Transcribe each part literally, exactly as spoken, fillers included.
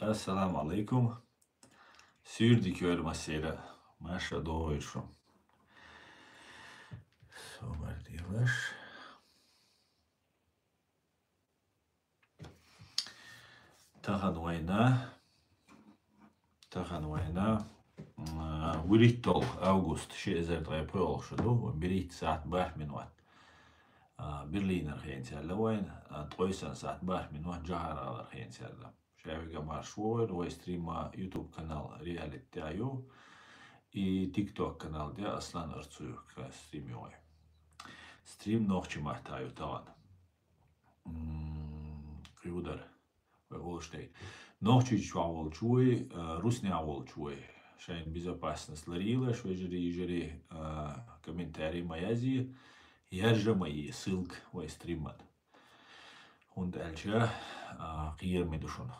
Ассаламу алейкум. Суьйре дика йойла массеран. Маша догӀийла шу. Собар делаш. Тахан вайна, тахан вайна, м, вуьрхӀитталгӀа август, ши эзар ткъаь пхоьалгӀа шу ду, берхӀитта сахьат бархӀ минот. А, Берлинера хенца яьлла вайна, а, ткъо санна сахьат бархӀ минот Джахьар-ГӀалара хенца яьлла. Ша вига марш вогӀийла, вай стрим YouTube канал Реалити тӀа ю, и TikTok канал тӀа Аслан Арцуев стрим ю вай. Стрим нохчийн маттахь ю тахан. М, кхин хӀун дар вай олуш дерг. Нохчийчохь волчу вуй, а, руснехь волчу вуй. Шайн безопасность ларйийла, вежарий, йижарий, а, комментарий ма язъе, яржа ма е ссылка вай стриман. ХӀунда аьлча, а, кхераме ду шуна.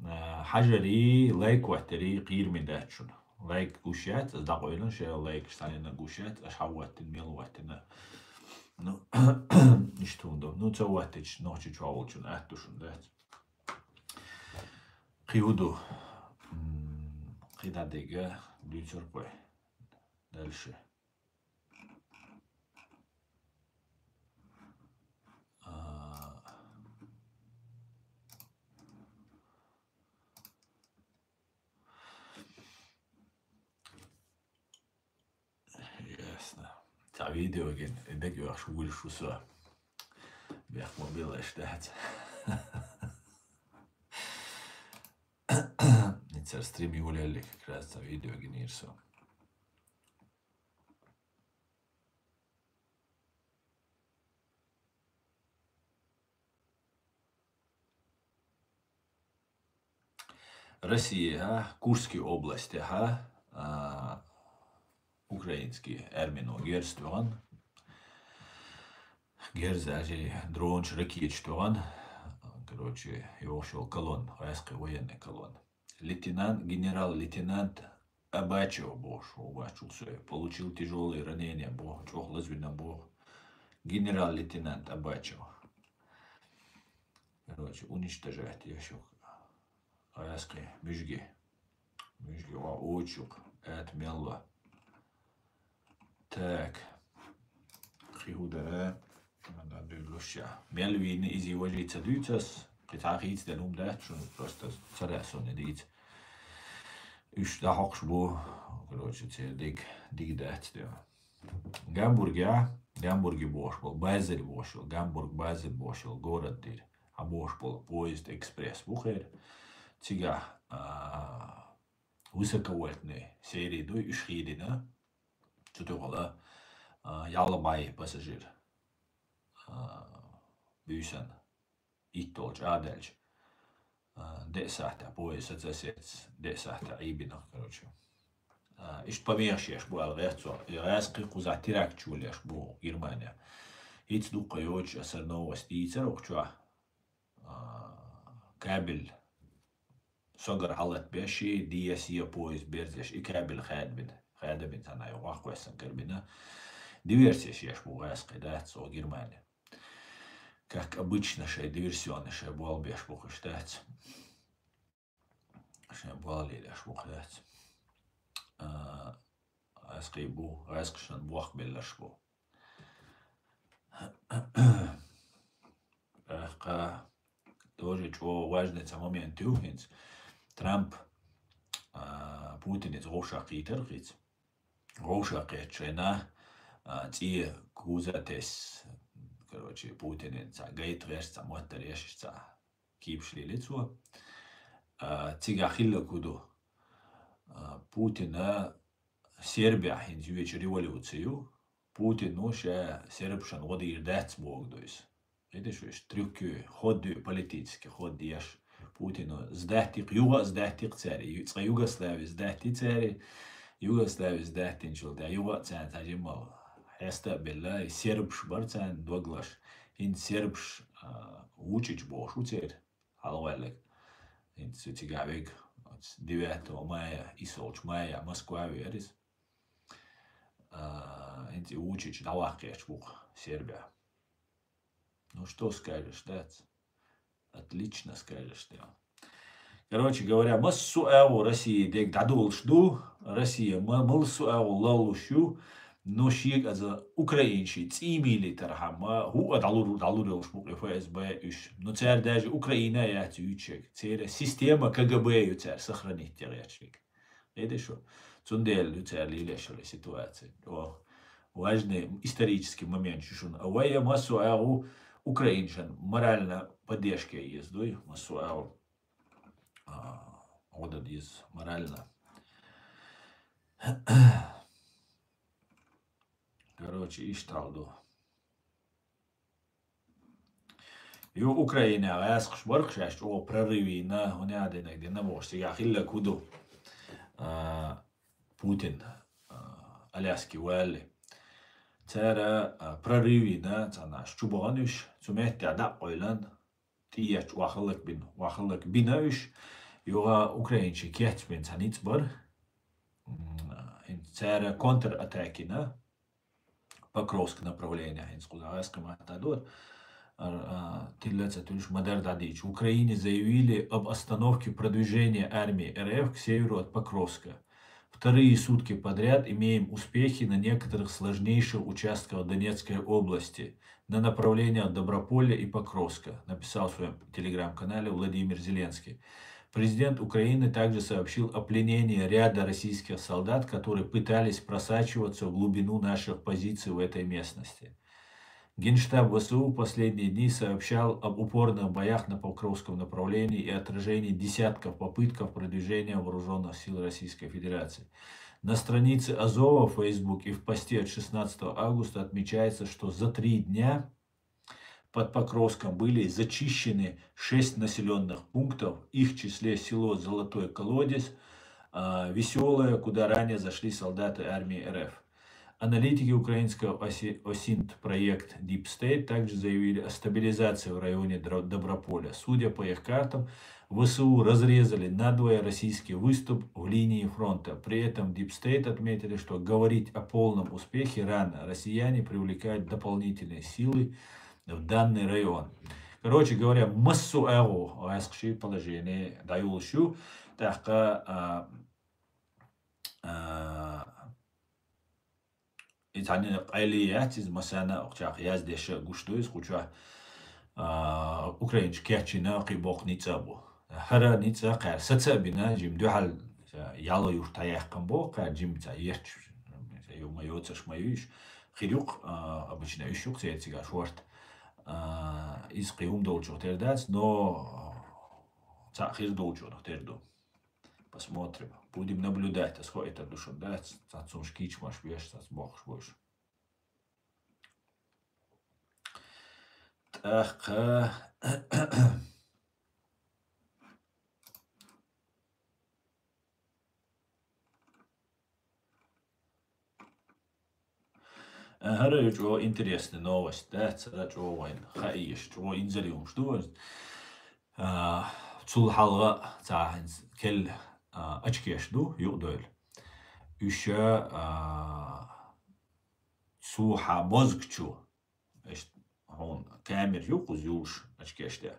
А, хьажарий, лайк хӀоттарий кхераме дац шуна. Лайк гуш яц, аса дӀакъевлина, шайн лайкаш цхьанна гуш яц, аша хьан хӀоттина, мел хӀоттина. Ну, иштта хӀунда. Ну, ца хӀоттича, нохчийчохь волчунна атта ду шуна, дац. Кхин хӀун ду? М, кхин дӀа дерг дуьйцур кхуьй. Дальше. А, ясно. Цхьа видео гина, и дагахь вуьлуш ву со. Бехк ма билла, аш дац. Ицар стрим йолаелли, как раз цхьа видео гинийра со. Россия, а, Курский областехь, а, украинский армино герз тоьхна. Герз аьлча дронаш, ракеташ тоьхна. Короче, йогӀуш йолу колонна, гӀаьскхи военный колонна. Лейтенант, генерал-лейтенант Абачев бохуш, вовбачул соьга. Получил тяжёлые ранения боху, чӀогӀа лазвина боху. Генерал-лейтенант Абачев. Короче, уничтожать еш ю. ГӀаьскхи, муьжги. Муьжги ван очух, аьтта мел ло. Так. Кхин хӀун дара? Ана дуьйлуш ша. Мел вийна иза важий ца дуьйцу ас. Кхин цхьа хийцаделла хӀума дац шуна, просто цара суна дийца. Уьш дӀахьокхуш бу. Короче, церан диг, диг дац де. Гамбургехь, Гамбурге бохуш болу, Базель бохуш йолу, Гамбург, Базель бохуш йолу город дийр. Хьан бохуш болу поезд экспресс бу хера. Цигахь, а, высоковольтный серий дуй, уьш хийдина. Цу тӀехула, а, ялх бӀе пассажир, а, буьйсанна. Итт долчу а даьлча, а, деа сахьтехь поезд саца сецна, деа сахьтехь Ӏийбина, короче. А, иштта помехаш еш бу аьлла гӀерташ цо. И гӀаьскхи кхузахь теракташ йолуш бу Германия. ХӀинца дуккха йоцуш аса новость дийцара укх чохь. А, кабель согара хьалатбеш, и ди эс е поезд берзеш, и кабель хадабина. Хадабина цхьана йогӀу ваккхавессан карбина. Диверсеш еш бу гӀаьскхи, дац цо Германия. Как обычно, шайн диверсионный шайн болх беш бу кхуьш дац. Шайн болх лелош бу кхуьш дац. А, гӀаьскхий бу, гӀаьскхашна бохк белларш бу. ТӀаккха тоже чӀогӀа важный цхьа момент ю хӀинца. Трамп, а, Путинца вовшах кхийтара кхица. Вовшах кхетта шайна, а, цӀе куза тесса, короче, Путинца гайта гӀерта цхьа моттар еш цхьа кийпаш лели цо. А, цигахь хилла хӀун ду? А, Путина Сербехь хӀинца вечу революци ю. Путину ша сербашна гӀо дийр дац боху ду иза. Видишь, уьш трюк ю, ход ю, политический ход еш. Путину сдатти-кх, юха а сдатти-кх цаьрга. Ю-, цкъа Югослави сдатти цаьрга. Югослави сдаттинчул тӀаьхьа юха а царна цхьа жимма хьеста а белла, и сербаш бара царна доглаш. ХӀинца сербаш, а, Вучич бохуш ву церан хьалхаваьлларг. ХӀинца цигахь вега, оцу девятого мая, исолчу мая Москва веара иза. А, хӀинца и Вучич дӀаваккхийча бу-кх Сербехь. Ну что скажешь, дац? Отлично скажешь, да. Короче говоря, массо а агӀо Россия дег дӀадолуш ду, Россия ма-, массо а агӀо лалуш ю, но шега аза украинций цӀий мийлитархьама, хӀуъа дӀалур-, дӀалур йолуш бу-кх и ФСБ уьш. Но цара даже Украина яц юьйцуш ерг. Церан система КГБ ю цара сохранить еш ерг. Эдешо. Цундела ю цара лелаш йолу ситуация. О, важный исторический момент шу шуна. А вай массо а агӀо украинцан морально поддержка еза дуй, массо а агӀо. А, гӀо дан деза морально. Короче, иштта хьал ду. Ю Украина гӀаскхаш барх шаьш чӀогӀа прорыв йина, хӀунда аьлла динарг дина бохуш, цигахь хилларг хӀун ду? А, Путин, а, Аляски валли. Цара, а, прорыв йина, царна аш чу бахана уьш, цу меттехь дӀа а къойлан, тӀеетташ вахаллак бина, вахаллак бина уьш. Юха украинчий кечбина цхьа ницкъ бара. М, хӀинца цара контратакина, Покровск направление, хӀинца кхузахь ас кхин матта дора. Ар-, а, тилла ца туьллуш ма-дарра дӀадийча. В Украине заявили об остановке продвижения армии РФ к северу от Покровска. Вторые сутки подряд имеем успехи на некоторых сложнейших участках Донецкой области, на направлениях Доброполя и Покровска, написал в своём телеграм-канале Владимир Зеленский. Президент Украины также сообщил о пленении ряда российских солдат, которые пытались просачиваться в глубину наших позиций в этой местности. Генштаб ВСУ в последние дни сообщал об упорных боях на Покровском направлении и отражении десятков попытков продвижения вооружённых сил Российской Федерации. На странице Азова в Facebook и в посте от шестнадцатого августа отмечается, что за три дня под Покровском были зачищены шесть населённых пунктов, в их числе село Золотой Колодец, а, Весёлое, куда ранее зашли солдаты армии РФ. Аналитики украинского оси-, осинт проект Deep State также заявили о стабилизации в районе Дро-, Доброполя. Судя по их картам, ВСУ разрезали надвое российский выступ в линии фронта. При этом Deep State отметили, что говорить о полном успехе рано. Россияне привлекают дополнительные силы в данный район. Короче говоря, массо а агӀо гӀаскхий положение дӀайолуш ю. ТӀаккха, а, а, и цхьанна къайле яц иза, массарна а кху чохь яздеш а гуш ду иза кху чохь, а, украинчу кечйина кхин боккха ницкъ а бу. ХӀара ницкъ а кхара саца а бина, жима дуьхьал, а, яло юрт хьаяьккхина боху, кхара жима ца етташ, ю-, ма йоцурш ма ю уьш. Хир ю-кх, а, обычно уьш ю-кх церан цигахь шорта. А, иза кхин хӀума долчух тера дац, но цхьаъ хир долчух тера ду. Посмотрим. Будем наблюдать. Ас хо это ду шуна дац. Цхьацца хӀумаш кийча-мош беш, цхьацца бохуш бу уьш. ТӀаккха. ХӀара ю чӀогӀа интересный новость, да, цара чӀогӀа вайн хаийша, чӀогӀа инзаре хӀумаш ду вайн. А, цул хьалха цхьа хӀинца келла, а, очкеш ду, юкъадойла. Уьш, а, цу хьан мозг чу, иштта хьуна камера ю, кхуза юлуш очкеш де.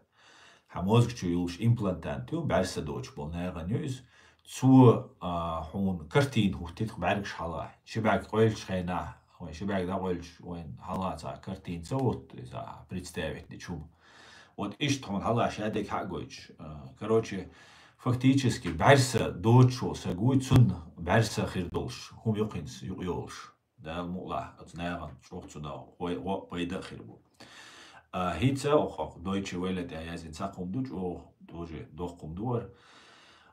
Хьан мозг чу юлуш имплантант ю, бӀаьрса доцуш болу нахана ю иза. Цо, а, хьуна картина хӀуттуьйту бӀаьргаш хьалха. Ши бӀаьрг къойлучу хенахь, вайн ши бӀаьрг дӀакъойлуш, вайн хьалха цхьа картина ца хӀутту, иза представить дечу хӀума. Вот иштта хьуна хьалха шадерг хьа а гойтуш. А, короче, фактически, бӀаьрса доцуш волу саг вуй, цунна бӀаьрса хир долуш, хӀума юкъинца юкъайолуш. Дала мукъалахь, оцу нахана чӀогӀа цунах гӀо-, гӀо-, пайда а хир бу. А, хӀинца а хӀокху Deutsche Welle тӀехь яздина цхьа хӀума ду, чӀогӀа тоже доккха хӀума ду хӀара.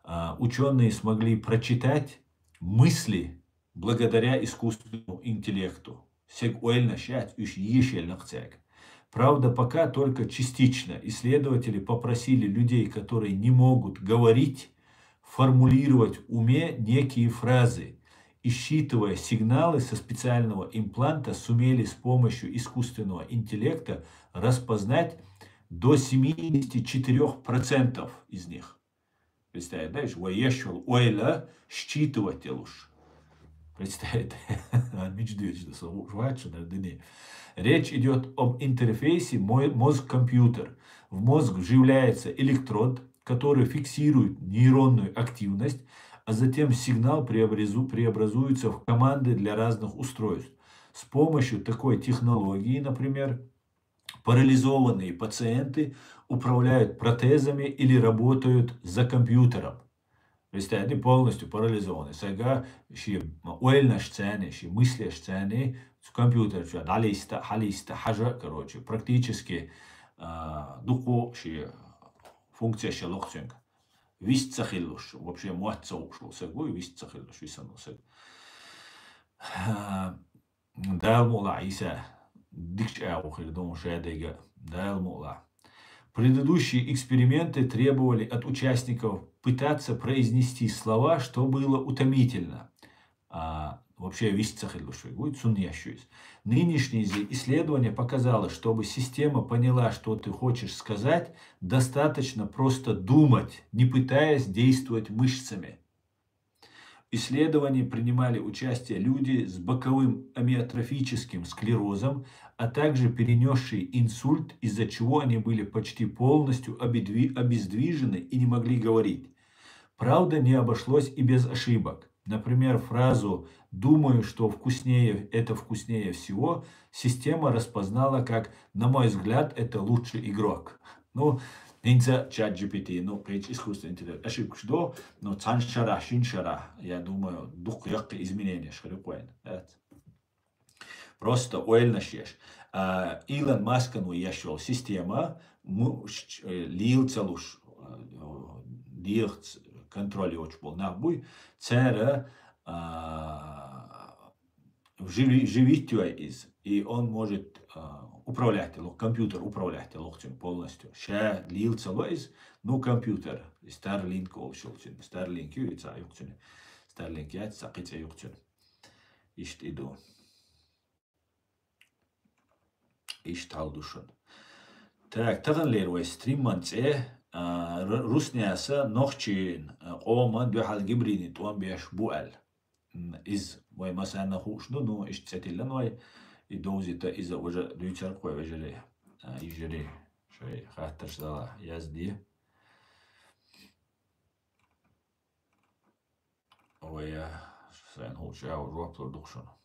А, учёные смогли прочитать мысли благодаря искусственному интеллекту. Стеган ойланаш яц, уьш ешаелла-кх цаьрга. Правда, пока только частично. Исследователи попросили людей, которые не могут говорить, формулировать в уме некие фразы и, считывая сигналы со специального импланта, сумели с помощью искусственного интеллекта распознать до семидесяти четырёх процентов из них. Представь, знаешь, вай еш йолу ойла считывать йолуш. Представь, мича дуьйцуш ду со, ву-, вац шуна дуьне. Речь идёт об интерфейсе мо-, мозг-компьютер. В мозг вживляется электрод, которые фиксируют нейронную активность, а затем сигнал преобразу- преобразуется в команды для разных устройств. С помощью такой технологии, например, парализованные пациенты управляют протезами или работают за компьютером. Представьте, полностью парализованный. Сага ши ойланаш цани, ши мыслеш цани, компьютер чу далиста, халиста, хажа, короче, практически а, дукху ши функция ши лохцинг. Вист ца хиллуш, вообще муат ца укшул саг, вист ца хиллуш, висан саг. Дала мукъ лахь, Ӏийса, дикача агӀо хир ду шадайга, Дала мукъ лахь. Предыдущие эксперименты требовали от участников пытаться произнести слова, что было утомительно. А, вообще вист ца хиллуш вай гуй, цунна еш ю из. Нынешнее же исследование показало, чтобы система поняла, что ты хочешь сказать, достаточно просто думать, не пытаясь действовать мышцами. В исследовании принимали участие люди с боковым амиотрофическим склерозом, а также перенесшие инсульт, из-за чего они были почти полностью обедви- обездвижены и не могли говорить. Правда, не обошлось и без ошибок. Например, фразу «думаю, что вкуснее, это вкуснее всего» система распознала как «на мой взгляд, это лучший игрок». Ну, хӀинца ChatGPT, ну, кхечи искусственный интеллект, ошибкаш до, ну, цхьан шарахь, шин шарахь, я думаю, дукха яккхий измененеш хир ю кхойна. Просто ойланаш еш. А, Илон Маскан ву еш йолу система, му-, ш-, э, лийла ца луш, э, дегӀаца контроль йоцуш болу нах буй, цара, а, живи-, живить йой иза, и он может, а, управлять, ло-, компьютер управлять лохцун полностью. Ша лийла ца ло иза, ну, компьютер, Starlink олуш йолчун, Starlink ю, и ца юкъ цуьнан. Starlink яц, ца кхин цӀе юкъ цуьнан. Иштта и ду. Иштта хьал ду шуна. Так, таханлера вай стриман цӀе, а, р-, руснеса нохчийн, а, къоман дуьхьал гибридный тӀом беш бу аьлла. М, иза вай масанна хууш ду, ну, иштта цӀе тиллан вай, и довзийта иза уже дуьйцур кху вежарий, а, йижарий, шай хаттарш дала язде. Вай, а, сайн хӀулча жоп лур ду шуна.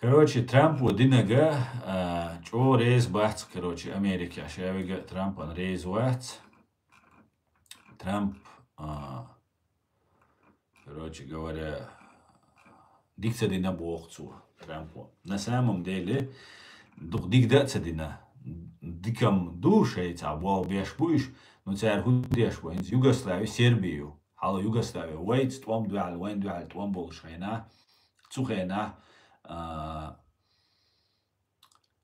Короче, Трампо динарг, а, чӀогӀа реза бац, короче, Америкехь ша вига Трампан реза вац. Трамп, а, короче говоря, дика ца дина боху цо, Трампо. На самом деле, дукха дика дан а ца дина. Дика-м ду шайца, болх беш бу уьш, но цара хӀун деш бу? ХӀинца Югослави Серби ю. Хьалха Югослави вайца тӀом дуьхьал, вайна дуьхьал тӀом болуш хенахь, цу хенахь, а,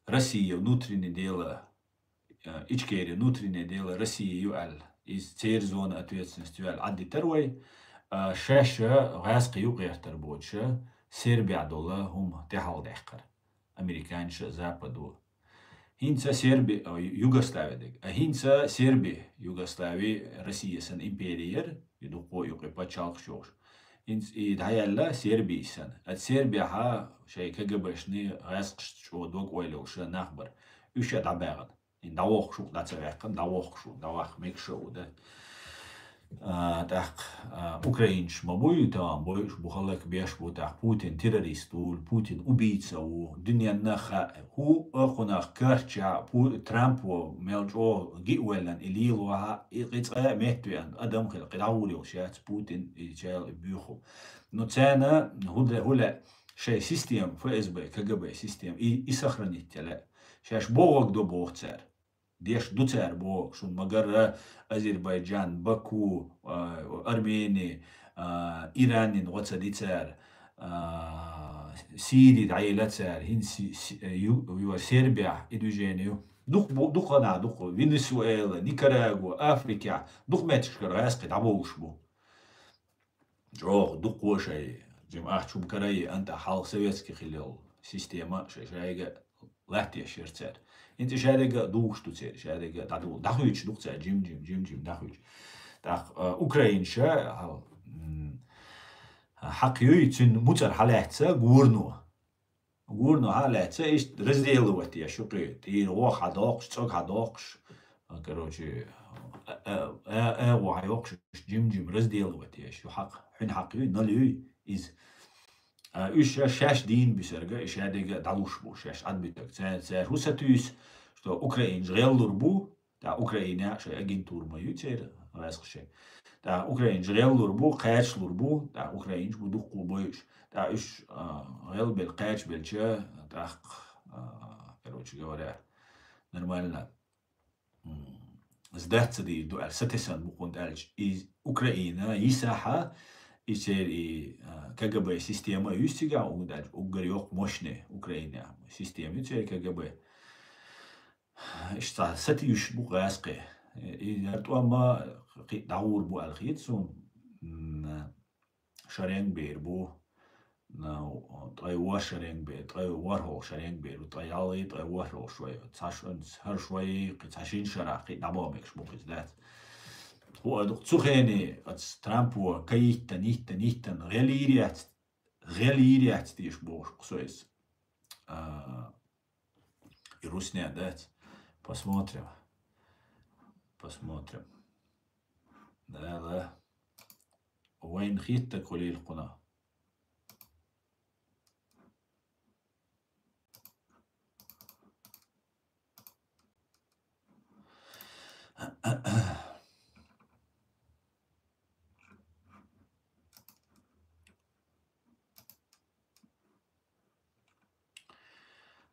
Россия внутреннее дело, а, Ичкери внутреннее дело России ю аьлла, иза церан зона ответственности ю аьлла, Ӏаддитар вай, а, шаьш гӀаьскхи юкъ гӀертар боцуша, Сербехь долу хӀума тӀехьалдаьккхар. Американца, Западо. ХӀинца Серби, а, Югослави дерг. А хӀинца Серби, Югослави, Россия санна импери яра, и дуккхо юкъе пачхьалкхаш йохуш. ХӀинца и дӀаяьлла Серби санна. А Сербехьа шайн КГБ-шна гӀаьскхашца чӀогӀа дог-ойла йолуш нах бара. Уьш а дӀабаьхна. И дӀавохкуш ву, дӀа ца ваьккхина, дӀавохкуш ву, дӀаваха мегаш а ву, да. А, тӀаккха, а, украинцаш ма буй, тахана бойуш бу, хӀаллак беш бу, тӀаккха Путин террорист ву, Путин убийца ву, дуьненна хаьа, хӀу а кхунах карча, Пу-, Трампо мел чӀогӀа гиъ веллан и лелахь, и кхин цкъа а меттавеана адам хила, кхин дӀагӀур йолуш яц Путин, и чел, и буьйху. Ну, царна хӀу де-, хӀу лаьа, шайн система, ФСБ, КГБ система, и, и сохранить ян лаьа. Шаьш бохург до боху цара. Деш ду цара боху шуна, ма-гарра Азербайджан, Баку, а, Армени, а, Иранин гӀо ца ди цара, а, Сири дӀаелла цара, хӀинца Си-, Си-, ю-, ю-, Сербехь и движение ю. Дукха бу-, дукха нах, дукха, Венесуэла, Никарагуа, Африкехь, дукха меттигашкара гӀаьскхи дӀабовлуш бу. чӀоагӀа дукха шоай, жим ахча хӀума карай, ан тӀа хьалха советский хилла йола система шоай шайга латтеш яр цара. ХӀинца шаьрга а духуш ду церан, шаьрга а дӀаду-, дӀахуьйтуш ду цара, жим-жим, жим-жим дӀахуьйтуш. ТӀаккха, а, Украина ша, хьал, м, хьакха юй, цуьнан муцӀар хьалаьцна Гурно. Гурно хьалаьцна, иштта разделывать еш ю кхы, тӀера вох хьадоккхуш, цӀог хьадоккхуш, а, короче, а, а, а, а, вох хьайоккхуш, жим-жим разделывать еш ю хьакха, хьуьнан хьакха юй, нал юй иза. А, уьш ша-, шаьш дийна бисарга, и шаьрга а дӀалуш бу, шаьш Ӏадбитарг. Цаьрца, цаьрца хӀу сатуьйсу, что украинаш гӀеллур бу, тӀаккха Украина шоай агентура ма ю церан, гӀаьскхи шоай. ТӀаккха украинаш гӀеллур бу, кхачалур бу, тӀаккха украинаш бу дуккха бойуш. ТӀаккха уьш, а, гӀелбелла, кхачабелча, тӀаккха, а, короче говоря, нормально, м, сдаться дийр ду аьлла, сатессан бу, хӀунда аьлча, и Украина йисахьа, и церан и, а, КГБ система юьсу цигахь, хӀунда аьлча уггар йоккха мощный Украина система ю церан КГБ. Иштта сатуьйсуш бу гӀаьскхи. И яр тӀом ма кхин дӀагӀур бу аьлла хета суна. М, шеренга бер бу. На, ткъе ворхӀ шеренга бер, ткъе ворхӀалгӀа шеренга бер бу, ткъе ялхалгӀа, ткъе ворхӀалгӀа шоай. Цхьа ш-, хӀара шоай, кхин цхьа шина шарахь кхин дӀабоха мегаш бу кхин, дац. ХӀу а ду-, цу хенахь оцу Трампо кхин йиттан, йиттан, йиттан, гӀелийр яц, гӀелийр яц деш бохуш кху со иза. А, и русня, дац. Посмотрим. Посмотрим. Да, да. Вайн хетта кулил кхуна.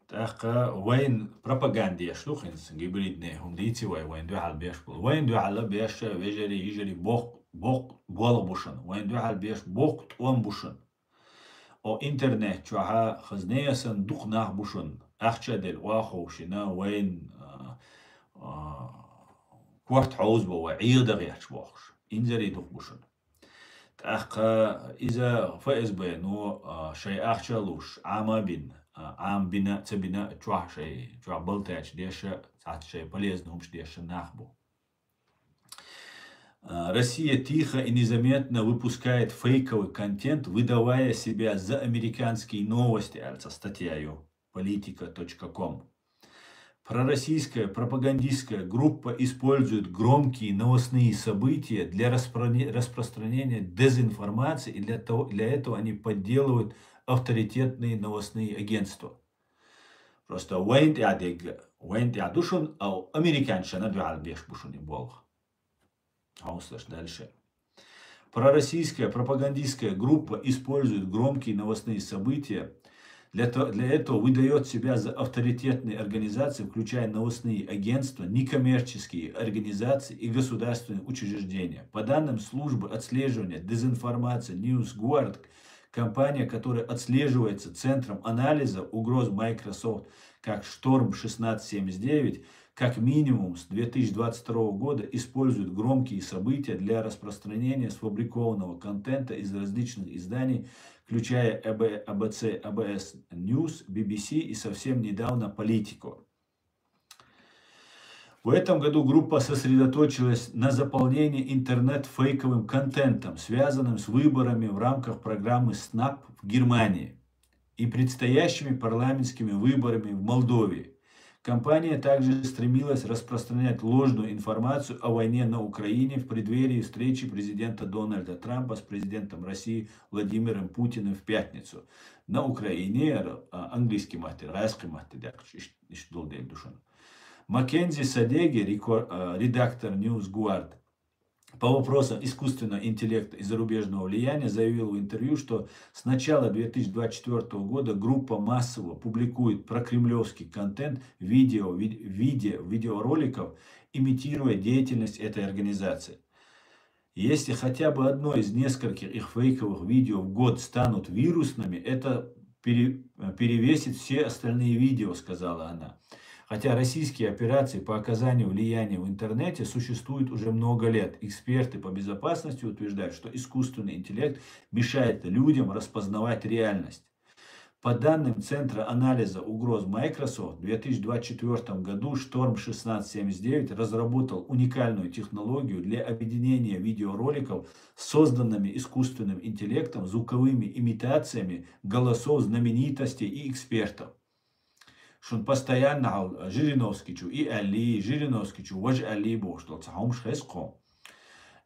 ТӀаккха вайн пропаганда еш ду хӀинца, гибридный хӀума дийци вай, вайн дуьхьал беш болу. Вайн дуьхьал беш вежарий, йижарий боккха, боккха болх бу шуна. Вайн дуьхьал беш боккха тӀом бу шуна. О, интернет чохь хазне а санна дукха нах бу шуна. Ахча а делла, охьаховшийна, вайн, а, а, корта хьовзабо вай, Ӏеда гӀерташ бохуш. Инзаре дукха бу шуна. ТӀаккха иза ФСБ-но, а, шайн ахча а луш, Ӏама а бина, а, Ӏама бина а, ца бина а, чохь шайн, чохь балтача деша, цхьацца шайн полезный хӀумаш деша нах бу. А, Россия тихо и незаметно выпускает фейковый контент, выдавая себя за американские новости, аьлла цхьа статья ю, политика точка ком. Пророссийская пропагандистская группа использует громкие новостные события для распроне-, распространения дезинформации, и для того, для этого они подделывают авторитетные новостные агентства. Просто вайн тӀехь дегга, вайн тӀехь ду шуна, а американцашна дуьхьал беш бу шуна и болх. Хьовсалаш дальше. Пророссийская пропагандистская группа использует громкие новостные события. Для, то- для этого выдает себя за авторитетные организации, включая новостные агентства, некоммерческие организации и государственные учреждения. По данным службы отслеживания дезинформации NewsGuard, компания, которая отслеживается Центром анализа угроз Microsoft как Шторм шестнадцать семьдесят девять, как минимум с две тысячи двадцать второго года использует громкие события для распространения сфабрикованного контента из различных изданий, включая А Б, А Б Ц, А Б С News, Би Би Си и совсем недавно Политико. В этом году группа сосредоточилась на заполнении интернет фейковым контентом, связанным с выборами в рамках программы СНАП в Германии и предстоящими парламентскими выборами в Молдове. Компания также стремилась распространять ложную информацию о войне на Украине в преддверии встречи президента Дональда Трампа с президентом России Владимиром Путиным в пятницу. На Украине, а, английский маттера, гӀаьскхи маттера даьккхича, иш-, иштта долу дела ду шуна. Маккензи Садеги, рекор-, а, редактор NewsGuard, по вопросам искусственного интеллекта и зарубежного влияния, заявил в интервью, что с начала две тысячи двадцать четвёртого года группа массово публикует прокремлевский контент в видео, ви-, в виде видеороликов, имитируя деятельность этой организации. Если хотя бы одно из нескольких их фейковых видео в год станут вирусными, это пере-, перевесит все остальные видео, сказала она. Хотя российские операции по оказанию влияния в интернете существуют уже много лет, эксперты по безопасности утверждают, что искусственный интеллект мешает людям распознавать реальность. По данным Центра анализа угроз Microsoft, в две тысячи двадцать четвёртом году Шторм шестнадцать семьдесят девять разработал уникальную технологию для объединения видеороликов с созданными искусственным интеллектом, звуковыми имитациями голосов знаменитостей и экспертов. Шун постоянно хьал Жириновский чу и али, Жириновский чу вож али бохуш дол ца хьомш хес кхо.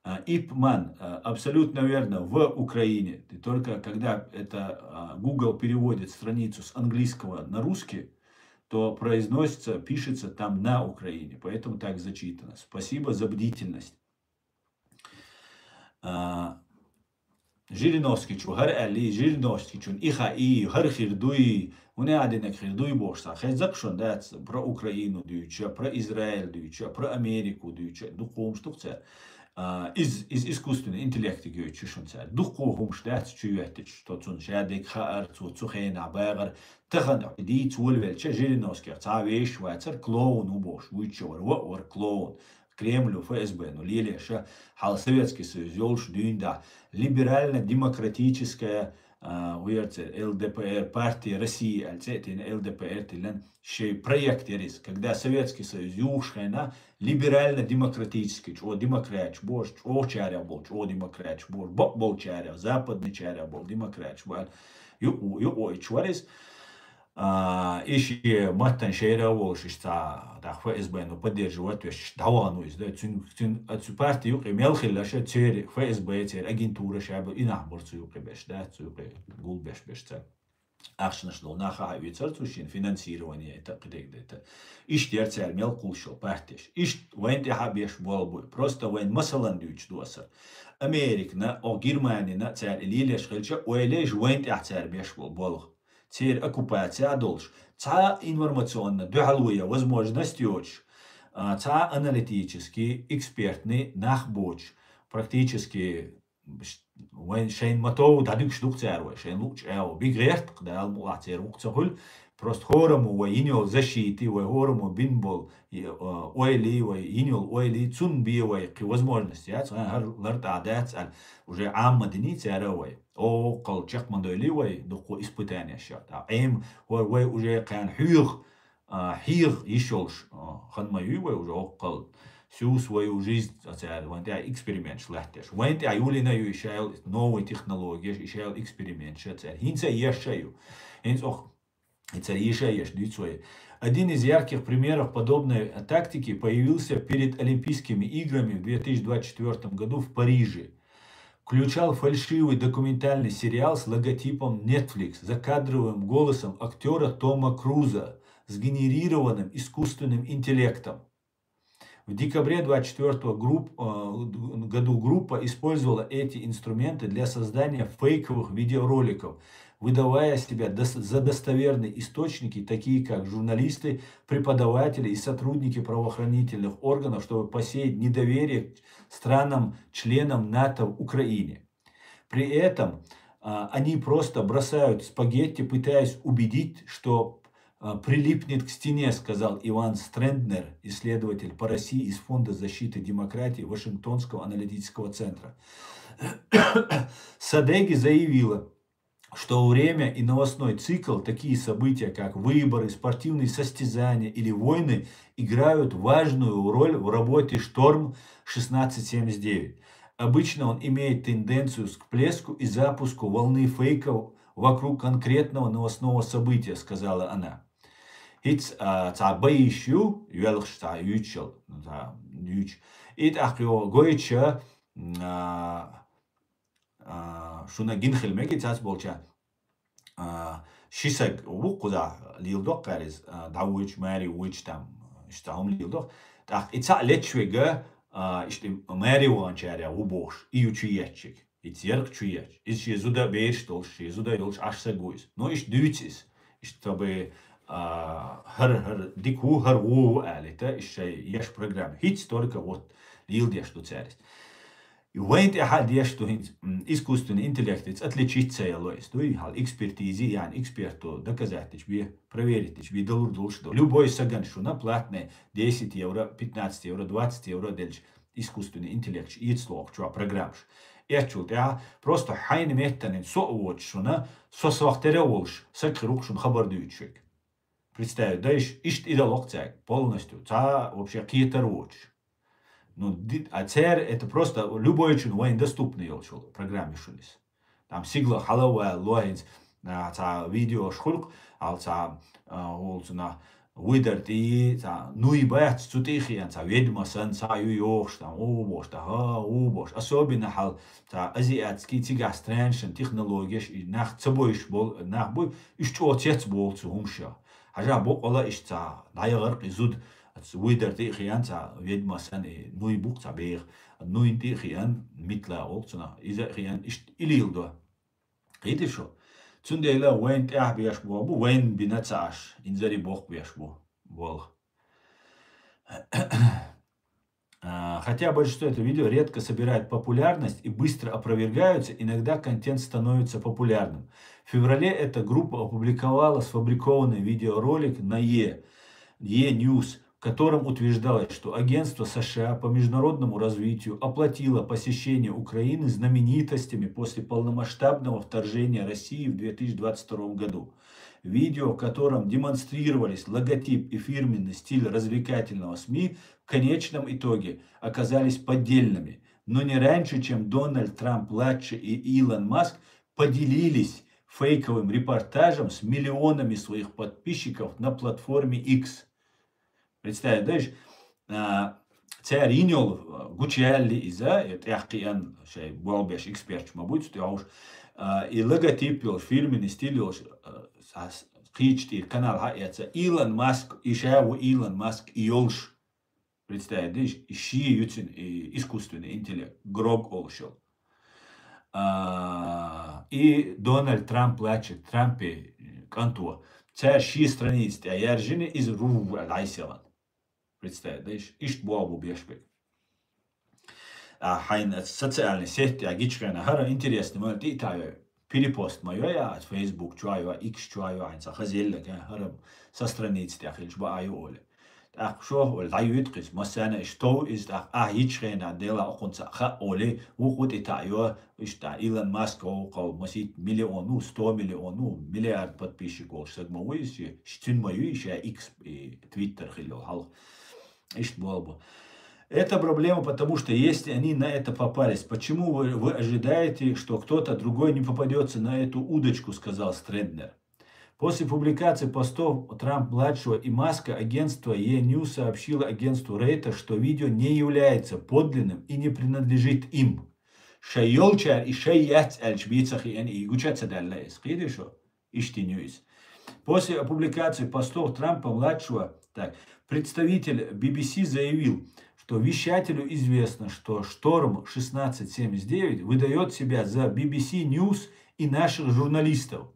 А, Ип Ман, а, абсолютно верно, в Украине. И только когда это а, Google переводит страницу с английского на русский, то произносится, пишется там на Украине. Поэтому так зачитано. Спасибо за бдительность. А, Жириновский чу хӀар али, Жириновский чун и хаи, хӀар хир дуй, уни адинак хир дуй бохуш ца. Хеззак шун дац про Украину дуйча, про Израиль дуйча, про Америку дуйча, дукхумш дух цар. А, из, из искусственный интеллект гёйчу шун цар. Дукху хумш дац чу еттич, что цун шадик хаар, цу, цу хена багар. Тахан дийц волвелча Жириновский ца веш вацар клоун у бохуш, вуйча вар, ва вар клоун. Кремлю, ФСБ, ну, лелеша, хьал Советский Союз, йолш дюйнда, либерально-демократическая, а, уярцер, ЛДПР, партия России, альцетина ЛДПР, тилен, шей проект ярис. Когда Советский Союз юхшхайна, либерально-демократический, чо демократч бош, чо чаря бол, чо демократч бош, бо бол чаря, западный чаря бол, демократч бол. Ю, ю, ой, чварис. А, иши маттан шейра волш ишца, да, ФСБ, ну, поддерживать веш, давану из, да, цун, цун, а, цу партию юкъе мел хилла ша цери, ФСБ цери, агентура ша бу, инах бор цу юкъе беш, да, цу юкъе гул беш беш ца. Ахшнаш дол наха хавицар цу шин финансирование это, кидек да это. Ишт яр цар мел кулшо партеш. Ишт вайн те хабеш бол бу. Просто вайн масалан дюч дуаса. Америкна, о Германина, цар лилеш хилча, ойлеш вайн те цар беш бол болх. Цер оккупация долш, ца информационно дуьхьалвая возможность йоч, а, ца аналитический, экспертный нах боч, практически ш-, вайн шайн матов дадугш дух цар вай, шайн луч ау, биг герт, кдал мула цер вук ца хул, просто хорому вай иньол защиты, вай хорому бин бол, и, а, ойли, вай иньол ойли, цун бе вай, кхи возможность яц, а, хар ларта дац, аль, уже амма дини цара вай. О, кал чек мандойли вай, дукху испытания ша. Та эм вай, вай уже кан хюх, а, хих ишолш, а, хан ма юй вай уже о, кал. Сюс вай уже из, а, цар, ван та эксперимент шлахтеш. Ван та юлина ю ишайл новый технология, ишайл эксперимент ша цар. Хинца еш ша ю. Хинц ох, хинца еша еш дицвай. Один из ярких примеров подобной тактики появился перед Олимпийскими играми в две тысячи двадцать четвёртом году в Париже. Включал фальшивый документальный сериал с логотипом Netflix, закадровым голосом актера Тома Круза, сгенерированным искусственным интеллектом. В декабре двадцать четвёртого групп, э, году группа использовала эти инструменты для создания фейковых видеороликов, выдавая себя дос-, за достоверные источники, такие как журналисты, преподаватели и сотрудники правоохранительных органов, чтобы посеять недоверие к странам-членам НАТО в Украине. При этом а, они просто бросают спагетти, пытаясь убедить, что а, прилипнет к стене, сказал Иван Стренднер, исследователь по России из Фонда защиты демократии Вашингтонского аналитического центра. Садеги заявила, что время и новостной цикл, такие события, как выборы, спортивные состязания или войны, играют важную роль в работе «Шторм шестнадцать семьдесят девять». Обычно он имеет тенденцию к всплеску и запуску волны фейков вокруг конкретного новостного события, сказала она. Хиц, а, ца баиш ю, юэлхш ца ючел, ца юч. Ит ах ё гойча, а, а, шуна гин хил меги цац болча. А, ши саг вукхуза лил доккарис, а, да вуч, мари вуч там, ишта хум лил док. Так, ица лечвега, а, ишти мари ван чаря ву бохш, и ючи ячик. Ицерк чуяч. Из ши зуда берш долш, ши зуда йолш аш саг вуйс. Но иш дюцис. Иш табы, а, хар, хар, дику, хар ву алита, иш шай яш программа. Хиц только вот лил деш ду царис. И вайн тӀехьа деш ду хӀинца, м, искусственный интеллект, отличить ца яло из, дуй, хьал экспертизи, ян эксперто доказать дичь бе, проверить дичь бе, далур долуш до. Любой саган шуна платный десять евро, пятнадцать евро, двадцать евро делча искусственный интеллект, ийцлоху чу программаш. Эцчул тӀехьа просто хьайна меттанин со а воцуш шуна, со сох тера а волуш, саг хир ву-кх шуна хабар дуьйцуш верг. Представить, да, иш-, иштта идалокх цаьрга полностью, ца вообще кхетар воцуш. Ну, ди-, а церан это просто любойчун вайн доступный йолчул программе шунис. Там сигла хьала вала лоинц, а, ца видеош хулк, ал ца, а, волцуна выдар ти, ца нуй бац цу тихиан, ца ведьма сан, ца ю йохш, там, о, бош, та, ха, о, бош. Особенно хьал, ца азиатский цигах страншин технологияш, и нах ца бойш бол, нах буй, иш чӀо цец болцу хумша. Хьажа бокъала иш ца, дӀаягӀар къи зуд, Ацу вуй дар тӀе а хиан ца ведьма сан, и нуй бу-кх ца беха. Нуйн тӀе а хиан митла олу цунах. Иза а хиан иштта илийла до. Кхийти шу? Цундела вайн тӀехь беш бо бу, вайн бина ца Ӏаш, инзари боху беш бу, болх. А, хотя большинство этого видео редко собирает популярность и быстро опровергаются, иногда контент становится популярным. В феврале эта группа опубликовала сфабрикованный видеоролик на Е, Е News, в котором утверждалось, что Агентство С Ш А по международному развитию оплатило посещение Украины знаменитостями после полномасштабного вторжения России в две тысячи двадцать втором году. Видео, в котором демонстрировались логотип и фирменный стиль развлекательного СМИ, в конечном итоге оказались поддельными, но не раньше, чем Дональд Трамп-младший и Илон Маск поделились фейковым репортажем с миллионами своих подписчиков на платформе X. Представь, да, иш, а, цара йина йолу, а, гучуяьлли иза, э, тӀехь кхиан шайн болбеш эксперташ ма буй цу тӀехь уьш, а, и логотип йолуш, фирменный стиль йолуш, а, с-, с-, кхечу тӀера канал хьаэца, Илон Маск, и ша ву Илон Маск и йолуш. Представь, да, иш, и шен ю цуьнан, и искусственный интеллект, Грок олуш йолу. А, и Дональд Трамп-младший, Трампи, э, кӀанто. Цара шен страница тӀе яьржина, иза ру-, дӀайселан. Представь, да, иш, иштта болх бу беш берг. А, хьайна социальный сеть тӀехь гича хенахь хӀара интересный ма тӀе а тайой. Перепост ма йой, а, Facebook чу а йой, X чу а йой, хьайна ца хазеллаг, а, хӀара сан страница тӀехь хилча баа ю олий. ТӀаккха шо олий, дӀаюьйту кхиза, массарна а иштта тов иза, тӀаккха ахь йича хенахь, Дела, окхунца хаьа олий, вукху тӀе тайо, иштта Илон Маск вовкъал, масийта миллион ву, сто миллион ву, миллиард подписчик волуш саг ма ву иза, ш-, цуьнан ма ю и ша X, и Twitter хилла йолу хьалха. Иштта болу бу. Это проблема, потому что если они на это попались, почему вы, вы ожидаете, что кто-то другой не попадется на эту удочку, сказал Стренднер. После публикации постов Трамп-младшего и Маска агентство Е News сообщило агентству Рейтер, что видео не является подлинным и не принадлежит им. Шайн йолчара и шайн яц аьлча бен ца хиъна, и гуча ца даьлла иза. Кхийдий шу? Иштта ю иза. После опубликации постов Трампа-младшего, так, представитель Би Би Си заявил, что вещателю известно, что шторм шестнадцать семьдесят девять выдаёт себя за Би Би Си News и наших журналистов.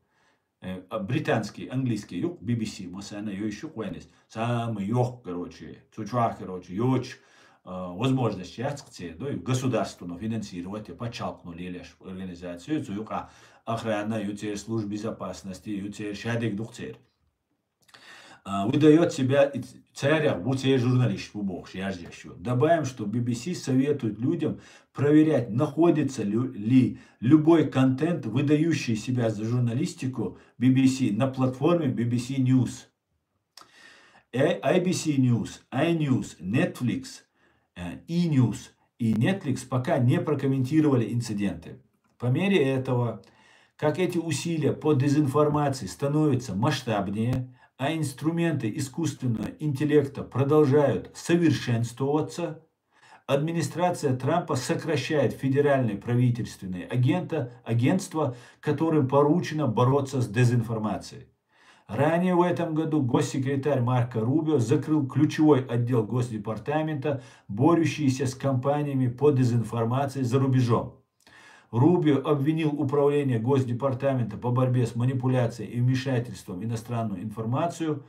Э, а, британский, английский юкъ, Би Би Си, масана йойуш юкъ вайнас. Самый йохк, короче, цу чохь, короче, йоцуш, а, возможность яц-кх церан, да, государственно финансировать, я пачхьалкхано лелеш организацию, цу юкъа охрана ю церан, служба безопасности ю церан, шадерг ду-кх церан. А, выдаёт себя, и ц-, царех бу церан журналист бу бохуш, яждеш ю. Добавим, что Би Би Си советует людям проверять, находится лю-, ли любой контент, выдающий себя за журналистику Би Би Си, на платформе Би Би Си News. Э, Ай Би Си News, iNews, Netflix, э, E News и Netflix пока не прокомментировали инциденты. По мере этого, как эти усилия по дезинформации становятся масштабнее, а инструменты искусственного интеллекта продолжают совершенствоваться, администрация Трампа сокращает федеральные правительственные агента, агентства, которым поручено бороться с дезинформацией. Ранее в этом году госсекретарь Марко Рубио закрыл ключевой отдел Госдепартамента, борющийся с кампаниями по дезинформации за рубежом. Рубио обвинил Управление Госдепартамента по борьбе с манипуляцией и вмешательством в иностранную информацию,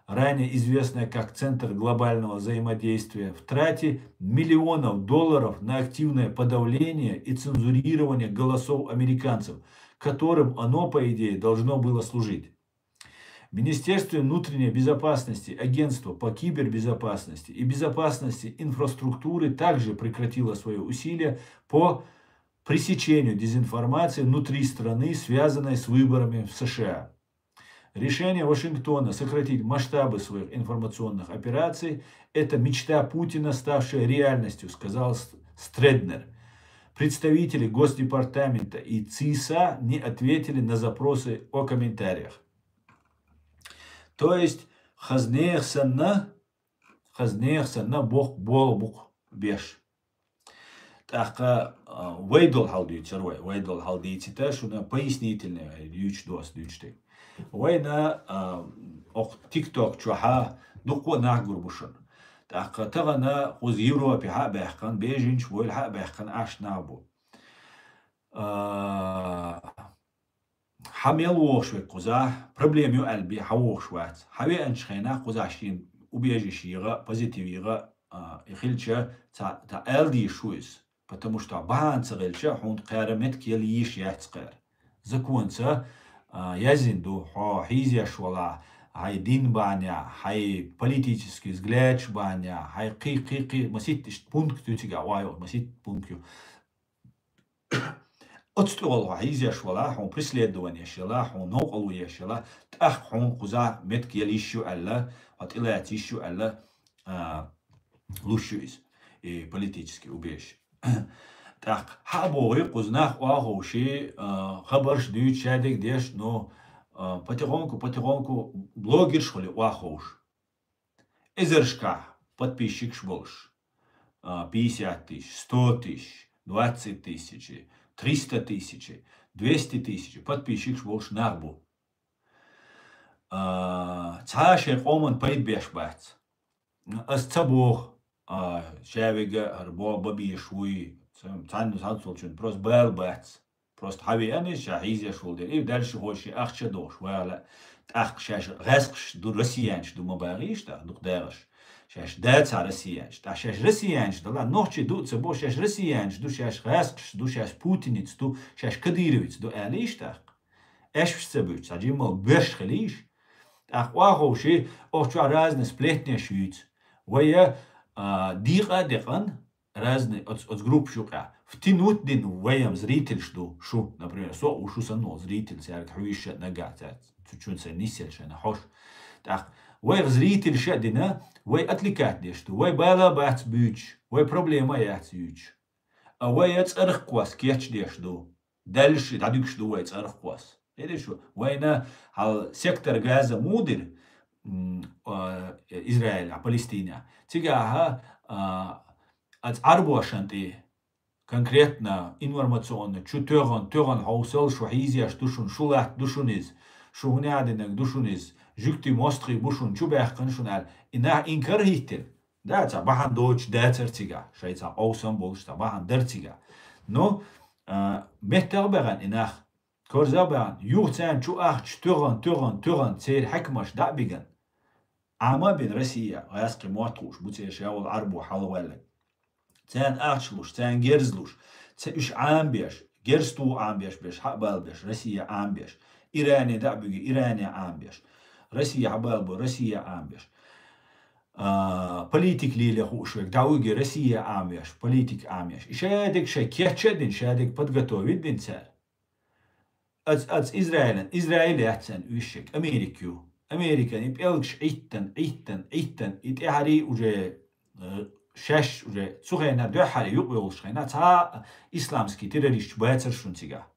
ранее известное как Центр глобального взаимодействия, в трате миллионов долларов на активное подавление и цензурирование голосов американцев, которым оно, по идее, должно было служить. Министерство внутренней безопасности, Агентство по кибербезопасности и безопасности инфраструктуры также прекратило свои усилия по пресечению дезинформации внутри страны, связанной с выборами в С Ш А. Решение Вашингтона сократить масштабы своих информационных операций — это мечта Путина, ставшая реальностью, сказал Стреднер. Представители Госдепартамента и ЦИСА не ответили на запросы о комментариях. То есть, хазнех санна, хазнех санна бох болбук беш. ТӀаккха вайдол хьал дийцар вай, вайдол хьал дийцита, шуна пояснительный юч дос дючте. Вайна ох TikTok чуха дукку нагур бушун. ТӀаккха тагана хуз Европе хьа бехкан, бежинч войл хьа бехкан аш набу. Хьа мел вохуш век кхуза, проблема ю алби, хьа вохуш вац. Хьа веанчу хенах кхуза шин убежище йига, позитив йига, и хилча, ца, ца эл дийш шу иза. Потому что бахьан ца гӀелча, хьуна кхара метка ял йиш яц кхара. Законца язин ду, хьо хьийзеш вала, хьай дин баня, хьай политический взглядш баня, хьай кхи-кхи-кхи, масит пункт ю цига, вай, масит пункт ю. Оцу тӀехула хьо хьийзеш вала, хьуна преследование еш яла, хьуна новкъа лу еш яла, тӀаккха хьуна кхуза метка ял йиш ю аьлла, хьо тӀелаца йиш ю аьлла, луш ю иза, и политический убежище. ТӀаккха хьа а боху, кхуза нах охьаховши, хабарш дуьйцу шадерг деш, но потихоньку, потихоньку блогерш хуьли охьаховш. Эзаршкахь подписчикаш болуш, пятьдесят тысяч, сто тысяч, двадцать тысяч, триста тысяч, двести тысяч подписчикаш болуш нах бу. Цхьа шайн къоман пайда беш бац. Ас ца боху, шавига хӀара бо-, бабеш вуй, цхьанна цхьацца волчун просто бала бац. Просто хьан веана иза ша хьийзеш волу дела. И дальше хӀой шен ахча дохуш вала. ТӀаккха шаьш гӀаьскхаш ду, россиянаш ду ма багӀийша тӀаккха, дукха дагӀаш. Шаьш дацахь россиянаш. ТӀаккха шаьш россиянаш дала, нохчий ду а ца бо, шаьш россиянаш ду, шаьш гӀаьскхаш ду, шаьш путиниц ду, шаьш кадыровец ду, алийша тӀаккха. Аьшпаш ца буьйцу, цхьа жиммал боьрш хилийша. ТӀаккха охьаховши, охьа чохь разный сплетнеш юьйцу. Вая, дийкъа а декъан, разный оц, оц группаш юкъа. Втянуть дина вайам зрительш ду, шу, например, со а ву шу санна волу зритель, цаьрга хьуьйша нагахь цаьрца. Цу чун сайн нисъелла шайна хьош. ТӀаккха вайх зрительш а дина, вай отвлекать деш ду, вай бала а бац буьйцуш, вай проблема а яц юьйцуш. А вай а цӀарах кхос кечдеш ду. Дальше дӀадуьгуш ду вай цӀарах кхос. Хьедиш шу, вайна хьал сектор Газа муха дира, Израиль, Палестина. Цигахьа ацу Ӏарбошан тӀе конкретно информационно чу тоьгӀан, тоьгӀан хьовсал, шу хьийзеш ду шун, шу латта ду шун иза, шу хӀунеадинаг ду шун иза, жуьгти мостагӀий бу шун, чу баьккхина шун аьлла, и нах инкар хӀиттина. Да, цхьа бахьана доцуш дацар цигахь, шайн цхьа къовсам болуш цхьа бахьана дара цигахь. Но меттах а баьгӀан и нах, корза а баьгӀан, юха царна чу ахча тоьгӀан, тоьгӀан, тоьгӀан, церан хьаькамаш дӀа а биган. Ӏама а бина Россия, гӀаьскхи мотт хууш бу церан ша волу Ӏарбо хьалаваьлларг. Царна ахча луш, царна герз луш, ца уьш Ӏамбеш, герз туху Ӏамбеш, беш, хьа а балбеш, Россия Ӏамбеш. Иране дӀа а буьгу, Иране Ӏамбеш. Россия хьа балбо, Россия Ӏамбеш. Политик леле хууш верг, дӀа уьгу, Россия Ӏамбеш, политик Ӏамбеш. И шадерг шайн кеча а дина, шадерг подготовить дина цара. Ац, ац Израилан, Израиль яц царна уьш шег, Америка ю. Американ и пӀелгаш Ӏиттан, Ӏиттан, Ӏиттан, и тӀаьхьарий уже, шаьш уже, цу хенахь дуьххьара юкъа йолуш хенахь, цхьа исламский террористаш бацара шун цигахь.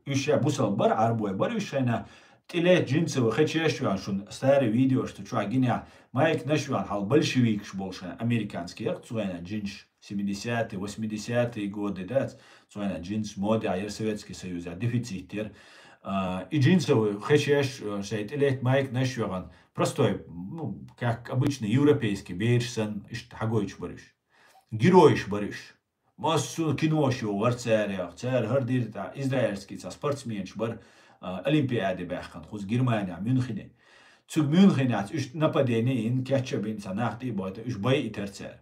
Уьш ша бусал бара, Ӏарбой бара уьш хенахь, тӀелетта джинсовый хечеш а веана шун старый видеош цу чохь гинехь, майканаш а веана хьал большевикаш болуш хенахь, американский яра цу хенахь джинсаш. Семидесятые, восьмидесятые годы, да, цойна джинс модехь яра Советский Союзехь, дефицит яра. И джинсовый хечеш, шайн тӀелетта майканаш а веана, простой, ну, как обычно, европейский бераш санна, иштта хьагойтуш бара уьш. Геройш бара уьш. Массо кинош йогӀура царех, цара хӀара дира тӀаккха, израильский цхьа спортсменаш бара, олимпиаде баьхкина, кхуза Германехь, Мюнхене. Цуг Мюнхенехь уьш нападение йина, кечъян бина цхьа нах тӀе а бахийта, уьш байъийтар цара.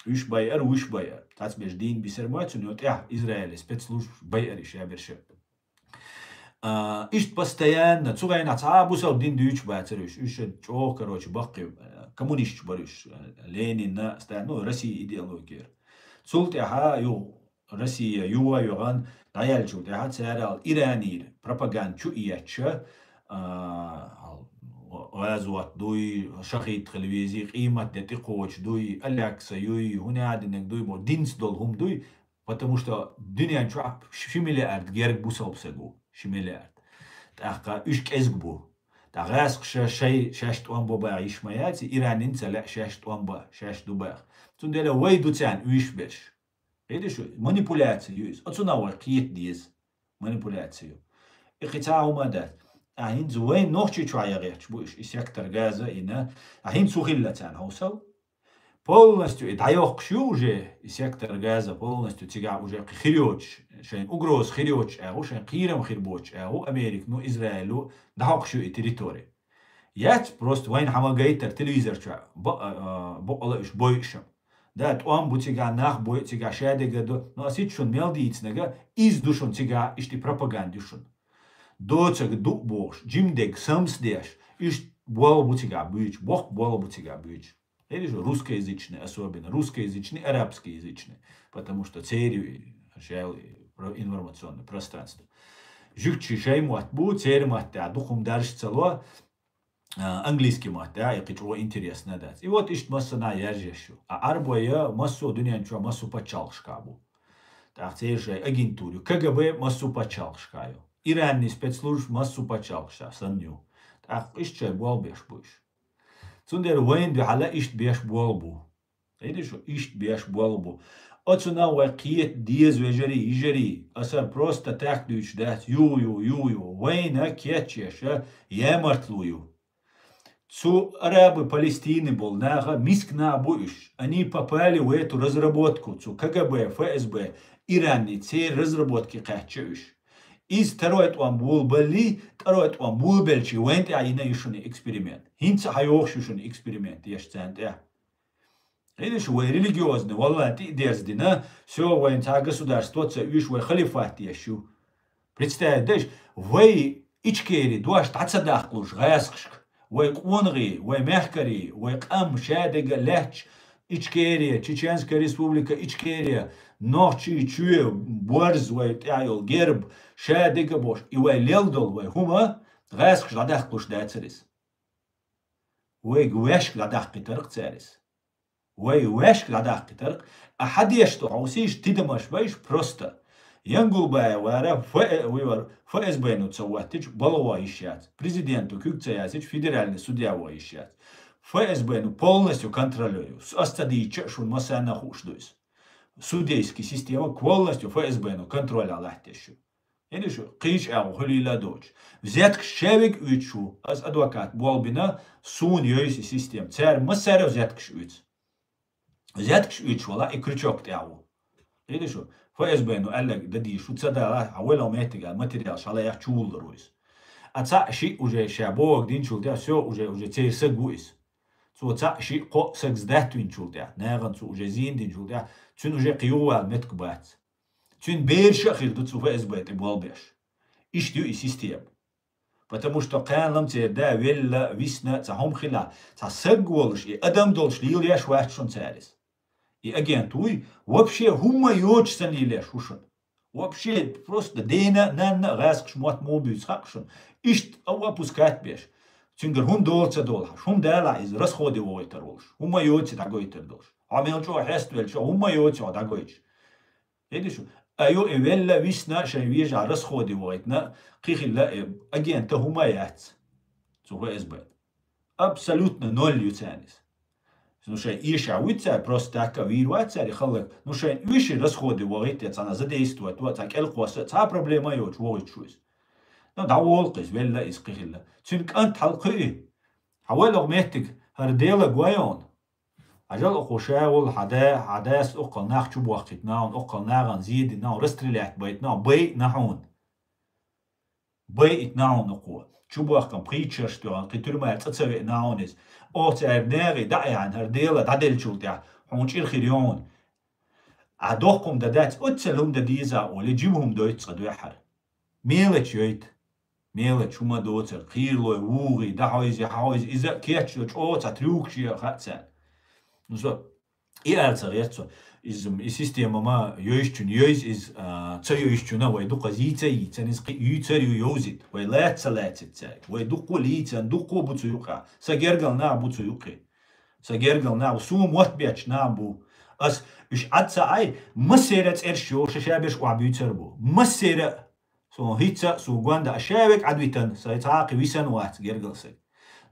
Уьш байъар, уьш байъар. Цхьацца беш дийна бисар ма ю цунна, юха тӀаьхьа Израиль спецслужбаш байъар уьш, я берш. А, иштта постоянно, цу хенахь цхьа а бусалба дин дуьйцуш бацар уьш. Уьш чӀогӀа, короче, баккхий, а, коммунисташ бара уьш. Ленина, Сталин, ну, Россия идеологияра. Цул тӀаьхьа юха Россия юха а йоьгӀна, дӀаяьллачул тӀаьхьа цара аьлла, Иранера пропаганда чу а етташ, а, гӀазот дуй, шахӀид хила везий, къематде тӀекхочуш дуй, Алякса юй, хӀун а динарг дуй боху, динца долу хӀума дуй, потому что дуьнен чохь ши миллиард герга бусалба саг ву, ши миллиард. ТӀаккха уьш кӀезиг бу. ТӀаккха гӀаскхаша шай, шаьш тӀом бан баха йиш ма яц, Иранин ца лаьа шаьш тӀом бан, шаьш ду баха. Цундела вай ду царна уьш берш. Видишь, манипуляция ю иза. Оцунах вай кхета деза. Манипуляция ю. И кхин цхьа а хӀума дац. А хӀинца вайн Нохчийчохь ян гӀерташ бу уьш, и сектор Газа, и на. А хӀинца хӀун хилла царна хьовсал? Полностью и дӀайоккхуш ю уже, и сектор Газа полностью цигахь уже кхин хир йоцуш, шайн угроза хир йоцуш агӀу, шайн кхерам хир боцуш агӀу, Америка, ну, Израилю дӀахьокхуш ю и территори. Яц просто вайна хьан ма гайтара телевизор чохь бо-, а, а, бокъала уьш бойуш. Да, тӀом бу цигахь, нах бойу цигахь, шадерг а ду, но ас итт шуна мел дийцинарг, иза ду шуна цигахь, иштта и пропаганда ю шуна. Доцург ду а бохуш, жимдерг самсадеш, иштта болх бу цигахь буьйцуш, боккха болх бу цигахь буьйцуш. Видишь, русскоязычный особенно, русскоязычный, арабскоязычный, потому что церан ю и шаьл и про-, информационное пространство. Жуьгташна шайн мотт бу, церан маттехь дукха хӀума даржаш ца ло, а, английский маттехь, и кхин чӀогӀа интересно дац. И вот иштта массанхьа яржеш ю. А Ӏарбой массо а дуьнен чохь массо а пачхьалкхашкахь бу. ТӀаккха церан шайн агентура ю. К Г Б массо а пачхьалкхашкахь ю. Иранный спецслужбаш массо а пачхьалкхашкахь санна ю. ТӀаккха иштта шайн болх беш бу уьш. Цундела вайна дуьхьал иштта беш болх бу. Видишь, иштта беш болх бу. Оцунах вай кхета деза, вежарий, йижарий. Аса просто так дуьйцуш дац. Ю, ю, ю, ю. Вайна кечъеш а ямартло ю. Цу арабы Палестины болу наха миска нах бу уьш. Они попали в эту разработку. Цу К Г Б, Ф С Б, Иранный церан разработки кхаьчча уьш. Иза второй тӀом болабаллий, второй тӀом болабелчий вайн тӀехь йина ю шуна эксперимент. ХӀинца а хьайогӀуш ю шуна эксперимент еш царна тӀехь. Хилиш вай религиозный, валлахӀи, тӀе а дерзадина, всё, вайн цхьа государство ца уьш, вай халифат еш ю. Представить деш, вай Ичкери дош дӀа ца даккхалуш гӀаскхашка, вай къонахий, вай мехкарий, вай къам шадерг а лаьтташ, Ичкерия, Чеченская Республика Ичкерия, Нохчийчоь, борз вай тӀехь йолу герб, шадерг а бохуш, и вай лелла долу вай хӀума гӀаскхаша дӀадаккхалуш дацара иза. Вайга ваьшка дӀадаккхийтарх цара иза. Вай ваьшка дӀадаккхийтарх, а хьан деш ду хьовсийша, тидамаш байша просто. Янгулбаев вара, Ф-, вуй вара, Ф С Б-ну ца ваттича, балгӀа ван йиш яц. Президенту куьг ца яцича, федеральный судья ван йиш яц. Ф С Б-ну полностью контролёю. Ас ца дийча а шуна массарна хууш ду иза. Судейский система полностью Ф С Б-ну контролехь латтеш ю. Хилиш шу, кхечу агӀо хуьлийла а доцуш. Взяткаш шавиг уьйцуш ву, ас адвокат болх бина, суна йойсу и система. Цара массара а взяткаш уьйцу. Взяткаш уьйцуш вала и крючок тӀехь ву. Хилиш шу, Ф С Б-ну аьлларг дан дийш ву, ца дала, хьан вала меттиг аьлла материал шалаяхь чуллур ву иза. А цхьаъ шиъ уже ша бохург динчул тӀехь, всё, уже, уже церан саг ву иза. Цо цхьаъ шиъ кхоъ сагаз даьттавинчул тӀехь, нахана цо уже зийна динчул тӀехь, цуьнан уже кхин юхавала меттиг бац. Цуьнан бераш а хир ду цу Ф С Б тӀе болх беш. Иштта ю и система. Потому что кхана лам церан да велла, висна, цхьа хӀума хила, цхьа саг волуш, и адам долуш лелаеш вац шуна цара иза. И агент вуй, вообще хӀумма йоцуш санна лелаеш ву шуна. Вообще просто дена а, нанна а гӀаскхаша мотт муха буьйцу хаьа шуна. Иштта а опускать беш. Цуьнгара хӀума долу ца долу хьаш, хӀума далахь иза расходе вогӀуьйтур волуш. ХӀумма йоцу дӀагойтур долуш. Хьо мел чӀогӀа хьеставелча, хӀумма йоцу хьо дӀагойтуш. Хилиш шу? А ю и велла, висна, шайн вежа расходе вогӀуьйтна, кхин хилла и агента хӀума яц. Цу Ф С Б. Абсолютно ноль ю царна иза. Ну, шайн эша вуьйцу цара, просто так а вийр вац цара и халлаг. Ну, шайн уьш расходе вогӀуьйту, я цхьана задействовать ван, цхьа кӀелхоса, цхьа проблема а йоцуш вогӀуьйтуш ву иза. Ну, дӀаволу-кх иза, велла иза кхин хилла. Цуьнан кӀант хьалкхуьи. Хьан валлахь меттиг, хӀара Дела гой хьуна. Хьажал, оха ша волу хьан да, хьан дас оккхал нах чу бохкхийтина хьуна, оккхал нахана зе дина хьуна, расстрелять байтина хьуна, байъина хьуна. байъийта нахьуна кхо. Чубахкан пхийчарш тоьгӀан, кхы тюрьмара цӀа ца веъ нахьуна иза. Оха цаьрга нагӀи даӀаяьхьна, хӀара Дела дӀаделлачул тӀехьа, хьуна чӀир хир йоуна. А доккха хӀума дан дац, оццал хӀума дан деза оле, жима хӀума дойту цкъа дуьххьара. Мелач йойта. Мелач хӀума доцар, кхийралой, вугӀий, дӀахьойзи, хьахьойзи, иза а кеччо чӀогӀа цхьа трюкаш я хаьа цаьрга. Ну, со, и ала ца гӀерт со. Иза, и система ма йойсчун йойз, из, а, ца йойсчуна вай дукха зийца йийцан, из кхы юьйцар ю йовзит, вай лаьца ца лаьцит цаьрга. Вай дуккхо лийцан, дуккхо бу цу юкъа. Са гергал нах бу цу юкъе. Са гергал нах бу, суна мотт бетташ нах бу. Ас уьш Ӏад ца Ӏай, массера цӀерш йо, ша шаберш охьабуьйцар бу. Массера, сон хӀицца, сон гонда, а шавег Ӏадвитан, сай цхьаккхи висан вац гергал саг.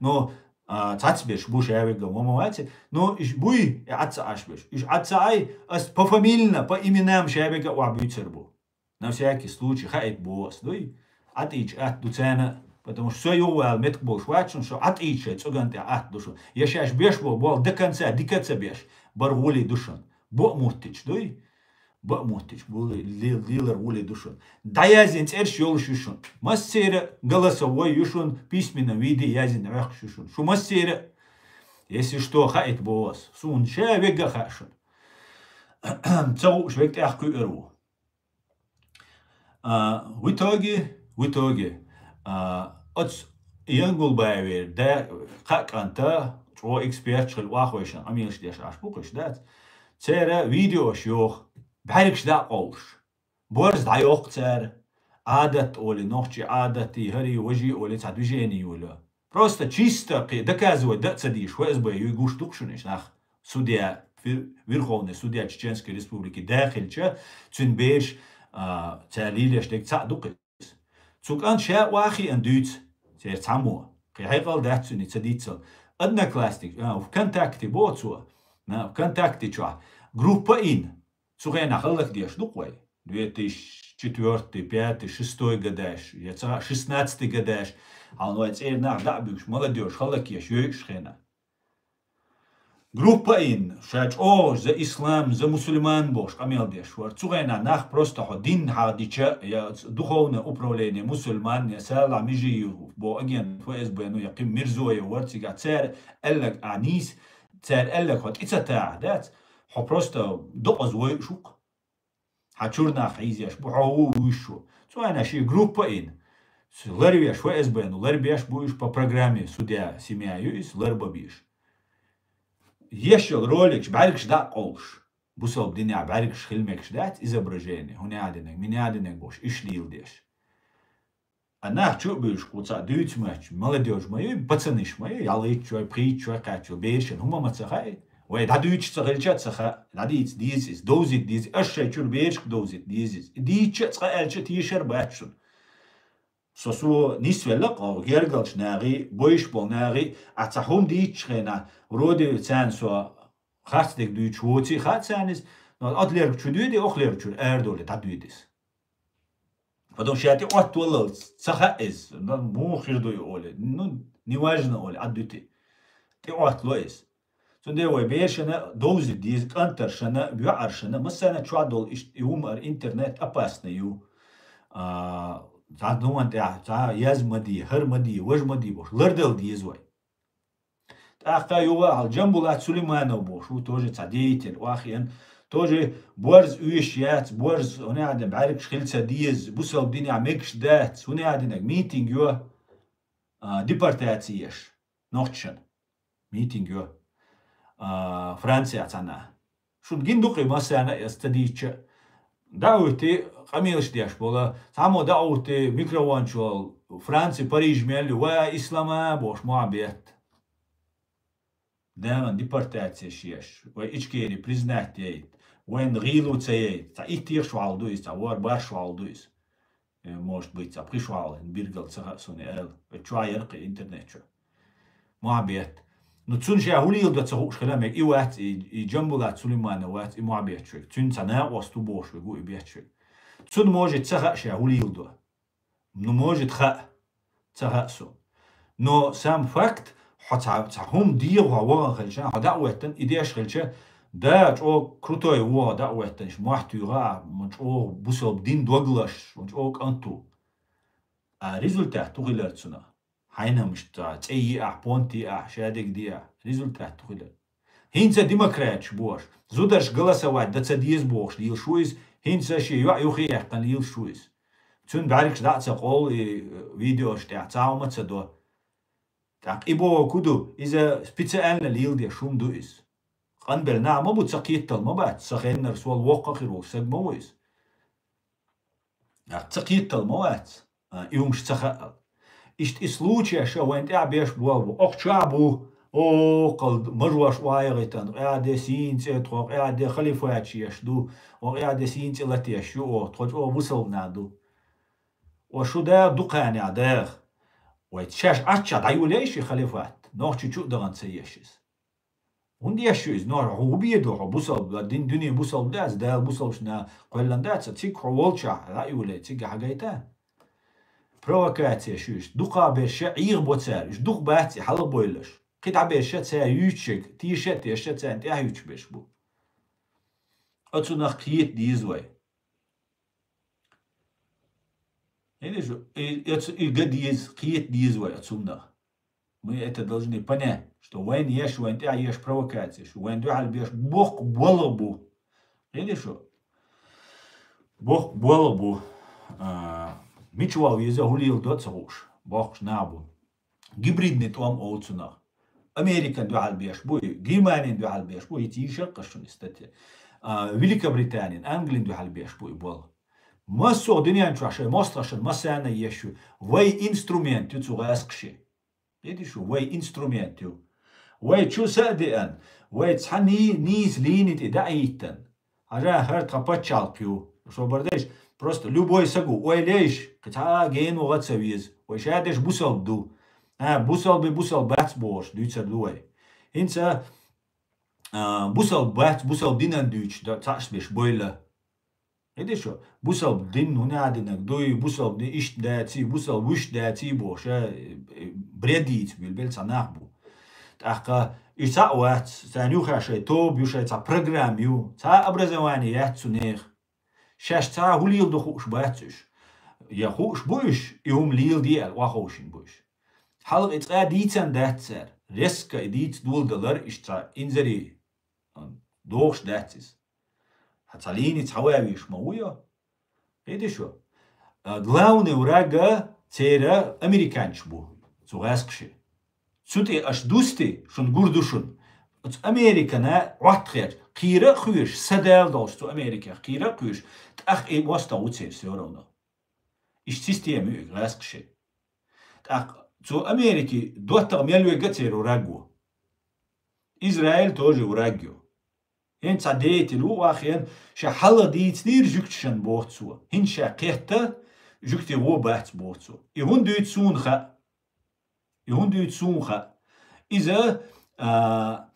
Но, а, цацберш бу шавега, ма ма вац. Но иш буй, и Ӏад ца Ӏаш берш. Иш Ӏад ца Ӏай, ас по фамилина, по именам шавега охьабуьйцар бу. На всякий случай, хаийта боху ас, дуй? ӀатӀийча атта ду царна, потому что со юхавала метка болуш вац шуна, шо ӀатӀийча шайн цӀуган тӀехь атта ду шуна. Я шаьш беш бо, болу до конца дика ца беш, бар гӀулий ду шуна. Бо а муттича, дуй? Бо а муттича, гӀулий, ли-, лелар гӀулий ду шуна. ДӀаязйина цӀерш йолуш ю шуна. Массера голосовой ю шуна, письменном виде язйина Ӏохкуш ю шуна. Шу массера, если что, хаийта боху ас. Суна ша вега а хаьа шуна. Ца хууш вега тӀехь кхуьур ву. А, в итоге, в итоге, а, оцу Янгулбаевера да, кхаа кӀанта, чӀогӀа эксперташ хила охьахойшан, къамелаш деш Ӏаш бу кхуьш дац. Церан видеош йоху, бӀаьргаш дӀа а къовлуш. Борз дӀайоккху цара, Ӏадат олий, нохчий Ӏадатий, хӀарий, важий олий, цхьа движение йолу. Просто чисто кхе доказывать дан а ца дийш, ФСБ юй гуш ду-кх шуна иш нах. Судья, вер-, Верховный судья Чеченской Республики да хилча, цуьнан бераш, а, цара лелош дерг цхьаъ ду-кх иза. Цу кӀант ша охьахиъна дуьйцу, церан цхьаммо. Кхин хьекъал дац цуьнан ца дийцал. Одноклассник, а, ВКонтакте боху цо. На, ВКонтакте чохь. Группа ин. Цу хенахь хӀаллакдеш ду-кх вай. Две тысячи четвёртый, пятый, шестой годаш, я ца шестнадцатый годаш, хьалха вай цӀера нах дӀа а буьгуш, молодёжь хӀаллакъеш йойуш хенахь. Группа ин, ша чӀогӀа за ислам, за мусульман бохуш къамел деш вара. Цу хенахь нах просто хьо дин хьахдича, я духовное управление мусульман, я Салахь Межиев боху агент ФСБ, ну, я кхин Мирзоев вара цигахь, цара аьлларг а нийса, цара аьлларг хьо тӀе ца тахьа дац, хьо просто докъаза войуш ву-кх. Хьан чуьра нах хьийзеш бу, хьо ву вуьйш ву. Цу хенахь шен группа ин. Ларвеш ФСБ, ну, ларбеш бу уьш по программе, судья семья ю иза, ларбан безаш. Еш йолу роликаш, бӀаьргаш дӀа а къовлуш. Бусалба динехь бӀаьргаш хила мегаш дац, изображение, хӀун яа динарг, мин яа динарг бохуш, ишлийла деш. А нах чу а буьйлуш, кху цхьа дуьйцу моьттуш, молодёжь ма ю, пацанаш ма ю, ялхийтта шой, пхийтта шой кхаьччо, берашна хӀума ма ца хаьа. Вай дӀадуьйцуш ца хилча а ца хаьа, дӀадийца деза иза, довзийта деза, аш шайн чуьра берашка довзийта деза иза. И дийцча а, цкъа аьлча а тешар бац шуна. Со, со нисвелла-кх гергарчу нахе, бойуш болу нахе, а цхьа хӀума дийцучу хенахь, вроде царна со харц дерг дуьйцуш воций хаьа царна иза, но оцу лерга чу дуьйди, окху лерга чуьра арадолий дӀадуьйди иза. Потому что ша тӀе Ӏоттаваллалц ца хаьа иза, ну, муха хир ду и олий, ну, неважно олий, Ӏад дуьти. ТӀе Ӏоттало иза. Цундела вай берашна довзийта деза, кӀантаршна, йоӀаршна, массарна чохь долу иштта и хӀума ара интернет опасный ю. А, цхьа дуван тӀехь, цхьа яз ма де, хӀара ма де, важа ма де бохуш, лардала деза вай. ТӀаккха юха а хьал Джамбулат Сулейманов бохуш ву, тоже цхьа деятель, охьахиъна, тоже борз оьшуш яц, борз, хӀун яа динарг, бӀаьргаш хила ца деза, бусалба динехь мегаш дац, хӀун яа динарг, митинг йо, а, депортаци еш нохчашна. Митинг йо, а, Францехь цхьана. Шуна гина ду-кх и массарна а, ас ца дийцча а. ДӀа а хӀуьттий, къамелаш деш болу, цхьаммо дӀа а хӀуьттий, микрофон чу, Франци, Париж мел ю, ва ислама бохуш мохь бетта. Дагана депортацеш еш, вай Ичкери признать яйта, вайна гӀийла ца яйта, цхьа иттех шо хьал ду иза, цхьа вор барх шо хьал ду иза. Э, может быть, цхьа пхи шо хьал, биргал ца хаьа суна аьлла. Чохь яра-кх интернет чу. Мохь бетта. Ну, цунна ша хӀун леладо ца хууш хила мега, и вац, и, и Джамбулат Сулейманов вац, и мохь бетташ верг. Цуьнан цхьа накъост ву бохуш верг ву и бетташ верг. Цунна, может, ца хаьа ша хӀун леладо. Ну, может, хаьа, ца хаьа суна. Но сам факт, хьо цхьа, цхьа хӀума дегӀо хьо вахана хилча, хьо дӀа а хӀоьттина, и деш хилча, да, чӀогӀа крутой ву хьо дӀа а хӀоьттина, мохь туьйху, ма чӀогӀа бусалба дин доглаш, ма чӀогӀа кӀант ву. А результат хӀу хилар цунах? Хьайна мишта, цӀе йиахь, понт йиахь, шадерг диахь, результат хӀу хилар? ХӀинца демократаш бохуш, зударш голосовать дан ца деза бохуш лелаш ву иза, хӀинца шен йоӀ юххе яьккхина лелаш ву иза. Цуьнан бӀаьргаш дӀа а ца къовлу и видеош тӀехь, цхьа хӀума а ца до. ТӀаккха и боху ку ду, иза специально леладеш хӀума ду иза. Къанбелла нах ма бу, ца кхеттал ма бац, сан хеннара сол воккха а хир волуш саг ма ву иза. Ца кхеттал ма вац, а, и хӀумаш ца хаал. Иштта и случайша вайн тӀехь беш болу бу. Окху чохь бу, о, кхал мажош охьайгӀийтан, къаьхьа де сийна цӀе тхо, къаьхьа де халифаташ еш ду, о, къаьхьа де сийна цӀе латеш ю, о, тхо чӀогӀа бусалбанаш ду. О, шу да дукханехь даха. Вай шаьш Ӏаччахь дӀайолаеш и халифат, нохчи чу а дахана ца еш иза. ХӀунда еш ю иза? Нохчо хьо хӀун бен ду, хьо бусалба, дин дуьне бусалба дац, Дала бусалбашна кхоьллина дац, цига хьо волчохь дӀа а йолий, цига хьагайта? Провокация шу иштта. Дукхахберш а Ӏехабо цара, уьш дукха бац и хьалхабойлаш. КхидӀаберш а цара юьйцуш ерг, тийша а тешша царна тӀаьхьа юьйцуш берш бу. Оцунах кхета деза вай. Хьийзаш, и, и, и га деза, кхета деза вай оцунах. Мы это должны понять, что вайн еш, вайн тӀехь еш провокацеш, вайн дуьхьал беш боккха болх бу. Хьийзаш? Боккха болх бу. А, мича вала веза, хӀун леладо а ца хууш, боккхуш нах бу. Гибридный тӀом олу цунах. Американ дуьхьал беш бу и, Германин дуьхьал беш бу, и тийша а кхаш шуна и статья. А, Великобританин, Англин дуьхьал беш бу и болх. Массо а дуьнен чохь шайн мостагӀашна массарна еш ю. Вай инструмент ю цу гӀаскхийн. Хьийзаш, вай инструмент ю. Вай чу са а деана, вай цхьа ни-, нийса лийна тӀе дӀа а йиттина. Хьажа, хӀара тхан пачхьалкх ю. Шо бардайш, просто любой саг ву, ойла еш, кхин цхьа а гена ваха ца веза. Вай шадерш бусалба ду. А, бусалби бусалба бац бохуш, дуьйцур ду вай. ХӀинца, а, бусалба бац, бусалба динан дуьйцуш, да, цхьаъш беш бойла. Хьийзаш, бусалба дин хӀун а динарг дуй, бусалба дин иштта даций, бусалба вуьшта даций бохуш, а, э, бред йийца буьйлабелла цхьа нах бу. ТӀаккха и цхьаъ вац, царна юххехь шайн тоба ю, шайн цхьа программа ю, цхьа а образование яц цу нехан. Шаьш цхьа а хӀун леладо хууш бац уьш. Я хууш бу уьш, и хӀума леладе аьлла, охьаховшийна бу уьш. Хьалха и цкъа а дийцина дац цара, резко и дийца доладалар иштта цхьа инзаре, а, дохуш дац иза. Хьан цхьа лийна цхьа ван веш ма ву йо? Хьийзаш? А, главный враг церан американцаш бу, цу гӀаскхийн. Цу тӀе аша дусти, шуна гур ду шуна. Оцу Американа Ӏоттахерча, кхийра а кхоьруш, са дала долуш цу Америкех кхийра а кхоьруш, тӀаккха и мостагӀа ву церан всё равно. Иштта система ю и гӀаскхийн. ТӀаккха цу Америки доттагӀа мел верг а церан враг ву. Израиль тоже враг ю. ХӀинца цхьа деятель ву вахана, ша хьалха дийцинера жуьгташна боху цо. ХӀинца ша кхетта, жуьгти гӀо бац боху цо. И хӀунда дуьйцу суна хаьа? И хӀунда дуьйцу суна хаьа? Иза, а,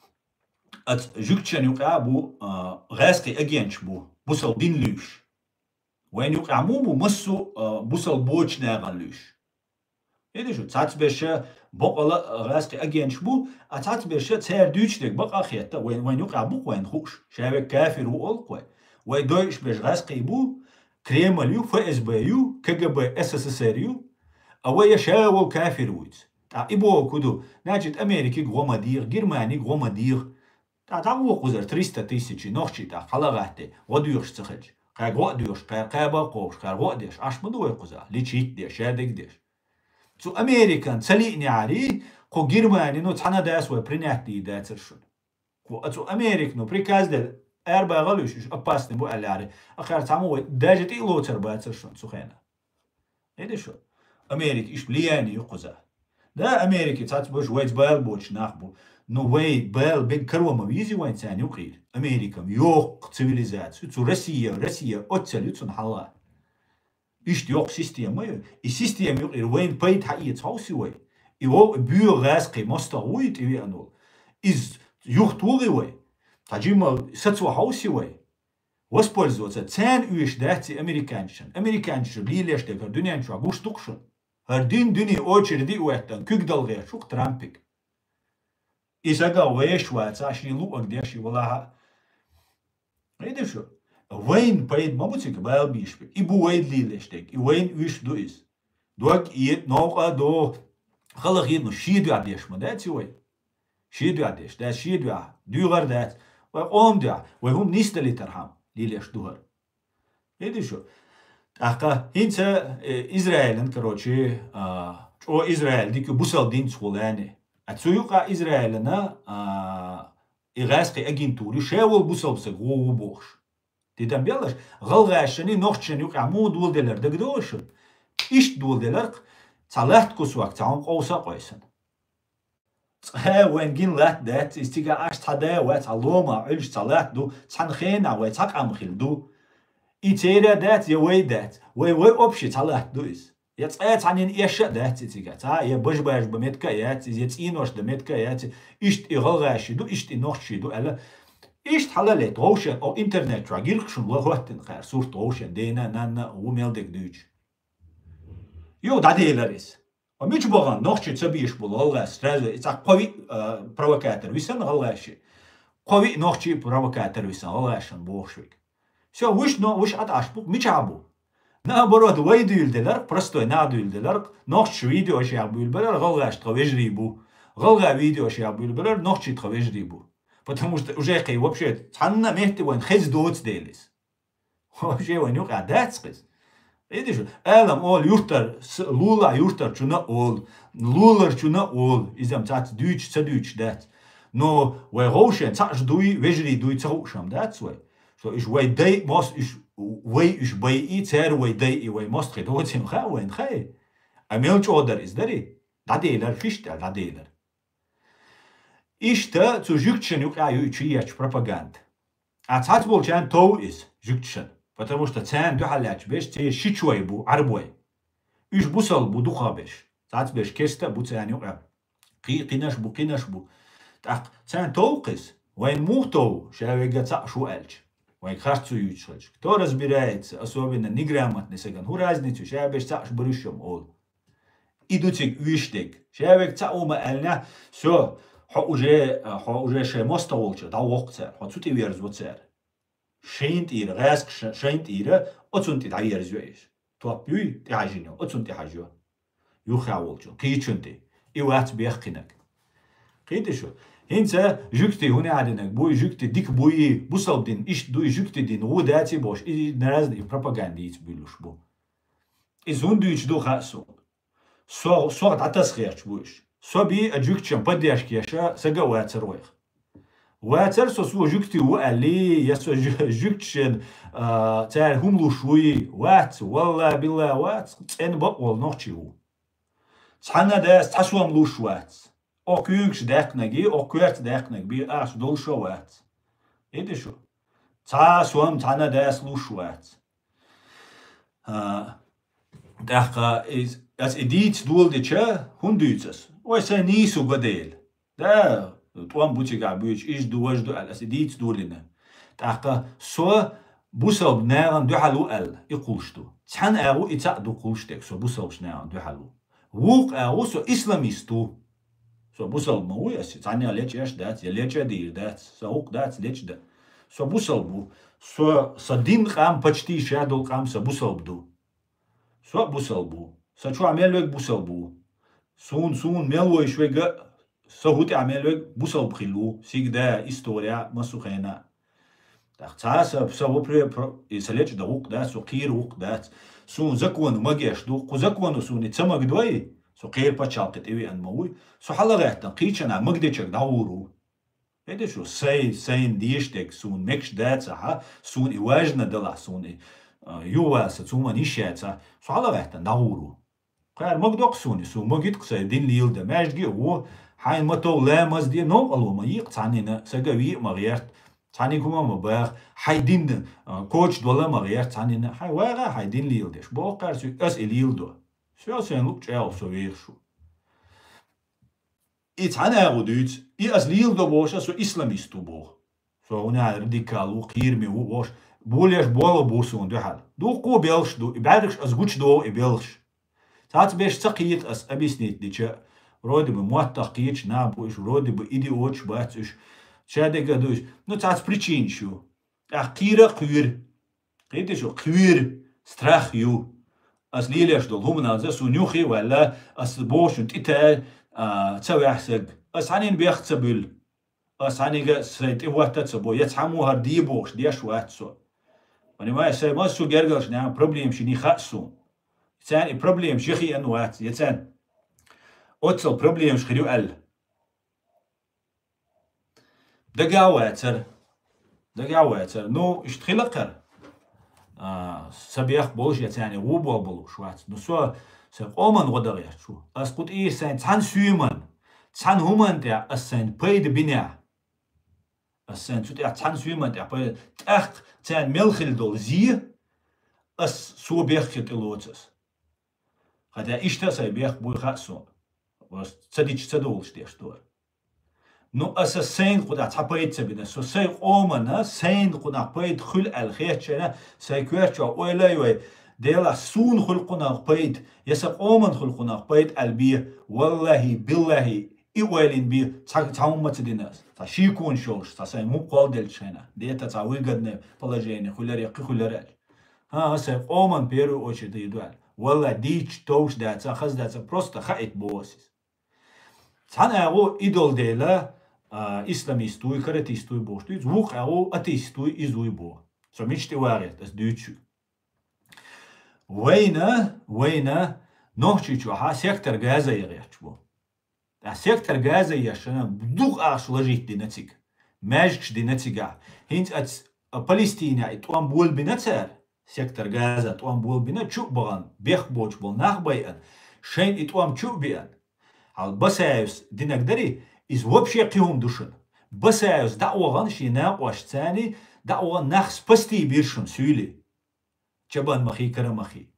аца жуьгташна юкъахь бу, а, гӀаьскхи агенташ бу, бусалба дин луьйш. Вайн юкъахь муха бу массо а, а, бусалба боцчу нахана луьйш? Хьийзаш, цхьацца берш бакъала а гӀаьскхи агенташ бу, а цхьацца берш цара дуьйцуш дерг бакъ а хетта, вайн, вайн юкъахь бу-кх вайна хууш, ша верг кафир ву олу-кх вай. Вай дойуш берш гӀаьскхий бу, Кремль ю, ФСБ ю, КГБ СССР ю, а вай я ша волу кафир вуьйцу. ТӀаккха и боху ку ду, значит, Америкига гӀо ма дегӀа, Германига гӀо ма дегӀа. ТӀаккха дӀагӀо кхузара триста тысячи нохчий тӀаккха хьала а гӀатта, гӀо доьхуш ца хилча. Кхаьрга гӀо а доьхуш, кхаьрга кхаба а кхобуш, кхаьрга гӀо а деш, Ӏаш ма ду вай кхузахь, лечить деш, шадерг деш. Цу Американ ца лиънехьарий, кху Германино цхьана а дас вай принять дийр дацара шуна. Кху а цу Американо приказ делла, арабагӀа луьйш, уьш опасный бу аьллехьарий, а кхаьрца цхьаммо вай даже тӀе а лоцур бацара шуна цу хенахь. Хьийзаш? Америка иштта влияние ю кхузахь. Да, Америка цхьацца берш вайца бала боцуш нах бу, но вай бала бега каро ма везий вайн царна юкъера. Америка-м йоккха цивилизаци ю, цу Россия, Россия оццал ю цунна хьалха. Иштта йоккха система ю. И система юкъера вайна пайда хьаэца хьовсий вай? И вовшах боьха гӀаьскхи мостагӀа вуй тӀевеана волу? Иза юхатохий вай? Цхьа жимма сацо хьовсий вай? Воспользоваться царна оьшуш дац и американцашна. Американцаша лелош дерг хӀара дуьнен чохь гуш ду-кх шуна. ХӀара дин дуьне очереди а хӀоьттина, куьг дала гӀерташ ву-кх Трампига. И сага вешаш вацахь, шен луъург деш и валахьа. Хьийзаш? Вайна пайда ма бу цига бала бийш бе. И бу вайна лелош дерг, и вайна оьшуш ду иза. дог а, новкъа а ду, хала хи, ну, ши дуьхьа деш ма дац вай. Ши дуьхьа деш, дац ши дуьхьа, дуьхьар дац. Вай къом дуьхьа, вай хӀума нисдалийтархьама лелаш ду хӀара. Видишь шу? ТӀаккха хӀинца, э, Израилан, короче, а, чӀо Израиль дика бусалба динца хулани. А цу юкъа Израилана, а, и гӀаскхи агентури шевал бусалба саг гӀо ву бохуш. Ти там белаш, гӀалгӀашшани нохчашшани юкъа муха доладелар дагадогӀуш шуна? Иштта доладелар-кх, цхьа латта кусок цхьа хӀума къовса а къойсана. Цкъа вайн гин латта дац, иза цига аш цхьа да вай, цхьа лома, Ӏуьллуш цхьа латта ду, цхьана хенахь вай цхьа къам хилла ду. И церан дац, я вай дац, вай, вай общий цхьа латта ду иза. Я цкъа цхьаннен эшша а дац и цига, цхьа я бажа-бажа ба метка а яц иза, я цӀенош дан метка а яц, иштта и гӀалгӀаши ду, иштта и нохчаши ду аьлла. Иштта хьала ле, тховшен, о, интернет чохь гиркхашна ло хӀоттина кхара сурт тховшен, дена, нанна, ву мел дег дуьйцу. Юха дӀаделар иза. Ва мича бахана нохчий ца бийш болу гӀалгӀаш, сразу и цхьа кхо-виъ, а, провокатор висана гӀалгӀаши. Кхо-виъ нохчий провокатор висана гӀалгӀашан бохуш вега. Всё, вуьш но, вуьш Ӏаташ бу, мичахь бу? Наоборот, вай дуьйла делар, простой нах дуьйла делар, нохчаш видеошех буьйлабелар, гӀалгӀаш тхан вежарий бу. ГӀалгӀа видеошех буьйлабелар, нохчий тхан вежарий бу. Потому что уже кхин вообще цхьанна метте вайн хеза доцу делис. Вообще вайн юкъа дац кхиз. Видишь, алам ол юртар, с-, лула юртар чуна ол, лулар чуна ол, изам цац дуьйч, ца дуьйч дац. Но вай гӀовшен цаӀш дуй, вежарий дуй, ца хууш ам дац вай. Что иш вай дай, мос иш, вай иш бай и, цер вай дай и, вай мос тхи доцим ха, вайн хай. А мел чӀодар из дари? ДӀаделар, фиш тӀа дӀаделар. Иштта цу жуьгташан юкъа ю и чу ечу пропаганда. А цхьац болчарна тов иза жуьгташан, потому что царна дуьхьал лаьтташ беш церан ши чой бу, Ӏарбой. Уьш бусалба бу дукхах беш. Цхьац беш керста а бу царна юкъа. Кхи-, кхинаш бу, кхинаш бу. ТӀаккха царна тов кхиз. Вайн мух тов, ша вега цаӀ шу аьлча. Вайн харцу юьйцуш хилча. Кто разбирается, особенно неграмотный саган. ХӀу разницу, ша беш цаӀ шу баруш ам олу. И ду цига уьш дерг. Ша вега цхьа а хӀума аьллинехь, всё, хьо уже, хьо уже шайн мостагӀ волчу дӀавоккху цара, хьо цу тӀе верзо цара. Шайна тӀера, гӀаьскхи ша-, шайна тӀера, оцунна тӀе дӀаверзайо иза. Топ юй, тӀехьажийна, оцунна тӀе хьажайо. Юххехь волчунна, кхечунна тӀе. И вац бехкинарг. Кхетий шу? ХӀинца жуьгтий хӀун аьллинарг буй, жуьгтий дика буй, бусалба дин иштта дуй, жуьгтий дин гӀу даций бохуш, и разный пропаганда йийца буьйлуш бу. Иза хӀунда дуьйцуш ду хаьа суна. Со, сох дӀатасхерча бу уьш. Со бий а жуьгташан поддержка еша, сага а вацар вайх. Вацар со, со жуьгтий ву аьллий, я со жу-, жуьгташан, а, цара хӀума луш вуй, вац, валла, билла, вац, цӀена бакъволу нохчий ву. Цхьана дас цхьа сом луш вац. О куьйгаш даьккхинарг, о коьрта даьккхинарг бий, аш долуш а вац. Иди шу. Цхьа сом цхьана дас луш вац. А, тӀаккха иза, ас и дийца доладича, хӀунда дуьйцу ас? Ой, сайн нийса ву бан дела. Да, тӀом бу цигахь буьйцу, иж ду, важ ду аьлла, ас и дийца долийна. ТӀаккха со бусалба нахана дуьхьал ву аьлла, и кхулш ду. Цхьана агӀу и цхьаъ ду кхулш дерг, со бусалбаш нахана дуьхьал ву. Вукху агӀу со исламист ву. Со бусалба ма ву, ас цхьанна лечкъаш дац, я лечкъа дийр дац, сан хӀукъ дац лечкъа дан. Со бусалба ву. Со, сан дин къам, почти ша долу къам сан бусалба ду. Со а бусалба ву. Сан чохь мел вега бусалба ву. Суна, суна мел войш вега, сан хӀу тӀехь мел вега бусалба хилла ву. Сигда, история, массу хена. ТӀаккха цхьа сан, сан вопре-, про-, и сан лечкъа дан хӀукъ дац, со кхийра хӀукъ дац. Суна закону магеш ду, кху закону суна и ца магадой, со кхийра пачхьалкхе тӀевеана ма вуй. Со хьалагӀаьттина, кхийчана магадечуьнга дӀагӀур ву. Хьеда шу, сайн, сайн деш дерг суна мегаш дацахьа, суна и важна далахь, суна и, а, юха сан цу ма йиш яцахь, со хьалагӀаьттина дӀагӀур ву. Кхара магадоккху суна, суна магийта-кх сайн дин леладан. Маьждиге а ву, хьайна ма-тов ламаз де, новкъарло ма йийкъ цхьаннина, сага ве а ма гӀерта, цхьанниг хӀума а ма баха, хьайн дин, а, коча дола а ма гӀерта цхьаннина, хьайн вагӀа хьайн дин леладеш. Боху кхара соьга, ас и леладо. Всё, сайн луъу чӀагӀо со вехаш ву. И цхьана агӀу дуьйцу, и ас леладо бохуш, ас со исламист ву боху. Со хӀунда радикал ву, кхийраме ву бохуш, болеш болу бу суна дуьхьал. Дуккха а белхаш ду, и бӀаьргаш ас гучудогӀу и белхаш. Цхьацца беш ца кхета ас объяснить дича, вроде бы моттах кхеташ нах бу уьш, вроде бы идиоташ бац уьш, шадерг а ду уьш. Ну, цхьацца причинаш ю. ТӀаккха кхийра а кхоьру. Кхетий шу, кхоьру, страх ю. Ас лелаш долу хӀуманаза суна юххе а ваьлла, ас бохучун тӀе тай, а, ца ваьхьсаг. Ас хьанийн бех ца буьллу. Ас хьанига сайн тӀе ватта ца бо, я цхьаммо хӀара де бохуш деш вац со. Понимаешь, сайн массо гергарш нахьа проблемаш йиний хаьа суна. Царна и проблемаш яхиъан вац, я царна оццал проблемаш хир ю аьлла. Дага а вацара. Дага а вацара. Ну, иштта хила кхара. А, са бех болуш я царна гӀу бо болуш вац. Ну, со сайн къоман гӀо дагӀерчу. Ас кху тӀийр сайн цхьана суьйман, цхьана хӀуман тӀехь ас сайн пайда бинехь. Ас сайн цу тӀехь цхьана суьйман тӀехь пайда. ТӀаккха царна мел хила долу зе, ас со бехке тӀелоцу ас. Хатя иштта а сайн бех буй хаьа суна. Ас ца дича ца долуш деш дора. Ну, аса сайн кхунах цхьа пайда ца бина. Со сайн къомана, сайн кхунах пайда хуьлу аьлла хетчайна, сайн коьртачохь ойла а йой, Делахь суна хуьлу кхунах пайда, я сан къоман хуьлу кхунах пайда аьлла бе, валлахӀи, биллахӀи, и ойлина бе, цхьа, цхьа хӀумма ца дина аса. Цхьа шеконаш йолуш, цхьа сайн мукъ кхолладелчу хенахь, дета цхьа выгодное положение хуьлар я кхин хуьлар аьлча. ХӀан, сайн къоман первую очередь ду аьлла. Валлахь, дийча товш даца, хаза даца, просто хаийта боху аса иза. Цхьана агӀо идол дела, а, исламистуй, каратистуй бохуш дуьйцу, вукху агӀо атеистуй, изуй боху. Со мича тӀе вагӀерта, ас дуьйцу шуьга. Вайна, вайна, Нохчийчохьа сектор Газа яхьерчу бу. Ткъа сектор Газа ешана дукха ахча ложить дина цига. Маьжгаш дина цигахь. ХӀинца аца Палестинехь и тӀом болабина цара. Сектор Газа тӀом болабина чу а бахана, бехк боцуш болу нах байъана, шайна и тӀом чу а биъана. Хьал Басаевс динаг дари, иза вообще кхин хӀума ду шуна. Басаевс дӀа а вахана шен накъошца царний, дӀа а вахана нах спасти бира шуна суьйли. Чабан махий, кара махий.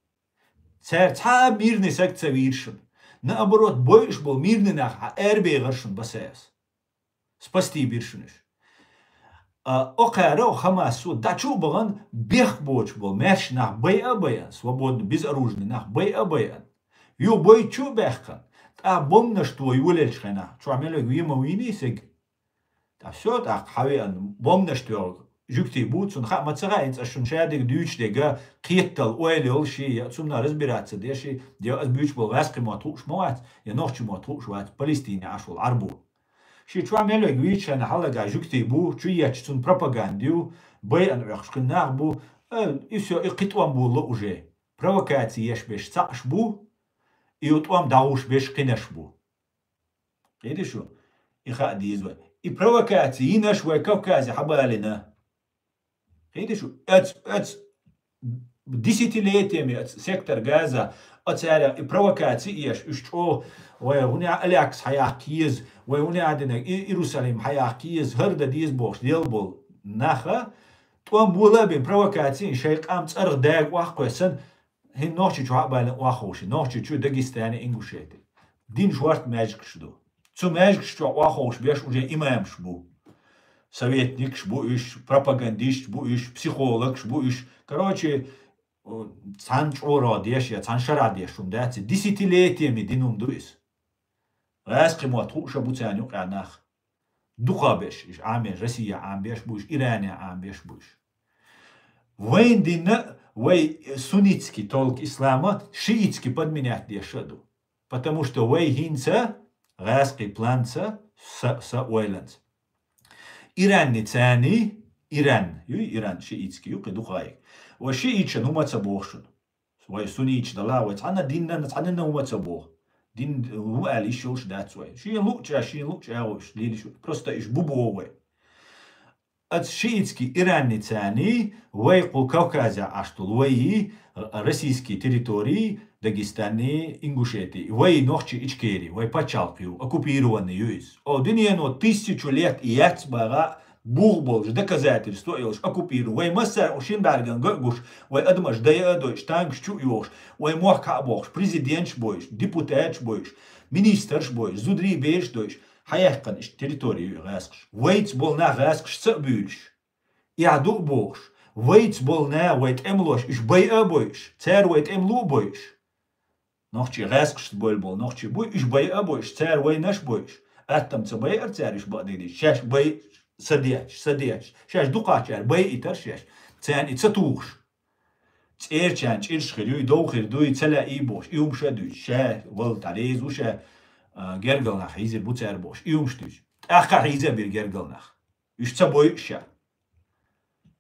Цара цхьа а мирный саг ца вийра шуна. Наоборот, бойуш болу мирный нах хьан арабехара шуна Басаевс. Спасти бира шуна уьш. А, окхара Хамасо дӀа чу а бахана, бехк боцуш болу маьрша нах байа а байана, свободно, безоружный нах байа а байана. Юха бойчу а баьккхана, тӀаккха бомбанаш то йолаелчу хенахь, чохь мел вега вийма вийний саг. ТӀаккха всё, тӀаккха хьан веана, бомбанаш тоьху жуьгтий бу, цунна хаа ма ца хаьа, хӀинца ас шуна шадерг дуьйцуш дерг, кхетал ойла йолу ши, я цунна разбираться деши, я ас буьйцуш болу гӀаьскхи мотт хууш ма вац, я нохчи мотт хууш вац, Палестине Ӏаш волу Ӏарбо. Ши чохь мел вега вийча хенахь хьалага жуьгтий бу, чу ечу цунна пропаганда ю, байъан Ӏохкуш кхин нах бу, э, и всё, и кхин тӀом болало уже. Провокаци еш беш цхьаъш бу, и ю тӀом дӀагӀуш беш кхинаш бу. Кхийтий шу? И хаа деза вай. И провокаци йинаш вай Кавказе хьабалина. Кхийтий шу? Эц, эц десятилетиями эц сектор Газа, а цара и провокаци еш, уьш чӀогӀа, вай хӀунда Алякс хьаяккха еза, вай хӀунда динарг, и Иерусалим хьаяккха еза, хӀара дан деза бохуш, дел болу наха, тӀом бола а бен провокаци, шайн къам цӀарах дага охьакхоьссина, хӀинца Нохчийчу хьа а балина охьаховши, Нохчийчу, Дагестане, Ингушете. Дин шорта маьжгаш ду. Цу маьжгаш чохь охьаховш беш уже имамаш бу. Советникаш бу уьш, пропагандисташ бу уьш, психологаш бу уьш. Короче, цхьана чӀоро деш я цхьана шара деш хӀума дац, десятилетиями дина хӀума ду иза. ГӀаьскхи мотт хууш а бу царна юкъа нах. Дукха беш, иш Ӏамеш, Россия Ӏамбеш бу, иш Иране Ӏамбеш бу иш. Вайн динна, вай суннитский толк ислама шиитский подменять деш а ду. Потому что вай хӀинца гӀаьскхи планца са, са ойланца. Иранни цани, Иран, ю Иран шиитский, ю кхин дукхаиг. Ва шиитчан хӀума ца боху шуна. Вай сунича дала, вай цхьана динна, цхьана хӀума ца боху. Дин хӀума аьлла йиш йолуш дац вай. Шен луъча, шен луъча агӀо уьш лелиш вай. Просто иш бу боху вай. Аца шиитский Иранни цани, вай кху Кавказе Ӏаш долу, вай российский территории, Дагестани, Ингушетии, вай нохчи Ичкери, вай пачхьалкх ю, оккупированный ю иза. О, дуьнено тысячу лет и яц бага, бух болуш, доказательство а йолуш, оккупиру. Вай массара шин бӀаьрган ган а гуш, вай адамаш дайа а дойуш, танкаш чу а йохуш, вай мохк хьа а бохуш, президенташ бойуш, депутаташ бойуш, министраш бойуш, зударий бераш дойуш, хьаяьккхина иштта территория ю и гӀаьскхаш. Вайца болу нах гӀаьскхаш ца а буьйлуш, эхь ду а бохуш, вайца болу нах, вай тӀемалош, уьш байа а бойуш, цара вай тӀемалу а бойуш. Нохчий гӀаьскхашца бойла болу нохчий буй, уьш байа а бойуш, цара вайнаш а бойуш. Аттам ца байара цара уьш бакъдерг дийца. Шаьш бай са детташ, са детташ. Шаьш дукхачара байийтара шаьш. Царна и ца тухуш. цӀерачарна чӀирш хир ю, и дов хир ду, и ца лаьий бохуш, и хӀумаш а дуьйцу, ша вала дӀареза ву, ша, а, гергал нах хьийзар бу цара бохуш, и хӀумаш дуьйцу. ТӀаккха хьийза а бира гергал нах. Уьш ца бойу ша.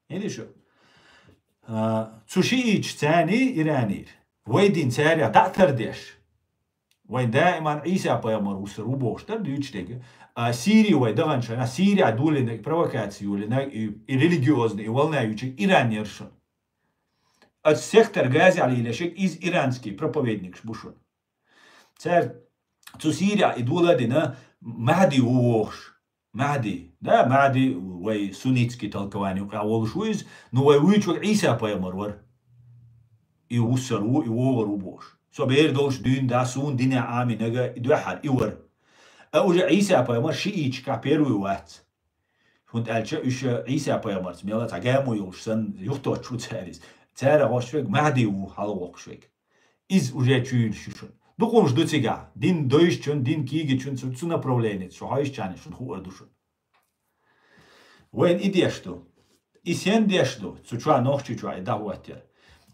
Хьийза шу. А, цу шииташ царний Иранера. Вай дин царех дӀа а тардеш. Вайн даиман Ӏийса пайхамар вусар ву бохуш дара дуьйцуш дерг. А Сири вай даханчу хенахь, Сирехь долийна и провокаци йолийна, и, и религиозный, и волна юьйцург Иран яра шуна. Оцу сектор Газехь лелаш ерг иза иранский проповедникаш бу шуна. Цара цу Сирехь и дола а дина, Махьди ву вохуш. Махьди. Да, Махьди вай суннитский толкование юкъахь волуш ву иза, но вай вуьйцург Ӏийса пайхамар вара. И вуссар ву, и вогӀур ву бохуш. Со бер долуш дуьйна да, суна динехь Ӏамийнарг и дуьххьара и вара. А уже Ӏийса пайхамар шииташкахь первый вац. ХӀунда аьлча уьш Ӏийса пайхамарца мел цхьа гамо йолуш санна юхатоттуш ву цара иза. Цара гӀош верг Махьди ву, хьалавоккхуш верг. Иза уже чуьйраш ю шуна. Дукха хӀумаш ду цигахь. Дин дойшучун, дин кийгачун цу, цу направленица шу хьовсчарна шуна хуур ду шуна. Вайна и деш ду. И сен деш ду? Цу чохь, Нохчийчохь и дӀахӀоттаяр.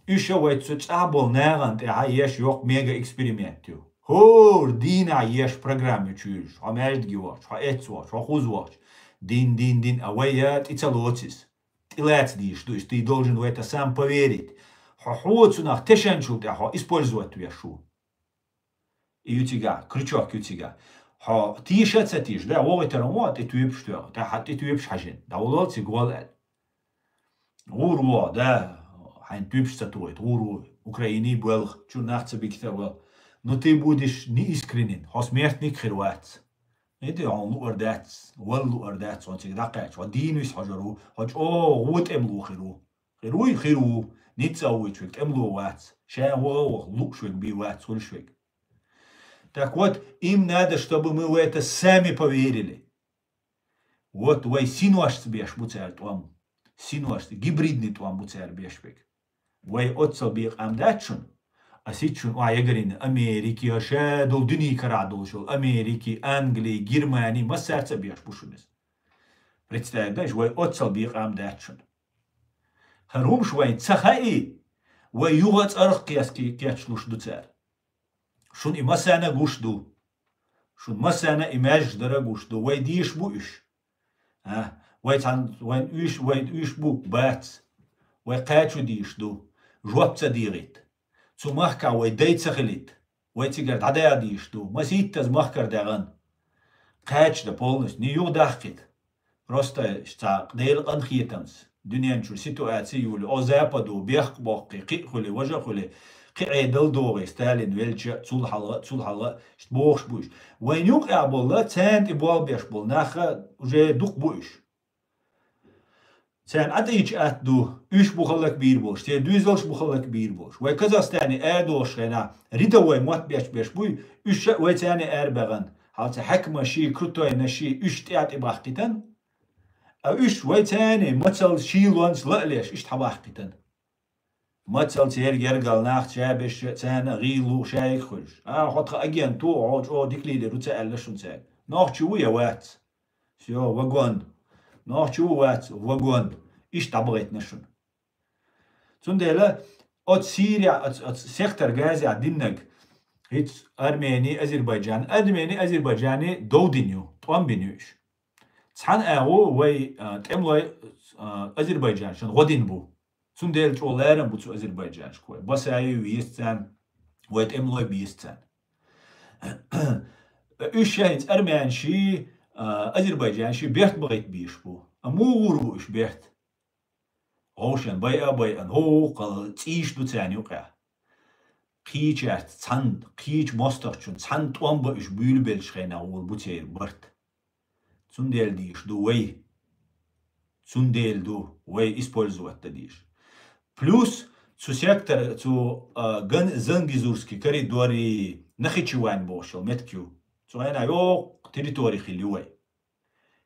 Уьш а вай цу цӀахь болу нахана тӀехь еш йоккха мега эксперимент ю. ХӀора дийнахь еш программа ю чуьйраш. Хьо маьждиге вахча, хьо эццахь вахча, хьо кхуза вахча. Дин, дин, дин, а вай я тӀе ца лоцу иза. ТӀелаца дийш ду, иза ты должен в это сам поверить. Хьо хьо цунах тешанчул тӀаьхьа хьо использовать веш ву. И ю цигахь, крючок ю цигахь. Хьо тийша а ца тийша, да, вогӀуьйтаран вон, тӀе туьйпаш тоьху, тӀе хьан тӀе туьйпаш хьажина, дӀаволал цига вол аьлла. ГӀур вон, да, хьайн туьйпаш ца тухуьйту, гӀур ву, Украиний боьлха, чу нах ца бигита вал. Но ты будешь неискренен, хьо смертник хир вац. Иди хьуна луур дац, вал луур дац, хьо цига дӀакхаьчча, хьо дийна вис хьожур ву, хьо чӀогӀа гӀо тӀемло хир ву. Хир вуй? Хир ву. Ницкъ а вуй чуьга, тӀемло вац. Шайн ваха ваха лууш вег бий вац, хуьлуш вег. Так вот, им надо, чтобы мы в это сами поверили. Вот вай синошца беш бу цара тӀом. Синошца, гибридный тӀом бу цара беш вег. Вай оццал бекъам дац шуна. А сицчун охьа ягарина Америки, а ша долу дуьний карахь долуш йолу Америки, Англи, Германи, массаьрца беш бу шуна иза. Представь, да, вай оццал бекъам дац шуна. ХӀара хӀумаш вайн ца хаий, вай юха цӀарах кхески кечлуш ду цара. Шуна и массарна гуш ду. Шуна массарна и маьждаш дара гуш ду. Вай дийш бу уьш. А? Вай цхьан, вайн уьш, вай уьш бу, бац. Вай кхачу дийш ду. Жоп ца дийгӀит. Цу махкахь вай дай ца хилийта. Вай цигара дӀадаха дийш ду. Масийттаза махкара даьгӀан. Кхача да полностью, ни юха дахкийта. Просто цхьа Делан къинхетамца, дуьнен чу ситуаци юлу, о западу, бехк боккхий, кхиъ хуьли, важа хуьли, кхин Ӏедал догӀий, Сталин велча, цул хьалха, цул хьалха, иштта бохуш бу уьш. Вайн юкъахь болла, царна тӀе болх беш болу нах уже дукха бу уьш. Царна Ӏа тӀе йича атта ду, уьш бу халлак бийр болуш, церан дуьйзалш бу халлак бийр болуш. Вай Казахстане арадохуш хенахь, рядовой мотт беш-беш буй, уьш ша вай царна арабаьгӀан, хьалца хьаькамаши, крутойнаши, уьш тӀе а тӀе бахкийтан, а уьш вай царна мацалла шийлонца ла а леш, иштта хьабахкийтан. Мацалла церан гергал нах чабеш, царна а гӀийла лугӀу шайга хуьлуш. А, хьо тхан агент ву, хьо чӀогӀа дика лийдер ву ца аьлла шуна цаьрга. Нохчи ву я вац? Всё, вагон. Нохчи ву вац, вагон. Иштта дӀабахийтина шуна. Цундела оцу Сирия, оцу, оцу сектор Газехь диннаг, хӀинца Армени, Азербайджан. Армени, Азербайджани дов дина ю, тӀом бина ю уьш. Цхьана агӀо вай, а, тӀемлой, а, азербайджанашна гӀо дина бу. Цундела чӀогӀа ларам бу цу азербайджанашка вай. Басаев веза царна, вай тӀемлой беза царна. Уьш ша хӀинца армянаши, а, азербайджанаши берт бахийта безаш бу. А муха гӀур бу уьш берт? ГӀовшан байа а байан, хӀокхул цӀийш ду царна юкъахь. Кхечаьрца цхьаьна, кхечу мостагӀчун цхьаьна тӀом бан уьш буьйлабеллачу хенахь гӀур бу церан барт. Цундела дийш ду вай. Цундела ду вай использовать дан дийш. Плюс цу сектор, цу, а, Ган-, Зангезурский коридор и Нахичевань бохуш йолу меттиг ю. Цу хенахь йоккха территори хилла ю вай.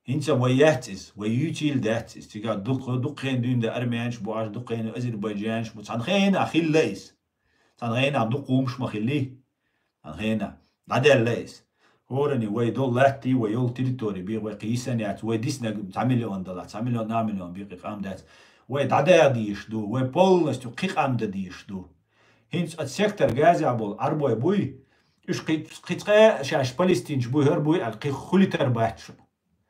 ХӀинца вай яц иза, вай юьйцийла дац иза. Цигахь дукха, дукха хенахь дуьйна дан армянаш бу, аш дукха хенахь азербайджанаш бу. Цхьана хенахь хилла иза. Цхьана хенахь дукха хӀумаш ма хиллий. Цхьана хенахь дӀадаьлла иза. ХӀорани вай долу латти, вай йолу территори бен вай кхийсана яц, вай диснарг цхьа миллион далахь, цхьа миллион, нах миллион бен кхин къам дац. Вай дӀадагӀа дезаш ду, вай полностью кхикъам дан дезаш ду. ХӀинца ат сектор Газа болу Ӏарбой буй, уьш кхи-, кхин цкъа шаьш палестинчу буй, хӀара буй аьлла, кхин хулитар бац шуна.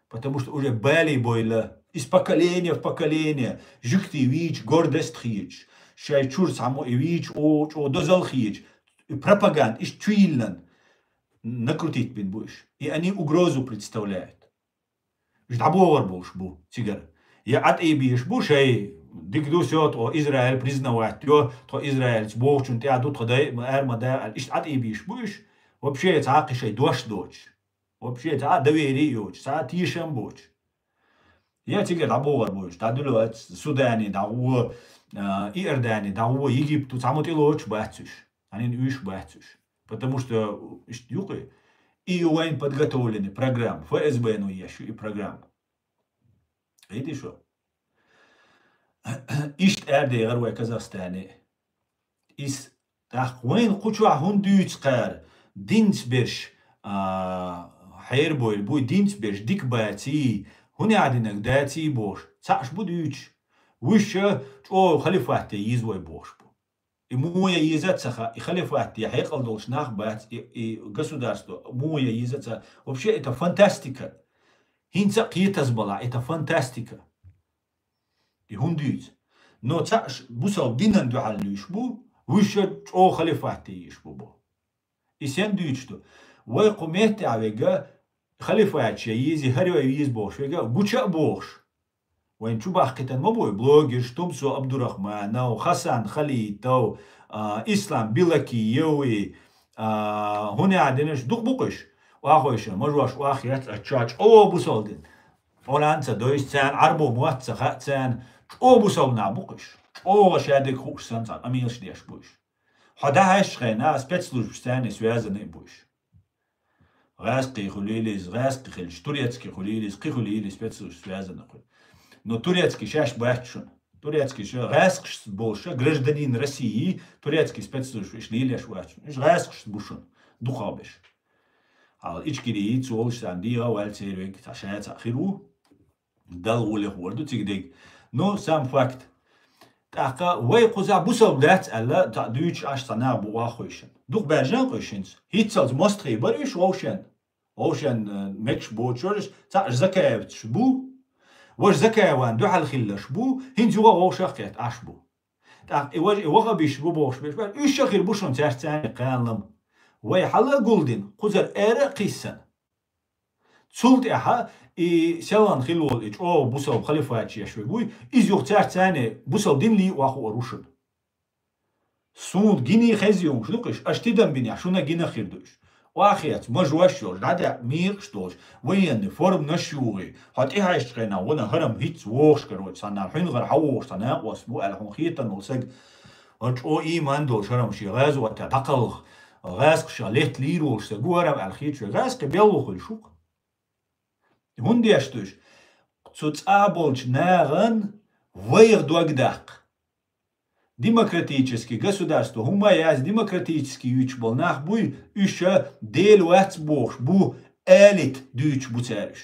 Потому что уже балий бойла, из поколения в поколение, жуьгтий вийча гордость хеташ, шай чуьра цхьаммо и вийча о чӀо дозал хеташ, и пропаганда, иштта чу йиллан, накрутить бин бу уьш. И они угрозу представляют. Уьш дӀабогӀар болуш бу цигара. Я ӀатӀий бийш бу шай, дика ду, всё, тхо Израиль признавать йо, тхо Израильца бохучун тӀехь ду, тхо дай, ма эр ма да, аьлла, иштта ӀатӀий бийш бу уьш. Вообще цхьа кхин шай дош доцуш. Вообще цхьа доверие йоцуш, цхьа тешам боцуш. Я цигара дӀабогӀар бу уьш, дӀадуьллу Судане дӀагӀо, а, Иордане дӀагӀо, Египту, цхьаммо тӀелоцуш бац уьш. Цхьаннен уьш бац уьш. Потому что иштта юкъе и ю вайн подготовленный программа, ФСБ-но еш ю и программа. Видишь, шу? Иштта аьрдехар вай Казахстане. Ис тӀаккха вайн кху чохь хӀунда дуьйцу кхара, динца берш, а, хьерабойла буй, динца берш дика баций, хӀун яа динарг даций бохуш, цхьаъш бу дуьйцуш. Вуьш чӀогӀа халифате йиза вай бохуш бу. И муха еза а ца хаьа, и халифат я хьекъал долуш нах бац, и, и государство муха еза а ца. Вообще, это фантастика. ХӀинца а кхетаза балахь, это фантастика. И хӀунда дуьйцу? Но цхьаъш бусалба динан дуьхьал луьйш бу, вуьш чӀогӀа халифат йиш бу бо. И сен дуьйцуш ду? Вай кху меттехь вега халифаташ я йизи, хӀара вай виза бохуш вега, гуча а бохуш. Вайн чу бахкхитан ма бу и блогерш, Тумсо Абдурахманов, Хасан Халитов, а, Ислам Билакиев, а, хӀун яа динарш дукха бу кхуьш. Охьахойшан, мажош охьахетта, а ча чӀогӀа бусалба дин. Къуръан ца дойш царна, Ӏарбо мотт ца хаьа царна, чӀогӀа бусалба нах бу кхуьш. ЧӀогӀа шадерг хууш санна цхьа къамелаш деш бу уьш. Хьо дӀахьаьжча хенахь спецслужбаш царна связанный бу уьш. ГӀаьскхий хуьлийла иза, гӀаьскхий хилча, турецкий хуьлийла иза, кхин хуьлийла иза, спецслужбаш связанный хуьлу. Но турецкий шаьш бац шуна. Турецкий ша, гӀаьскхаш болуша, гражданин России, турецкий спецслужбаш лелеш вац шуна. Уьш гӀаьскхаш бу шуна, дукхахберш. Хьала Ичкерии, цолуш санна дегӀа ваьлла церан вега, цхьа шаьца хир ву. Далла гӀолехь вар ду цига дерг. Но сам факт. ТӀаккха вай кхузахь бусалба дац аьлла, цхьа дуьйцуш Ӏаш цхьа нах бу охьахойшан. Дукха баьржина кхуьш хӀинца. ХӀинццалц мостагӀий бара уьш вовшен. Вовшен, э, мекаш боцурш, цхьаъш Закаевцаш бу. Важа Закаеван дуьхьал хилларш бу, хӀинца юха вовшах кхетта Ӏаш бу. ТӀаккха и важа, и вахабиш бу бохуш берш бара, уьш а хир бу шуна цаьрца царна кханалам. Вай хьала а гулдина, кхузара ара а кхиссана. Цул тӀаьхьа и селхан хила волу и чӀогӀа бусалба халифаташ еш вег вуй, иза юха цаьрца царна бусалба дин лийа охьахуур ву шуна. Суна гиний хеза юумаш ду-кх уьш, аша тидам бинехь, шуна гина хир ду уьш. Охьахеца, мажош йолуш, дӀадаьӀа мекхаш долуш, военный форманаш югӀий, хьо тӀехьаьжча хенахь, вана хӀарам хӀинца вогӀуш карочу, цхьанна хьуьнагӀара хьан вогӀуш, цхьа накъост бу аьлла хьуна хетарна волу саг, хӀара чӀогӀа ийман долуш хӀарам шен гӀазотехь дӀакхалха, гӀаьскхаша летта лийр волуш саг ву хӀарам аьлла хеташ вай гӀаьскхи белла хуьлуш ву-кх. ХӀунда деш ду уьш? Цу цӀа болчу нахана вайх дог даккха. Демократический государство, хӀумма а яц, демократический юьйцуш болу нах буй, уьш ша Дела вац бохуш бу, элита дуьйцуш бу цара уьш.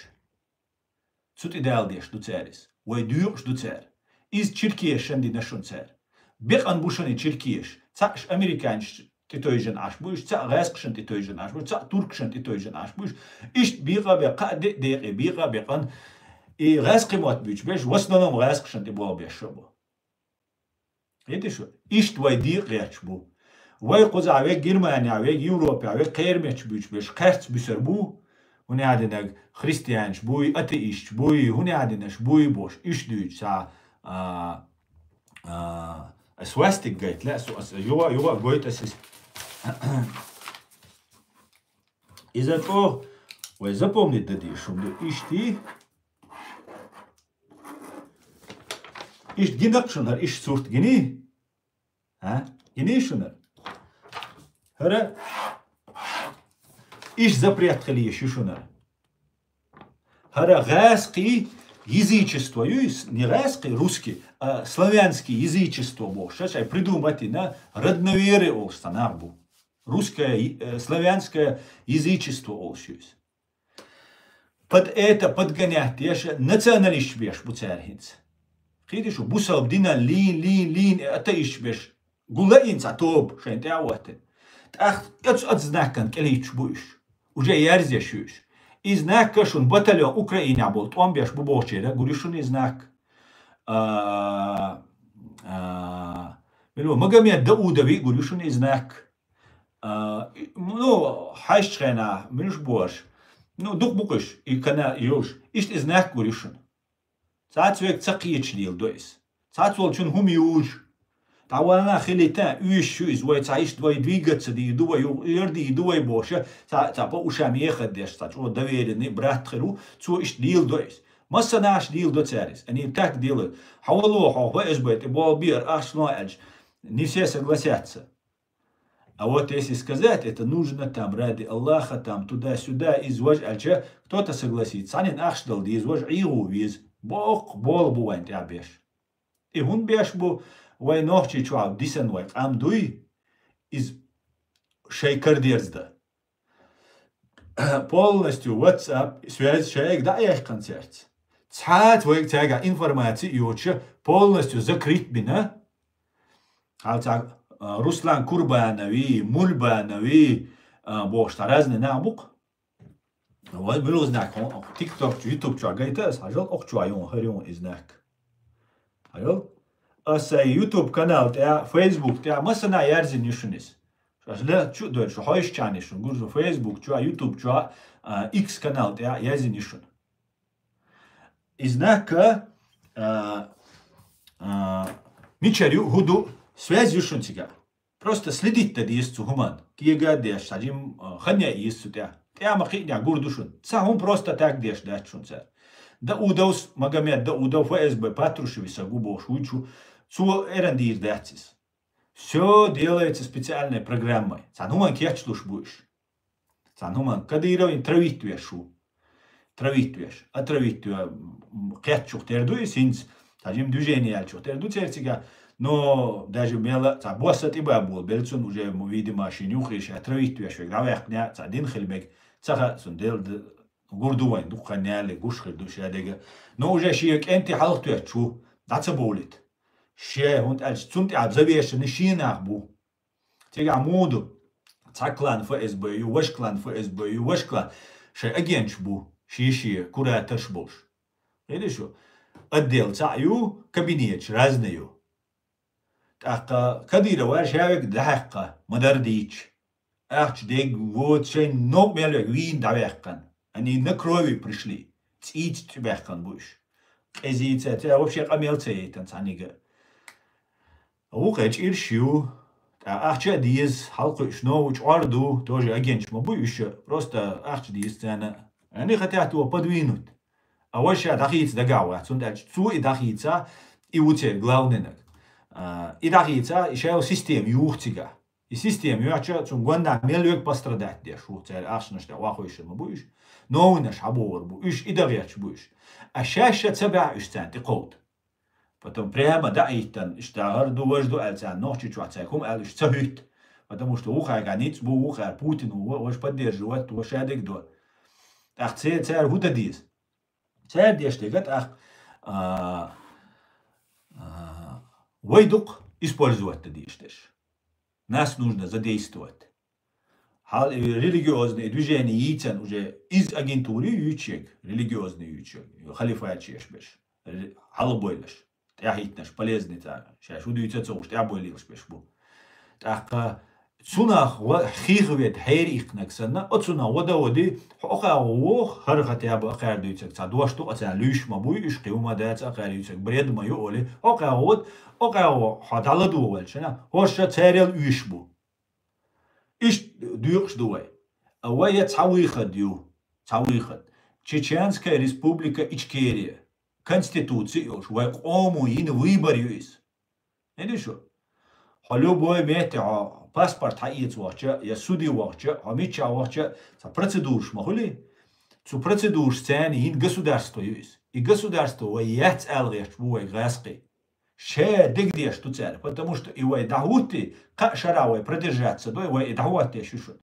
Цу тӀе дала деш ду цара иза. Вай дуьйкъуш ду цара. Иза чиркешан дина шуна цара. Бекъан бу шуна и чиркеш. Цхьаъш американчу тӀетойжан Ӏаш бу уьш, цхьаъ гӀаьскхашан тӀетойжан Ӏаш бу уьш, цхьаъ туркашан тӀетойжан Ӏаш бу уьш. Иштта бекъа а бекъа, кхаа де а декъе бекъа а бекъан. И гӀаьскхи мотт буьйцуш берш, в основном гӀаьскхашан тӀе болх беш ша бу. Хетий шу? Иштта вай декъа гӀерташ бу. Вай кхузахь вег, Германехь вег, Европехь вег, кхерамечу буьйцуш берш, кхаьрца буьсур бу. ХӀунда аьлла динарг христианаш буй, атеисташ буй, хӀунда аьлла динарш буй бохуш, уьш дуьйцуш цхьа, а, а, свастик гайта лаьа, со аса юха, юха а гойту аса иза. Иза чӀогӀа вай запомнить дан дезаш хӀума ду. Иштта, иштта гина-кх шуна хӀара, иштта сурт гиний? А? Гиний шуна хӀара? ХӀара иштта запрет хила езаш ю шуна хӀара. ХӀара гӀаьскхий язычество ю иза, не гӀаьскхий, русский, а славянский язычество бохуш. Ша шайн придумать йина, родноверие олуш цхьа нах бу. Русское, э, славянское язычество олуш ю иза. Под это подгонять деш националисташ беш бу цара хӀинца. Кхийди шу, бусалба динан лийна, лийна, лийна, э, атеисташ беш. Гулаин цхьа тоба шайн тӀе а ваттина. ТӀаккха оцу, оцу знакан кӀелийтуш бу уьш. Уже яьрзеш ю уьш. И знак шуна батальон Украинехь болу тӀом беш бу бохучеран гур ю шуна и знак. А, а, мила ву, Магомед Даудави гур ю шуна и знак. А, и, ну, хьаьжчу хенахь, муьлш бу аша? Ну, дукха бу-кх уьш, и кана йолуш. Иштта и знак гур ю шуна. Цхьацца вега ца кхеташ леладо иза. Цхьацца волчун хӀума южу. ДӀавана хилийта, уьйш ю иза, вай цхьа иштта вай двигаться дийр ду, вай юха эр дийр ду вай бохуша, цхьа, цхьа по ушам ехар деш, цхьа чӀогӀа доверенный брат хир ву, цо иштта леладо иза. Массанхьа леладо цара иза. Они так делают. Хьо вало хьо, хӀо эс бай тӀе болу биар ахча ло аьлча, не все согласятся. А вот если сказать, это нужно там ради Аллаха, там туда-сюда, из вож аьлча, кто-то согласится. Цхьаннен ахча дала деза, вож ӀийгӀо веза. Боккха болу бу вайн тӀехь беш. И хӀунда беш бу, вай нохчий чохь дисан вай къам дуй, из шай карадерза дан. Полностью WhatsApp связь шайга дӀа а яьккхина цаьрца. Цхьацца вайга цаьргахь информаци а йоцуша, полностью закрыть бина. Хьал цхьа, а, Руслан Курбанови, Мульбанови, а, бохуш цхьа разный нах бу-кх. Вай муьлха знак хьуна, TikTok чу, YouTube чу гайта аса, хьажал, окху чу юн, хӀара юн и знак. Хьажал? Аса YouTube канал тӀе, Facebook тӀе, массана яьрзина ю шуна иза. Аса ла чу а дойла, шу хьойшучарна шуна гур ду, Facebook чу, YouTube чу, а, X канал тӀе яьрзина ю шуна. И знак, а, а, мичара ю, хӀун ду, связь ю шуна цигахь. Просто следить дан деза цу хӀуманна. Кега а деш, цхьа жим, а, хан ян еза цу тӀехь. ТӀехь ма кхиънехь гур ду шуна. Цхьа хӀума просто так деш дац шуна цара. Даудовс, Магомед Даудов, ФСБ Патрушеви са гу бохуш вуьйчу, цо эран дийр дац иза. Всё делается специальной программой. Цхьана хӀуманна кечлуш бу уьш. Цхьана хӀуманна Кадыровн травить веш ву. Травить веш. А травить ве-, м, кхеттачух тера ду иза хӀинца. Цхьа жим движение яьллачух тера ду церан цигахь. Но даже мела цхьа босса тӀебабула беллачун уже, м, видимо, шен юххе ша травить веш верг дӀаваьккхина, цхьа дина хила мега. Ца хаьа цунна, Дела д-, гур ду вайн, дукха хан ялале гуш хир ду шадерга. Но уже шен кӀентий хьалха тоьттуш ву, дӀа ца бовлийта. Шен, хӀунда аьлча, цунна тӀехь завешенный шен нах бу. Цигахь муха ду? Цхьа клан ФСБ ю, ваша клан ФСБ ю, ваша клан. Шайн агенташ бу, шен-шен кураторш болуш. Хиъна шу? Отдел цхьаъ ю, кабинеташ разный ю. ТӀаккха Кадырова ша верг дӀахьаькхна, ма-дарра дийцича. Ахча дерг воцу шайн новкъа мел верг вийна дӀаваьккхина. Они на крови пришли. ЦӀийца тӀебаьккхина бу уьш. Къезийца, цара вообще къамел ца яйтина цхьаннега. Вукху чӀирш ю, тӀаккха ахча а деза, хьалакхуьуш нову чкъор ду, тоже агенташ ма бу уьш, просто ахча деза царна. Они хотят его подвинуть. А вай ша дӀахийца дагахь вац, хӀунда аьлча цо и дӀахийца, и ву церан главный наг. А, и дӀахийца, и шайла система юха цигахь. И система йоьхча, цунна гондахь мел верг пострадать деш ву, церан ахчанаш тӀе охьахевшина ма бу уьш. Новинаш хьабогӀур бу уьш, и дагӀеташ бу уьш. А шаьш ша ца баьхьа уьш царна тӀекховда. Потом прямо дӀа а хӀиттина, иштта хӀара ду, важа ду аьлла царна, нохчий чохь цаьрга хӀума аьлла уьш ца хӀуьтту. Потому что вукхаьргахь ницкъ бу, вукхаьра Путин ву, важа поддерживать ву, шадерг до. ТӀаккха церан, цара хӀун дан деза? Цара деш дерг тӀаккха, а, а, вай дукха использовать дан дезаш дерш. Нас нужно задействовать. Хьал и религиозный движение йийцан уже из агентури юьйцуш ерг, религиозный юьйцуш ерг, халифат еш берш, ре-, хьалабойлаш, тӀаьхьахӀиттинарш, полезный цара, шаьш хӀун дуьйцу а ца хууш, тӀаьхьабойлийлаш берш бу. ТӀаккха цунах ва-, хийха веда хьерийкхинарг санна, оцунах вада а вади, хьо кхаьа воху, хӀара хотя бы а кхаьра дуьйцург цхьа дош ду, а царна луьйш ма буй, уьш кхин хӀума дац, а кхаьра юьйцург бред ма ю олий, хьо кхаьа вади, хьо кхаьа воху, хьо дӀаладо ваьлчана, хӀорш царел уьйш бу. Иштта доькъуш ду вай. А вай я цхьа выход ю, цхьа выход. Чеченская республика Ичкерия. Конституци а йолуш, вай къомо йина выбор ю иза. ХӀинца шу? Хьо любой метте хьо паспорт хьаэца вахча, я суде вахча, хьо мичча вахча, цхьа процедураш ма хуьлий? Цу процедураш царна йина государство ю иза. И государство вай яц аьлла гӀерташ бу вай гӀаскхий. Ше дегдеш ду цара, потому что и вай дӀахӀутти, кхаа шарахь вай продержаться дой, вай и дӀахӀоттеш ю шуна.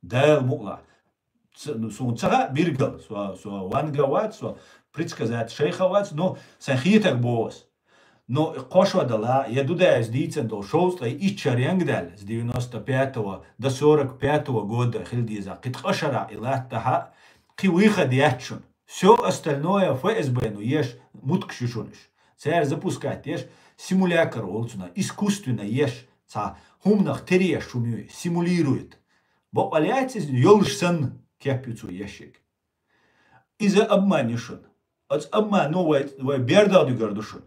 Дала мукълахь. Ц-, ну, суна ца хаьа биргал, со, со ванга вац, со предсказать шайха вац, но сайн хетарг боху ас. Но кхо шо дала, я Дудаевс дийцан долу шовзткъе итт шаренга даьлла, с девяносто пятого до сорок пятого года хила деза, кхин ткъа шарахь и латтахьа, кхин выход яц шуна. Всё остальное ФСБ-но еш муткаш ю шуна уьш. Цара запускать еш симулятор олу цунах, искусственно еш, цхьа хӀуманах тера еш шуна ю, симулирует. Бакъволу яц иза, йолуш санна кеп ю цо ешшиг. Иза обман ю шуна. Оцу обмано вай, вай бердах дуьгур ду шуна.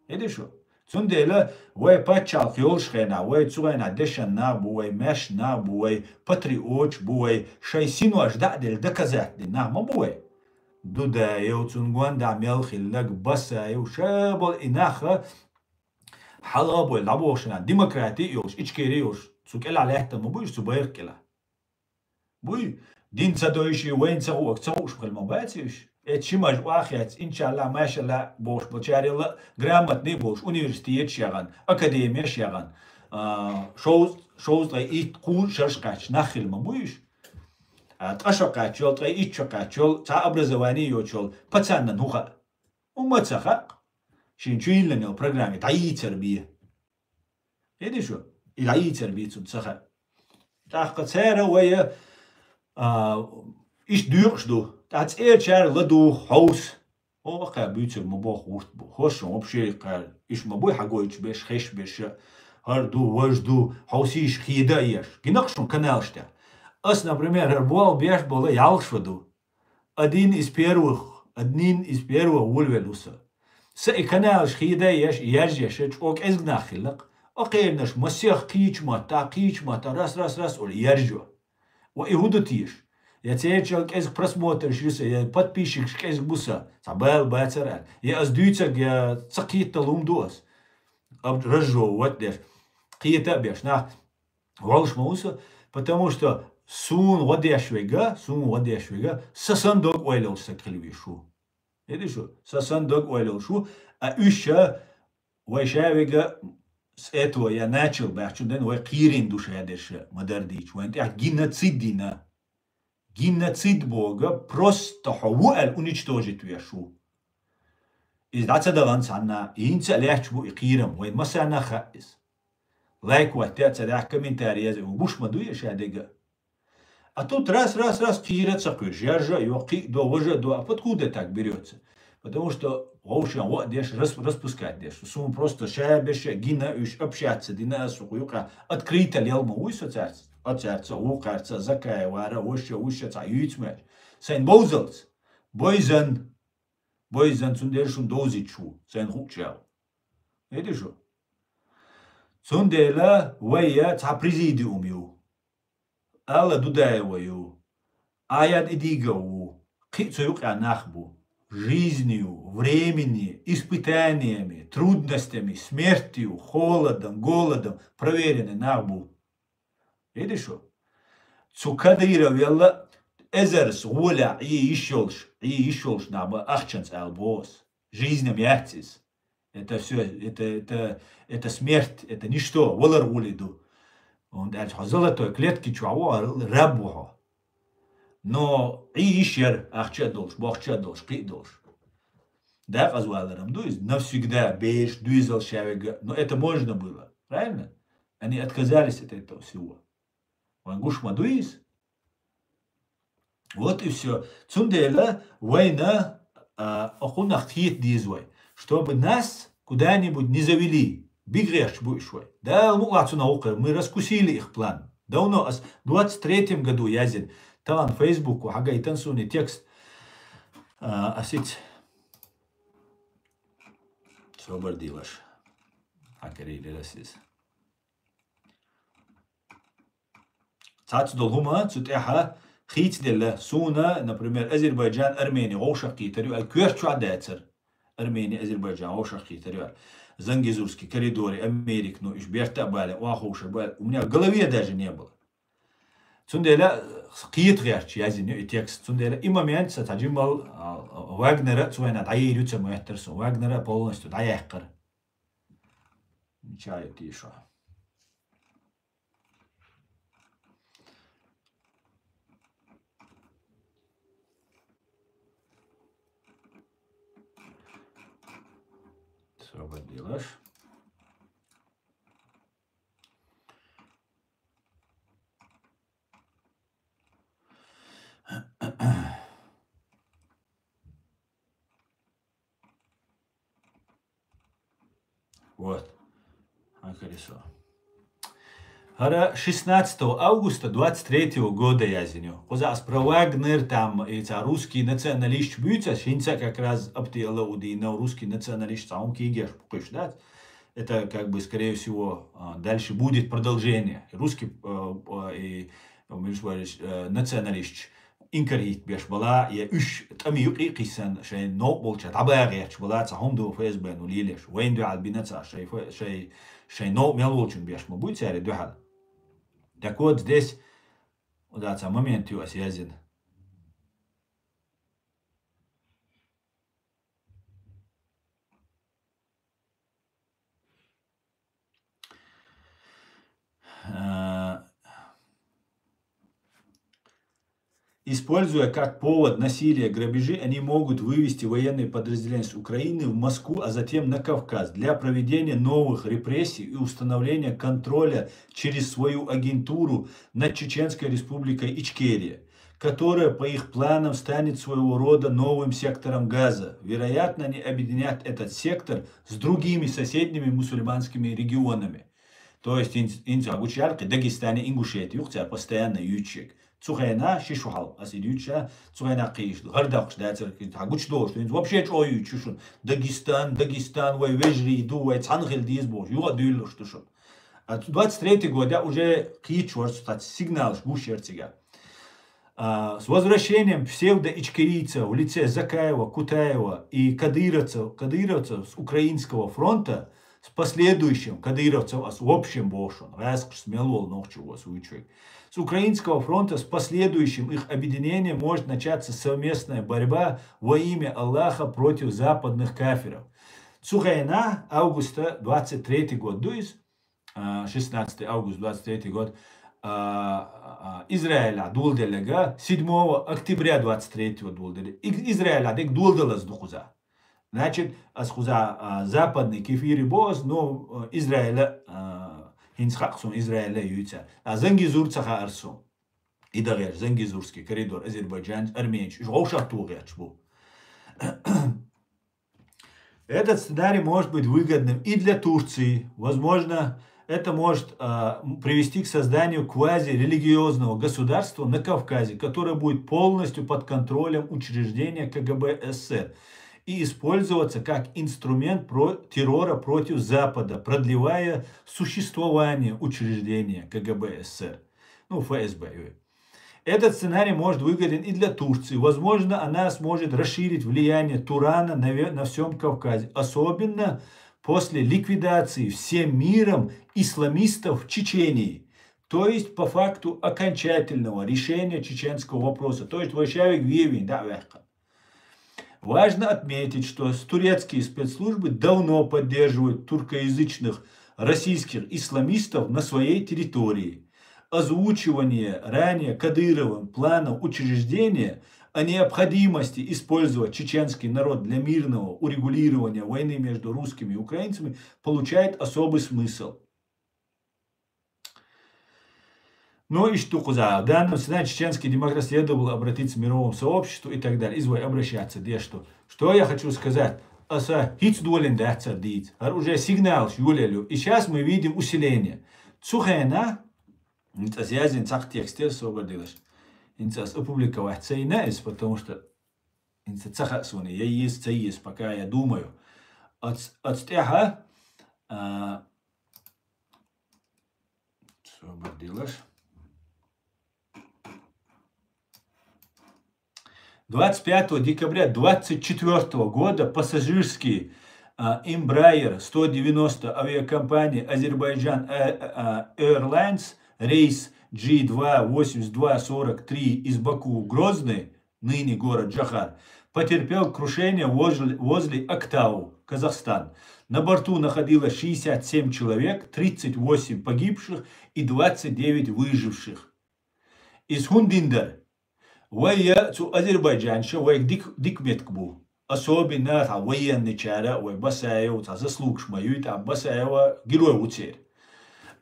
ХӀедий шу? Цундела вай пачхьалкх йолуш хенахь, вай цу хенахь дешан нах бу, вай маьшна нах бу, вай патриоташ бу, вай шайн синош дӀа а делла доказать дина нах ма бу вай. Дудаев, цунна гондахь мел хилларг Басаев, ша болу и нах хьалха а бойла дӀабохуш хенахь, демократи а йолуш, Ичкери а йолуш, цу кӀелахь лаьттина ма бу уьш, цу байракх кӀелахь. Буй, дин ца дойший, вайна ца хууш, ца хууш хила ма бац уьш. Эцу шимаж охьа хецна, иншалла, машалла бохуш болчарел а грамотный болуш, университеташ яхана, академияш яхана, а, шовз-, шовзткъе итт, кхузткъа шарш кхаьчна нах хила ма буй уьш. А, ткъа шо кхаьччол, ткъе итт шо кхаьччол, цхьа образование йоцчол, пацаннан хӀун хаьа? ХӀумма ца хаьа. Шен чу йиллина йолу программе дӀайийцар бе. ХӀедий шу? И дӀайийцар бе цунна ца хаьа. ТӀаккха цара вай, а, иштта доькъуш ду. ТӀаккха цӀерачара ладугӀу хьовса. Оха кхаьа буьйцург ма боху гӀурт бу. ХӀоршан вообще кхаьа иш ма буй хьагойтуш берш, хезаш берш, хӀара ду, важа ду, хьовсийша хеда а еш. Гинакх шуна каналаш тӀехь. Ас, например, хӀара болх беш болу ялх шо ду. Один из первых, одним из первых волавелла ву со. Сан и каналаш хеда а еш, и яржа еш, чӀогӀа кӀезиг нах хилла-кх. Кхернаш масех кхечу маттахь, кхечу маттахь, раз, раз, раз, олу яржо. Ва и хӀун ду теша? Я церачал кӀезиг просмотрш ю сан, я подписчикаш кӀезиг бу сан, цхьа бала бацара аьлла. Я ас дуьйцург, я ца кхетта лун ду ас. Аб-, разжевывать деш, кхета а беш, нах волуш ма ву со, потому что суна гӀо деш вега, суна гӀо деш вега, са сан дог ойла йолуш стаг хила везаш ву. ХӀедий шу? Са сан дог ойла йолуш ву, а уьш ша вай ша вега с этого я начал баьхчун ден вай кхийрина ду ша дерш ма-дарра дийча. Вайн тӀехь геноцид йина. Геноцид боху, просто хьо ву аьлла уничтожить веш ву. Иза дӀа ца дахана цхьанна, хӀинца а лаьтташ бу и кхийрам, вайн массарна а хаьа иза. Лайк хӀотта а ца дахь, комментарий язъе, ву гуш ма дуй ша дега. А тут раз, раз, раз, кхийра а ца кхуьйсуш, яржа а йо, кхин а до, важа а до, а подкуда так берётся? Потому что вовшен гӀо а деш, рас-, распускать деш. Суна просто ша беш а гина уьш, общаться дина а суху юкъа, открыто лел ма вуй со цаьрца. А цаьрца, вукхарца, Закаевара, ваша, вуша цхьа юьйцу меч. Сайн бовзалц. Бойзан. Бойзан, цундела шун довзиташ ву. Сайн хуччал. ХӀедий шу? Цундела вай я цхьа президиум ю. Алла Дудаева ю. Аяд Идигов ву. Кхин а цу юкъа нах бу. Жизнью, времени, испытаниями, трудностями, смертью, холодом, голодом проверенный нах бу. ХӀедий шу? Цу Кадыров велла эзарс гӀолехь Ӏе йиш йолуш, Ӏе йиш йолуш нах бан ахчанца аьлла боху ас. Жизням яц иза. Это всё, это, это, это смерть, это ничто, валар гӀоле ду. ХӀунда аьлча хьо золотой клетки чохь ву, раб ву хьо. Но Ӏе йиш яра, ахча а долуш, бохча а долуш, кхин а долуш. Дакъазваларам ду иза, навсегда, бераш, дуьйзал шавега, но это можно было, правильно? Они отказались от этого всего. Вайн гуш ма дуй иза? Вот и всё. Цундела вайна, а, окхунах кхета деза вай, чтобы нас куда-нибудь не завели. Биггерчу бу уьш вай. Дала мукъалахь цунах ву кхуьур. Мы раскусили их план. Давно ас двадцать третьем году язйина. Тахана Фейсбуко хьагайтина суна и текст. А, ас иц. Собар дилаш. Хьакарийла расиз. Цац долу хӀума цу тӀехьа хийцаделла, суна, например, Азербайджан, Армени вовшах кхетар ю, ай коьрта чохь дацара. Армени, Азербайджан вовшах кхетар ю. Зангезурский коридоре, Америка, ну, уьш берта а бале, охьа ховшар бу аьлла, у меня в голове даже не было. Цундела кхета гӀерташ язйина ю и текст. Цундела и момент ца цхьа жимал, а, Вагнера а цу вайна дӀайийр ю ца моьттара со. Вагнера а полностью дӀаяьккхара. Мича ю тийшо. Собар делаш. Вот. Хьан карисо. ХӀара шестнадцатого августа двадцать третьего года язйина ю. Кхуза ас про Вагнер, там, и ца русский националист буьйцаш, хӀинца как раз апти Алаудинов, русский националист, ца хӀун кигеш пукхуьш дац. Это, как бы, скорее всего, а, дальше будет продолжение. Русский, э, э, и, между прочим, э, националист инкар хӀитта беш бала, я уьш тӀами юкъе а кхийсан, шайн новкъа болча дӀабагӀа гӀерташ бала, ца хӀума ду ФСБ-ну лелаш. Вайна дуьхьал бина ца, шай ф-, шай, шай новкъа мел волчун беш ма буй цаьрга дуьхьал. Так вот, здесь, да, ца момент ю ас язйина. Э, используя как повод насилие, грабежи, они могут вывести военные подразделения с Украины в Москву, а затем на Кавказ для проведения новых репрессий и установления контроля через свою агентуру над Чеченской Республикой Ичкерия, которая, по их планам, станет своего рода новым сектором Газа. Вероятно, они объединят этот сектор с другими соседними мусульманскими регионами. То есть, ин, ин ца гучаяркхи Дагестане, Ингушетия, юха цар постоянно юьйцуш. Цу хенахь ши шу хьал, ас и юьйцуш, цу хенахь кхийш, гӀар даккхуш дацар, хьан гучадолуш, ин вообще чӀогӀа юьйцуш шун. Дагестан, Дагестан, вай вежарий ду, вай цхьаьна хила деза бохуш, юха а дуьйлалуш ду шун. А двадцать третий год, я, уже кхийчу варца цхьацца сигналаш гуш яра цига. А, с возвращением псевдоичкерийцев в лице Закаева, Кутаева и кадыровцев, кадыровцев с Украинского фронта, с последующим, кадыровцев, а с, в общем, боху шуна, гӀаскхаш мел волу нохчо ву ас вуьйцуш верг. С Украинского фронта, с последующим их объединением может начаться совместная борьба во имя Аллаха против западных кафиров. Цу хенахь, августа двадцать третий год ду иза, а, шестнадцатый август, двадцать третий год, а, а, Израилехь доладелларг, седьмого октября двадцать третьего доладелла. И-, Израилехь дерг доладалаза ду кхуза. Значит, ас кхуза, а, западный кефири боху ас, ну, а, Израиля, а, хӀинца хаьа суна Израиля юьйцуш. А Зангизур ца хаьара суна. И дагӀера Зангизурский коридор, Азербайджан, армейчу, уьш вовшах тухуш гӀерташ бу. Этот сценарий может быть выгодным и для Турции. Возможно, это может, а, м, привести к созданию квазирелигиозного государства на Кавказе, которое будет полностью под контролем учреждения КГБ СССР и использоваться как инструмент про-, террора против Запада, продлевая существование учреждения КГБ СССР. Ну, ФСБ. Этот сценарий может выгоден и для Турции. Возможно, она сможет расширить влияние Турана на ве-, на всём Кавказе, особенно после ликвидации всем миром исламистов в Чечении, то есть по факту окончательного решения чеченского вопроса, то есть вай ша верг вен-вен дӀа а ваьккхина. Важно отметить, что с-, турецкие спецслужбы давно поддерживают туркоязычных российских исламистов на своей территории. Озвучивание ранее Кадыровым плана учреждения о необходимости использовать чеченский народ для мирного урегулирования войны между русскими и украинцами получает особый смысл. Ну, иштта кхуза. В данном сценарии чеченский демократ следовало обратиться к мировому сообществу и так далее. Иза вай обращаться деш ду. Что я хочу сказать? Аса хӀинца долийна дац ара дийца. ХӀара уже сигналаш йолаелла ю. И сейчас мы видим усиление. Цу хенахь, хӀинца аса язйина цхьа текст яра, собар делаш. ХӀинца аса опубликовать ца йина иза, потому что хӀинца ца хаьа суна, я еза, ца еза, пока я думаю. Оц-, оцу тӀехьа, а, собар делаш. Двадцать пятого декабря двадцать четвёртого года пассажирский, а, Embraer сто девяносто авиакомпании Азербайджан, э, э, Airlines, рейс G два восемьдесят два сорок три из Баку в Грозный, ныне город Джохар, потерпел крушение возле, возле Актау, Казахстан. На борту находилось шестьдесят семь человек, тридцать восемь погибших и двадцать девять выживших. Иза хӀунда дина дара? Вай я цу Азербайджанча вайга дик-, дика меттиг бу. Особенно цхьа военныйчара, вай Басаева, цхьа заслугаш ма юй, там Басаева герой ву церан.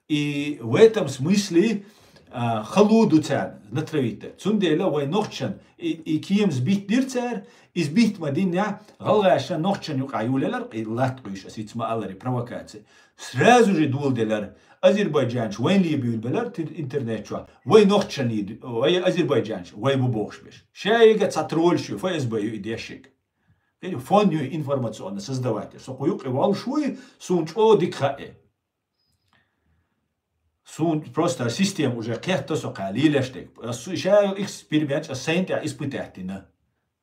И в этом смысле, а, хало ду царна натравить дар. Цундела вай нохчан и, и кема сбить дир цар, и сбить ма динна, гӀалгӀашна нохчан юкъа юлелар, и латта къуйш, ас иц ма алари провокация. Сразу же доладелар, азербайджанаш вайн лебуьйлбелар тир интернет чу. Вай нохчан леби, вай азербайджанаш, вай бу бохуш беш. Шайга цхьа тролльш ю, ФСБ ю и дешиг. Или фон ю информационно создавать. Со кху юкъе волуш вуй, сун чӀо дика хаьэ. Сун просто система уже кхетта со кхаьлла лелаш дерг. Ас ша эксперимент, ас сайн тӀехь испытать дина.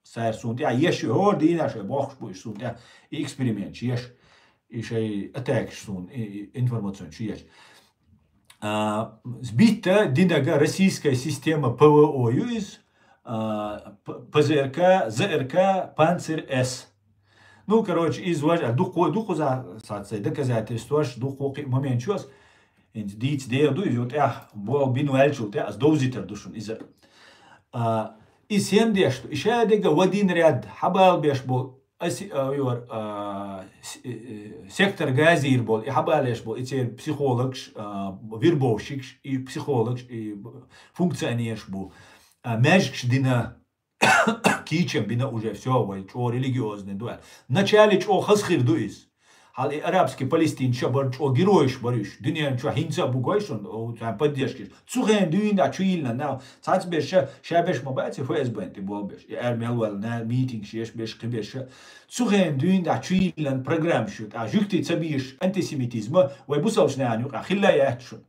Цара сун тӀехь еш ю, хӀора дийнахь шай бохуш бу, иш сун тӀехь и эксперимент еш, и шай атакаш сун, и, и информационно шу еш. А, сбитта динага российская система ПВО ю из, а, П-, ПЗРК, ЗРК, Панцирь С. Ну, короче, из важ, а дукхо, дукхо за, са цай доказательстваш, дукхо кхи момент чуас, инц дийца дер ду, из ю тӀехь, бол бин ваьлчул тӀехь, ас довзитар ду шун, иза. А, и сен деш ду, и шадега в один ряд, хьабал беш бу, аси, а, юар, а, с-, э, э, сектор газир бол, и хьабалеш бол, и цер психологш, а, вербовщикш, и психологш, и б-, функционерш бу, а, маьжгаш дина, кийчам бина уже, всё, вай чӀо религиозный ду. Начале чӀо хаза хир ду из. Хьал и арабский Палестин ша бар чӀо геройш бар уьш. Дуьнен чу хӀинца а бугой шун, о, царна поддержка еш. Цу хен дуьйна чу йиллина нах. Цац беш ша, ша беш ма бац, и ФСБ-н тӀе бол беш. И ар мел вал, на митинг шеш беш, кхи беш ша. Цу хен дуьйна чу йиллина программа шу. А жуьгти ца бийш антисемитизма, вай бусалш нахана юкъа хилла яц шун.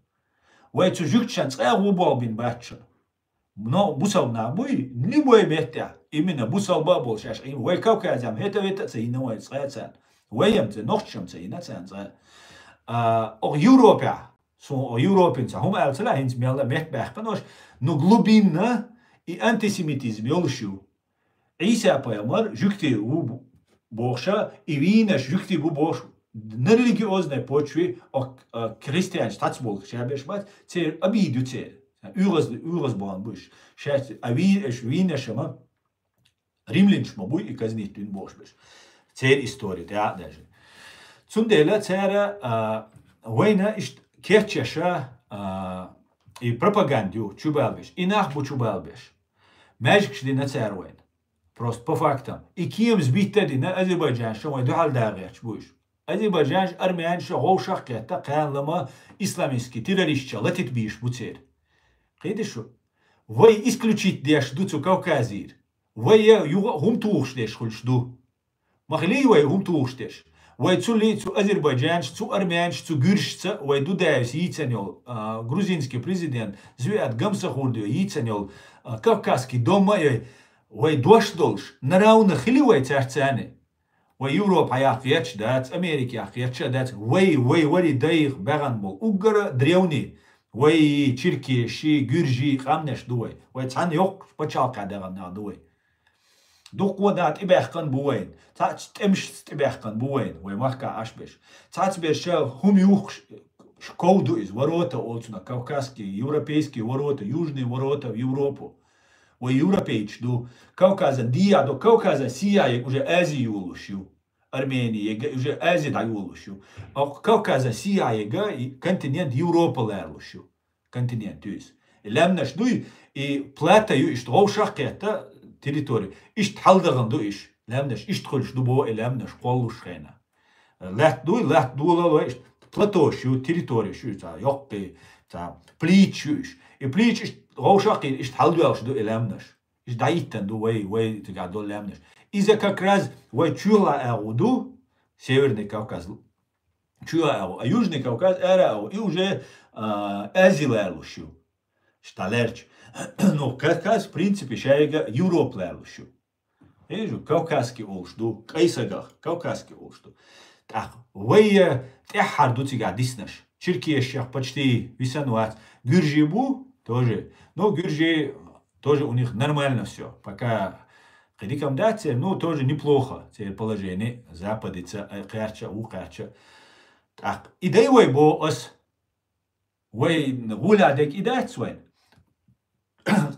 Вай цу жуьгташан цкъа а гӀу бол бин бац шун. Но бусалба нах буй, любой меттехь, именно бусалба а болуш аьш, вай Кавказехь хӀета-вета а ца йина вай цкъа а царна. Вай ям ца, нохчам ца йина царна цкъа. А, оха Европехь, сун оха Европин ца хӀума аьлла ца лаьа, хӀинца мелла а метта баьхкина ош, ну глубинно и антисемитизм йолуш ю. Ӏийса пайхамар жуьгти ву бу-, бохуша, и вийнаш жуьгти бу бохуш, на религиозной почве, а, а, христианаш тац болу ша беш бац, церан обида ю церан. Уьгъаз, уьгъаз бахана бу уьш. Шаьш, а вий-, уьш вийнаш ма, римлянаш ма буй, и казнить вина бохуш беш. Церан история, тӀе а даже. Цундела цара, а, вайна иштта кечъяша, а, и пропаганда ю, чу балбеш, и нах бу чу балбеш. Маьжгаш дина цара вайна. Просто по фактам. И кемас битта а дина, азербайджанаш вай дуьхьал дагӀа гӀерташ бу уьш. Азербайджанаш, армянаш гӀовшах кхетта, кхаьнлама исламистский террористча латит бийш бу церан. Кхийтиш шу? Вай исключить деш ду цу Кавказера. Вай я юха а хӀума тухуш деш хуьлуш ду. Ма хилий вай хӀума тухуш деш. Вай цу ли, цу азербайджанаш, цу армянаш, цу гуьржашца вай Дудаевс йийцан йолу, а, грузинский президент Зиад Гамсахурдио йийцан йолу, а, Кавказский дом а, вай дош долуш, наравна хили вай цаьрца царна. Вай Европа яккха гӀерташ дац, Америка яккха гӀерташ а дац, вай, вай вари дайх баьгӀан болу уггара древний, вай черкеши, гуьржи, къаьмнаш ду вай. Вай цхьана йоккхачу пачхьалкхехь даьгӀан нах ду вай. Дуккха а тӀебаьхкан бу вайна, цхьаъ тӀемашца тӀебаьхкан бу вайна, вай махка Ӏаш берш. Цхьацца берш ша хӀума юххуш, ш-, ков ду иза, ворота олу цунах, кавказские, европейские ворота, южные ворота в Европу. Вай европейцаш ду. Кавказан дийя ду, Кавказан сияе уже Ази йолуш ю. Армения, ега уже Ази дӀайолуш ю. Оха Кавказан сияега и континент Европа ларлуш ю. Континент ю иза. И лаьмнаш дуй, и плата ю иштта гӀовшах кхетта территори. Иштта хьалдагӀан ду иш. Лаьмнаш иштта хуьлуш ду бо и лаьмнаш кхоллуш хена. Лаьтта дуй, лаьтта долалой иштта платош ю, территориш ю, ца йоккхий, ца плиташ ю иш. И плиташ иштта гӀовшах кхийра, иштта хьалдоьлуш ду и лаьмнаш. Иштта дӀайиттан ду вай, вай цигахь долу лаьмнаш. Иза как раз вай чуьхла агӀу ду, Северный Кавказ. Чуьхла агӀу. А Южный Кавказ ара агӀу. И уже, а, Ази ларлуш ю. Иштта лерча. Ну, Кавказ, в принципе, шайга Европа ларлуш ю. Хьежу, кавказский олуш ду, кӀайсагах, кавказский олуш ду. ТӀаккха вай, э, тӀаьххьара ду цигахь диснарш. Черкешех почти висан вац. Гуьржи бу, тоже. Ну, гуьржи тоже у них нормально всё. Пока кхидикам дац церан, ну, тоже неплохо. Церан положение западица, э, кхерча, ву кхерча. ТӀаккха и дай вай бо ас. Вай гӀула дег и дац вайн.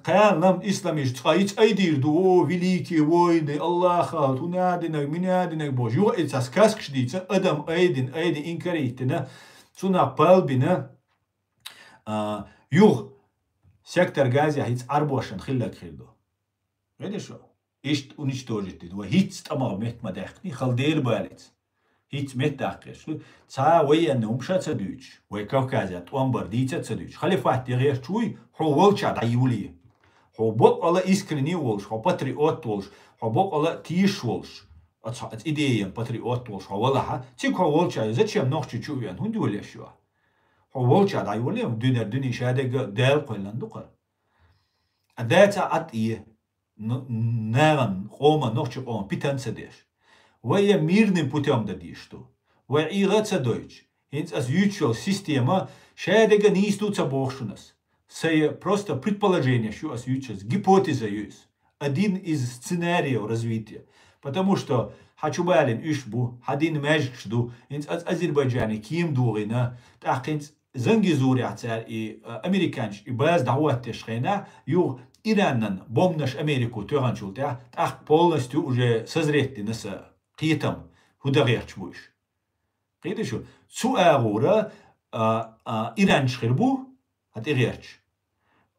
Кхаьлнам исламиш цкъа иц айдийр ду, о, великие войны, Аллаха, тунадинаг, минадинаг бож. Юха и цас каскаш дийца, адам айдин, айдин инкарийттина, цунах палбина, а, юх сектор Газе хиц арбошан хиллак хир ду. Видишь? Ишт уничтожить ду. Ва хиц тӀамагӀ мет ма даьккхни, хал дер балиц. Хиц мет даккхеш. Ца военный умша ца дуьйч. Вай Кавказе тӀомбар дийца ца дуьйч. Халифат я гӀерчуй, хьо волча дӀайюли. Хьо бокъала искренний волш, хьо патриот волш, хьо бокъала тийш волш. Ац, ац идеям патриот волш, хьо валаха. Цик хьо волча, зачем нохчи чу вен? Хунди валеш ю? Хьо волча дӀайюли, дуьнер дуьни шадега дел кхойлан дукхар. А даца ат ие. Н-, наган, къома, нохчи къома, питан ца деш. Вай я мирный путём да диш ду. Вай игъа ца дойч. Хинц ас юччо система, шадега нийс ду ца бохшунас. Сая просто предположение шу ас юччас, гипотеза юс. Один из сценариев развития. Потому что хачубалин уьш бу, хадин межгш ду, хинц ас Азербайджане ким дугина, тахинц Зангизуря цар и, а, американч и баз дӀаваттеш хена, юг Ираннан бомнаш Америку тёганчул тя, тах полностью уже созреть дина са кхетам, худа герч буш. Кхеташу, цу агура, а, а, Иранч хир бу, хат и герч.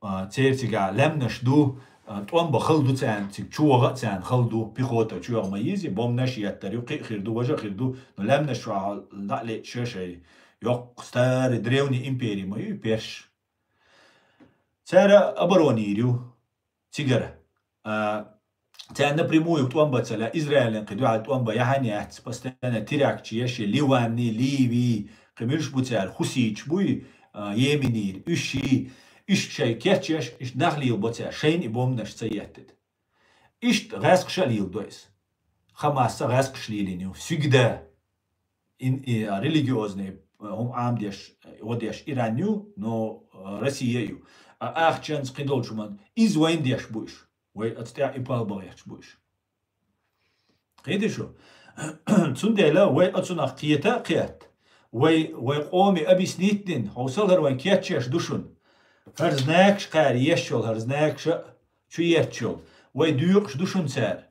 А, церцига лемнаш ду, а, тӀомба хал ду цан, цик чуга цан хал ду, пехота чуга ма изи, бомнаш яттар ю, кхи хир ду, важа хир ду, но лемнаш ва дали шешай. Йокъ старый древний империя ма ю, перш. Цара оборонирю, цигара. А, цара напрямую тӀомба цала, Израилен кхи дугьал тӀомба яхьан яц, постоянно теракт чи яши, Ливанни, Ливи, кхи мирш бу цара, хусич буй, а, Йеменир, уьши, иш шай кечеш, иш нахлил бо цара, шайн и бомнаш ца еттит. Ишт гӀаскша лил дойс. Хамасса гӀаскш лилиню, всегда. Ин, и, а, религиозный, а, хум ам деш, а, одеш Иран ю, но, а, Россия ю. А ахчанц кхидолчуман, из вайн деш буш. Вай ацтя и пал багъерч буш. Кхидишу? Цундела вай ацунах кхета кхет. Вай, вай къоми объяснить дин, ховсал хар вайн кетчеш душун. Хар знакш кхари ешчол, хар знакша чу еччол. Вай дюкъш душун цар.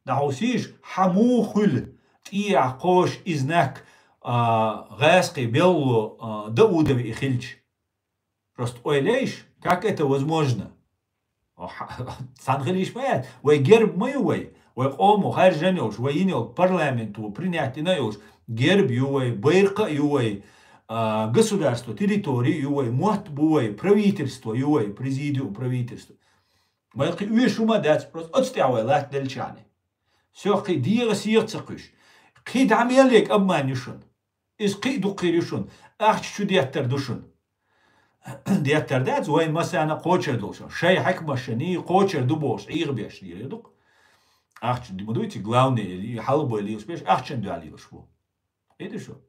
Да ховсиш, хьаму хуьл, тӀия кхош и знак, а, гӀаскхи беллу, а, Даудови и хилч. Просто ойлейш, как это возможно? О, ха-, сан хилиш ма яц. Вай герб ма ю вай. Вай къому харжан йолш, вай ин йол парламенту принятина йолш. Герб ю вай, байркъа ю вай, а, государство, территория ю вай, мотт бу вай, правительство ю вай, президиум правительство. Вай кхи уьш ума дац, просто оцтя вай лат делчани. Всё, кхи дегӀа сегӀа ца кхуьш. Кхи дӀа мел лег обман ю шун. Из кхи дукхир ю шун. Ахча чу деттар ду шун. Деттар дац, вай масана кхочар долуш. Шай хьакмашани кхочар ду бохуш, Ӏийгъа беш лийр дукх. Ахча ма дуйти, главный, хьалбой лийш беш, ахчан дуьхьа лийш бу. Иди шу.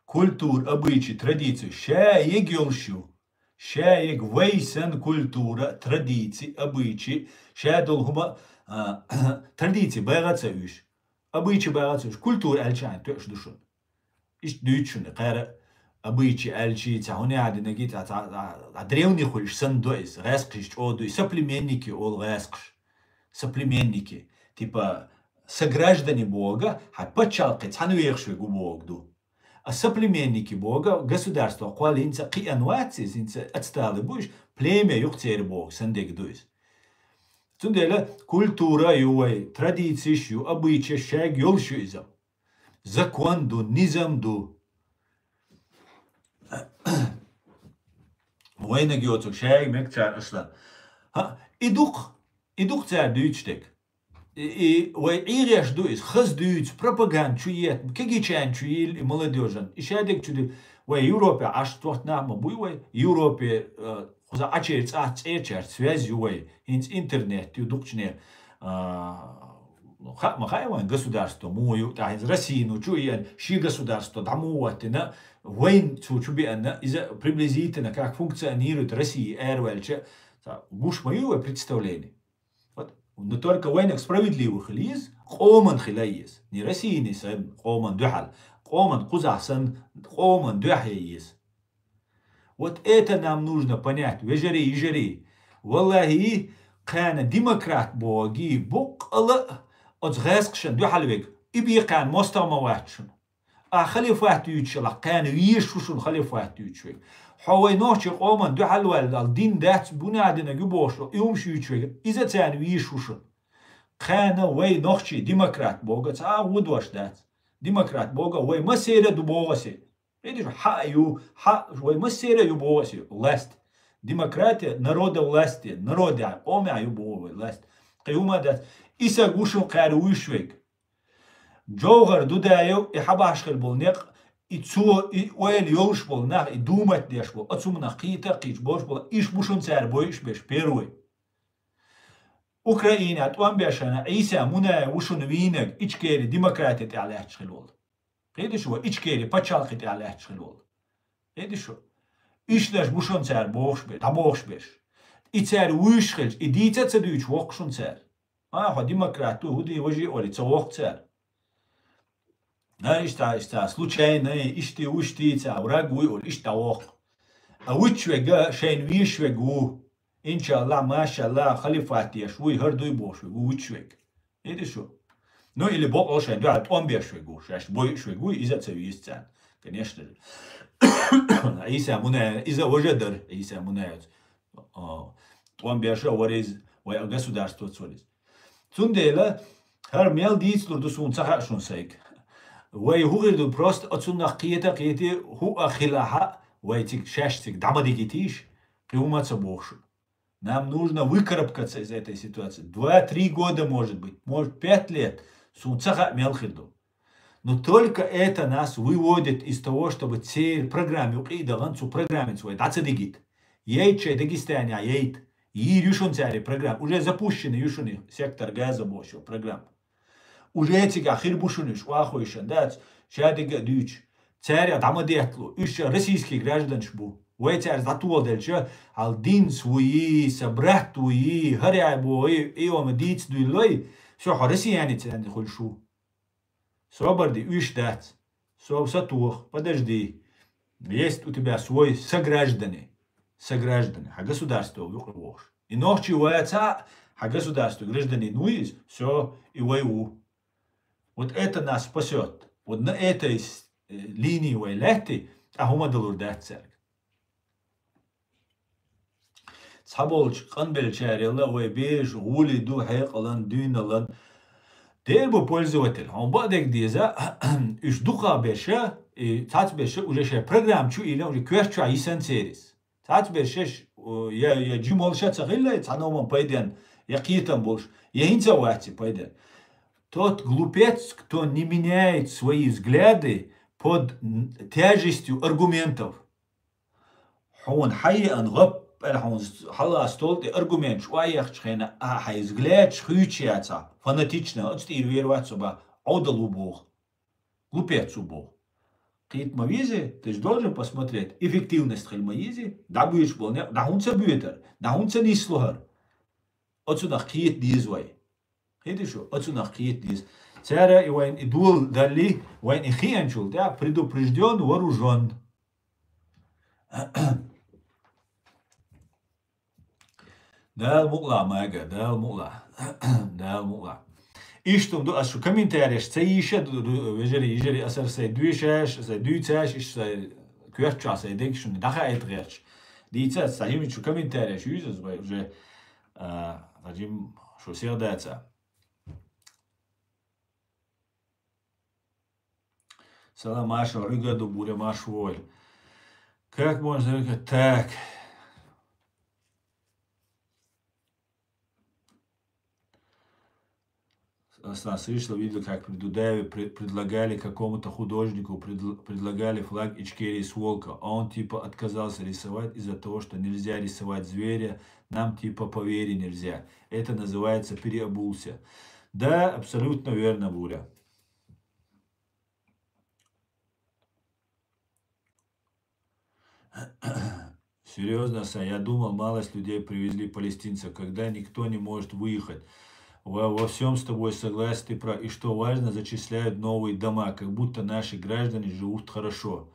Культура, обычай, традиция, ша ег йолуш ю. Ша ег вай сан культура, традиции, обычай, ша долу хӀума, а, традиции байгӀа ца уьш. Обычай байгӀа ца уьш. Культура аьлча а тоьуш ду шуна. Иштта дуьйцу шуна, кхара обычай аьлчи, ца хӀуна яхьа динарг, ца, ца, ца, ца древний хуьлуш санна до иза, гӀаьскхиш чӀогӀа ду, и соплеменники олу гӀаьскхаш. Соплеменники. Типа, сограждане бога, хьан пачхьалкхе цхьаьна вехаш вегу бога ду. А соплеменники бога, государство кхоллинца кхиан вац иза, хӀинца отсталый бу уьш, племя юха церан бога, сан дег ду иза. Цундела культура ю вай, традициш ю, обычайш шайга йолуш ю иза. Закон ду, низам ду. Вайнаг йоцург шайга мега цара аслан. ХӀа, и дукх, и дукх цара дуьйцуш дерг. И, и вай Ӏийгъеш ду иза, хаза дуьйцу, пропаганда чу ета, кегичан чу йийла и молодёжан. И шадерг чу ду, вай Европе Ӏаш тохт нах ма буй вай, Европе, э, кхуза Ӏачеран цӀа цӀерачаьрца связь ю вай, хӀинца интернет ю дукхачане, а, хаа ма хаьа вайн государство муха ю, тӀаккха хӀинца Россияно чу а еана, ши государство дӀа муха ваттина, вайн цу чу беана, иза приблизительно как функционирует Россия араваьлча, ца, гуш ма ю вай представление. Вот. Но только вайнаг справедливо хила еза, къоман хила еза. Не Россияне сан къоман дуьхьал, къоман кхузахь сан къоман дуьхьа еза. Вот это нам нужно понять, вежарий, йижарий. Валлахи, кхана демократ боги, букъала оцу гӀаскхашна дуьхьал вега. И бекхана мостагӀа ма вац шуна. А халифат юьйцуш ялахь, кхана везаш ву шуна халифат юьйцуш вега. Хьо вай нохчий къоман дуьхьал ваьлла, дин дац, бунадинаг ю бохуш, и хӀумаш юьйцуш вега. Иза царна везаш ву шуна. Кхана вай нохчий демократ бога цхьа а гӀо дош дац. Демократ бога вай массера ду богӀасе. Видишь, хьа ю, хьа, вай массера ю богӀасе, власть. Демократия, народа власти, народа, къомехь ю богӀу вай власть. Кхин хӀума дац. Иса гушун кхаьра вуьйш вега. Джовгар Дудаев, и хьабахьаш хир болу некъ, и цо, и ойла йолуш болу нах, и думать деш болу, оцу хӀуманах кхета а кхийча болуш болу, иш бу шуна цара бойуш беш, первый. Украина тӀом бешана Ӏийса Мунаев ву шуна вийнаг, Ичкери демократия тӀехь лаьтташ хила волу. Кхеташ ву, Ичкери пачхьалкхе тӀехь лаьтташ хила волу. Кхеташ ву? Ишнаш бу шуна цара бохуш беш, дӀабохуш беш. И цара вуьйш хилча, и дийца а ца дуьйцуш воккху шуна цара. А, хьо демократ ву, хӀу дий важий олий, ца воккху цара. А, иштта, иштта, случайно, ишти, ушти, ца, враг вуй олий, иштта воккху. А вуьйш вега, шайна веш вега ву. Иншаллах, машаллах, халифат еш вуй, хӀара дуй бохуш вега ву, вуьйш вега. Видишь ву? Ну, или бокъо шайн дуьхьа тӀом беш вега ву, шаьш бойуш вега вуй, иза а ца вийца царна. Конечно же. Ӏийса Мунаев, иза важа дара, Ӏийса Мунаевца. О, тӀом беш а вара иза, вай государствоца вара иза. Цундела, хӀара мел дийцалур ду суна ца хаьа шуна сайга. Вай хӀу хир ду, просто оцунах кхета а кхетий, хӀу а хилахь а, вай цига, шаьш цига дӀа ма дигитийша, кхин хӀума а ца боху шуна. Нам нужно выкарабкаться из этой ситуации. Два-три года, может быть, может, пять лет. Суна ца хаьа мел хир ду. Но только это нас выводит из того, чтобы церан программа юкъа а дахана, цу программица вай дӀа ца дигийта. Яйта шайн Дагестанехь, яйта. Йийр ю шуна церан программа. Уже запущена ю шуна сектор газа бохучу программа. Уже цигахь хир бу шуна уьш, охьахуьйшина дац, шадерг а дуьйцуш. Цаьрга дӀа ма детталу, уьш российский гражданаш бу. Вай цаьрца дӀатоладелча, хьал динца вуй, сан брат вуй, хӀара яй боху, и, и ма дийца дуьйлалой, всё, хьо россиянец аьлла хуьлуш ву. Собар де, уьш дац. Со сатоха, подожди. Есть у тебя свой сограждане. Сограждане. Хьан государство ву юкъа вохуш. И нохчи ваца, хьан государство гражданин ву иза, всё, и вай ву. Вот это нас спасёт. Вот на этой с-, э, линии вай лаьтти, тӀаккха хӀума далур дац цаьрга. Цхьаболчу къанбеллачарел вай бераш гӀоле ду хьекъалан, дуьйналан. Дера бу пользователь. Хьуна бакъдерг деза, уьш дукхахберш, и цхьацберш уже шайн программа чу ийла, уже коьрта чохь йисина церис. Цхьацберш, о, я, я жимолуш а ца хилла, цхьа новам пайденна, я кхетам болуш, я хӀинца а вац и пайденна. Тот глупец, кто не меняет свои взгляды под н-, тяжестью аргументов. Хьуна хьаеана гӀап, аьлла хьуна хьала стол тӀе аргументаш охьаехчу хенахь, ахьа хьайн взглядаш хуьйцуш яцахь, фанатично, оцу тӀера вер вац со бах, Ӏовдал ву боху. Глупец ву боху. Кхета ма веза, ты же должен посмотреть, эффективность хила ма еза, дӀабоьдуш болу некъ, дӀа хӀунда ца боьдара, дӀа хӀунда ца нисло хӀара. Оцунах кхета деза вай. Кхетий шу? Оцунах кхета деза. Цара и вайн и дола далли, вайн и хиъначул тӀаьхьа предупреждён, вооружён. Дала мукъалахь, Мага, Дала мукъалахь. Дала мукъалахь. Иштта ду, ас шу комментареш ца йийша, ду, ду, вежарий, йижарий, ас ара сайн дуьйшаш, сайн дуьйцаш, иштта сайн коьртачохь сайн дегашна дӀахаийта гӀерташ. Дийца ас, цхьа жимма шу комментареш юьйза ас вай уже, а, цхьа жимма шу сел даца. Салам, Маша, Рига ду буре, Маш воль. Как можно так? Аслан, слышал, видел, как при Дудаеве пре-, предлагали какому-то художнику, предл-, предлагали флаг Ичкерии с волком, а он типа отказался рисовать из-за того, что нельзя рисовать зверя, нам типа по вере нельзя. Это называется переобулся. Да, абсолютно верно, Буря. Серьёзно, Сан, я думал, малость людей привезли палестинцев, когда никто не может выехать. Во, во всём с тобой согласен, ты прав. И что важно, зачисляют новые дома, как будто наши граждане живут хорошо.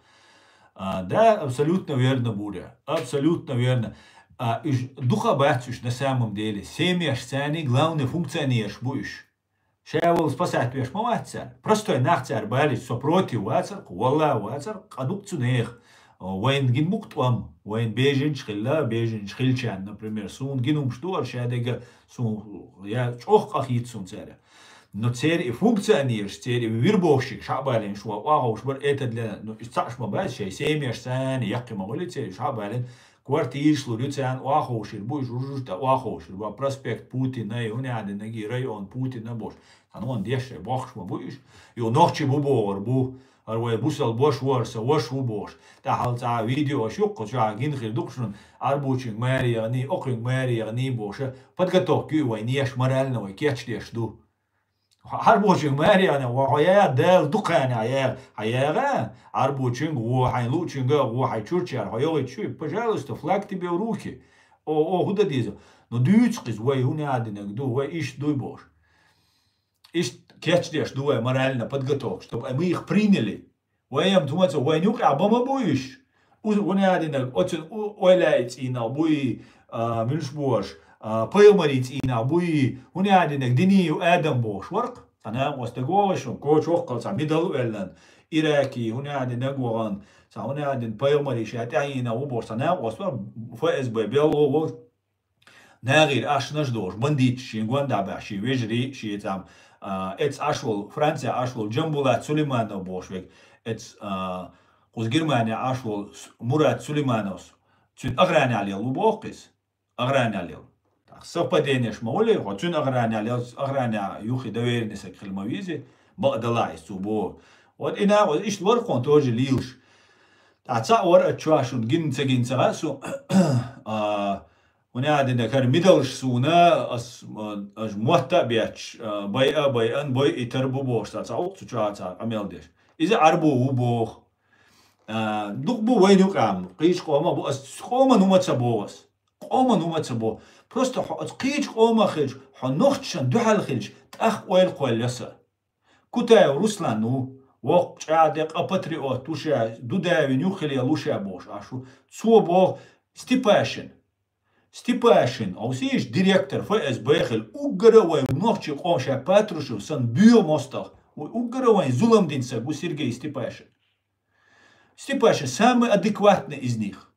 А, да, абсолютно верно, Буря. Абсолютно верно. А, уж дукха бац уж на самом деле. Семьяш цани главный функционерш бу уж. Шавал спасать веш ма вац цар. Простой нах цар балич, со против вацар, валла вацар, къадук цу нех. Вайн гин бук тӀом, вайн беженч хилла, беженч хилчан, например, сун гинумш дуар, шадега сун, я чӀох къахит сун цара. Но цер и функционерш, цер и вирбовщик, шабалин шуа, уаховш бар это для, ну, и цаш ма баз, шай семьяш цани, якки ма вали цер, шабалин, квартирш лу, люцян, уаховшир, буй жужуж да, уаховшир, ба проспект Путина, и уни ади наги район Путина бош. Хан он дешай, бохш ма буйш. Ю нохчи бу бовар бу, ар вай бусал бош варса, ваш ву бош. Та хал ца видео шук, ца гин хир дукшун, арбучин мариягни, окин мариягни боша. Подготовки вай неш морально вай кеч деш ду. Арбучинг мариана, ва хая дал дукана, я, хаяга, арбучинг, во хай лучинга, во хай чурчар, хаяга чуй, пожалуйста, флаг тебе в руки. О, о, худа диза. Но дюц кыз, вай, хуня адинаг ду, вай, иш дуй бош. Иш кеч деш ду, вай, морально подготовка, чтобы мы их приняли. Вай ам тумаца, вай нюк а бама буйш. Уз, хуня адинаг, оцин, у, ойла и цина буй, а, мюлш бош, а, пайгамари цина буй, хуня адинаг, дини ю адам бош, варк. Ца накъос даговаш, коч воккъал ца мидал веллан. Ираки, хуня адинаг ваган, ца хуня адин пайгамари ша тяина у бош, ца накъос вар, Ф С Б белло вар. Нагир ашнаш дош, бандит шин гуанда ба, ши вежри, ши цам, а, эц ашвал, Франция ашвал, Джамбулат Сулейманов бош век, эц, а, куз Германия ашвал, С-, Мурат Сулеймановс. Цуд аграни алел у бохкис. Аграни алел. Так, совпадение шма ули, хо цуд аграни алел, аграни юхи доверенность хилма визи, ба далайс цу бо. Вот и на, вот ишт вархон тоже лилш. Та ца вар а чуашун гин ца гин ца гасу, а, Уни адина кар мидалш суна, ас, а, аш муатта бяч, а, бай а, бай ан, бай итар бу бохш, ца, ца, ук цу чуа, ца, амел деш. Изи арбу у бох. А, дук бу вай нюк ам, къиш къома бу, ас, къома нума ца бос. Къома нума ца бо. Просто хо, ас, къиш къома хилч, хо нохчан духал хилч, тах ойл къойл яса. Кутаев Руслан у, вокъ чӀа декъа патриот уша, Дудаевин юхиле луша бош ашу, цо бох Степашин. Степашин, овсиш директор Ф С Б хил, уггара вай нохчи къом ша Патрушев сан бюр мостах, вай уггара вай зулам дин са гу Сергей Степашин. Степашин самый адекватный из них.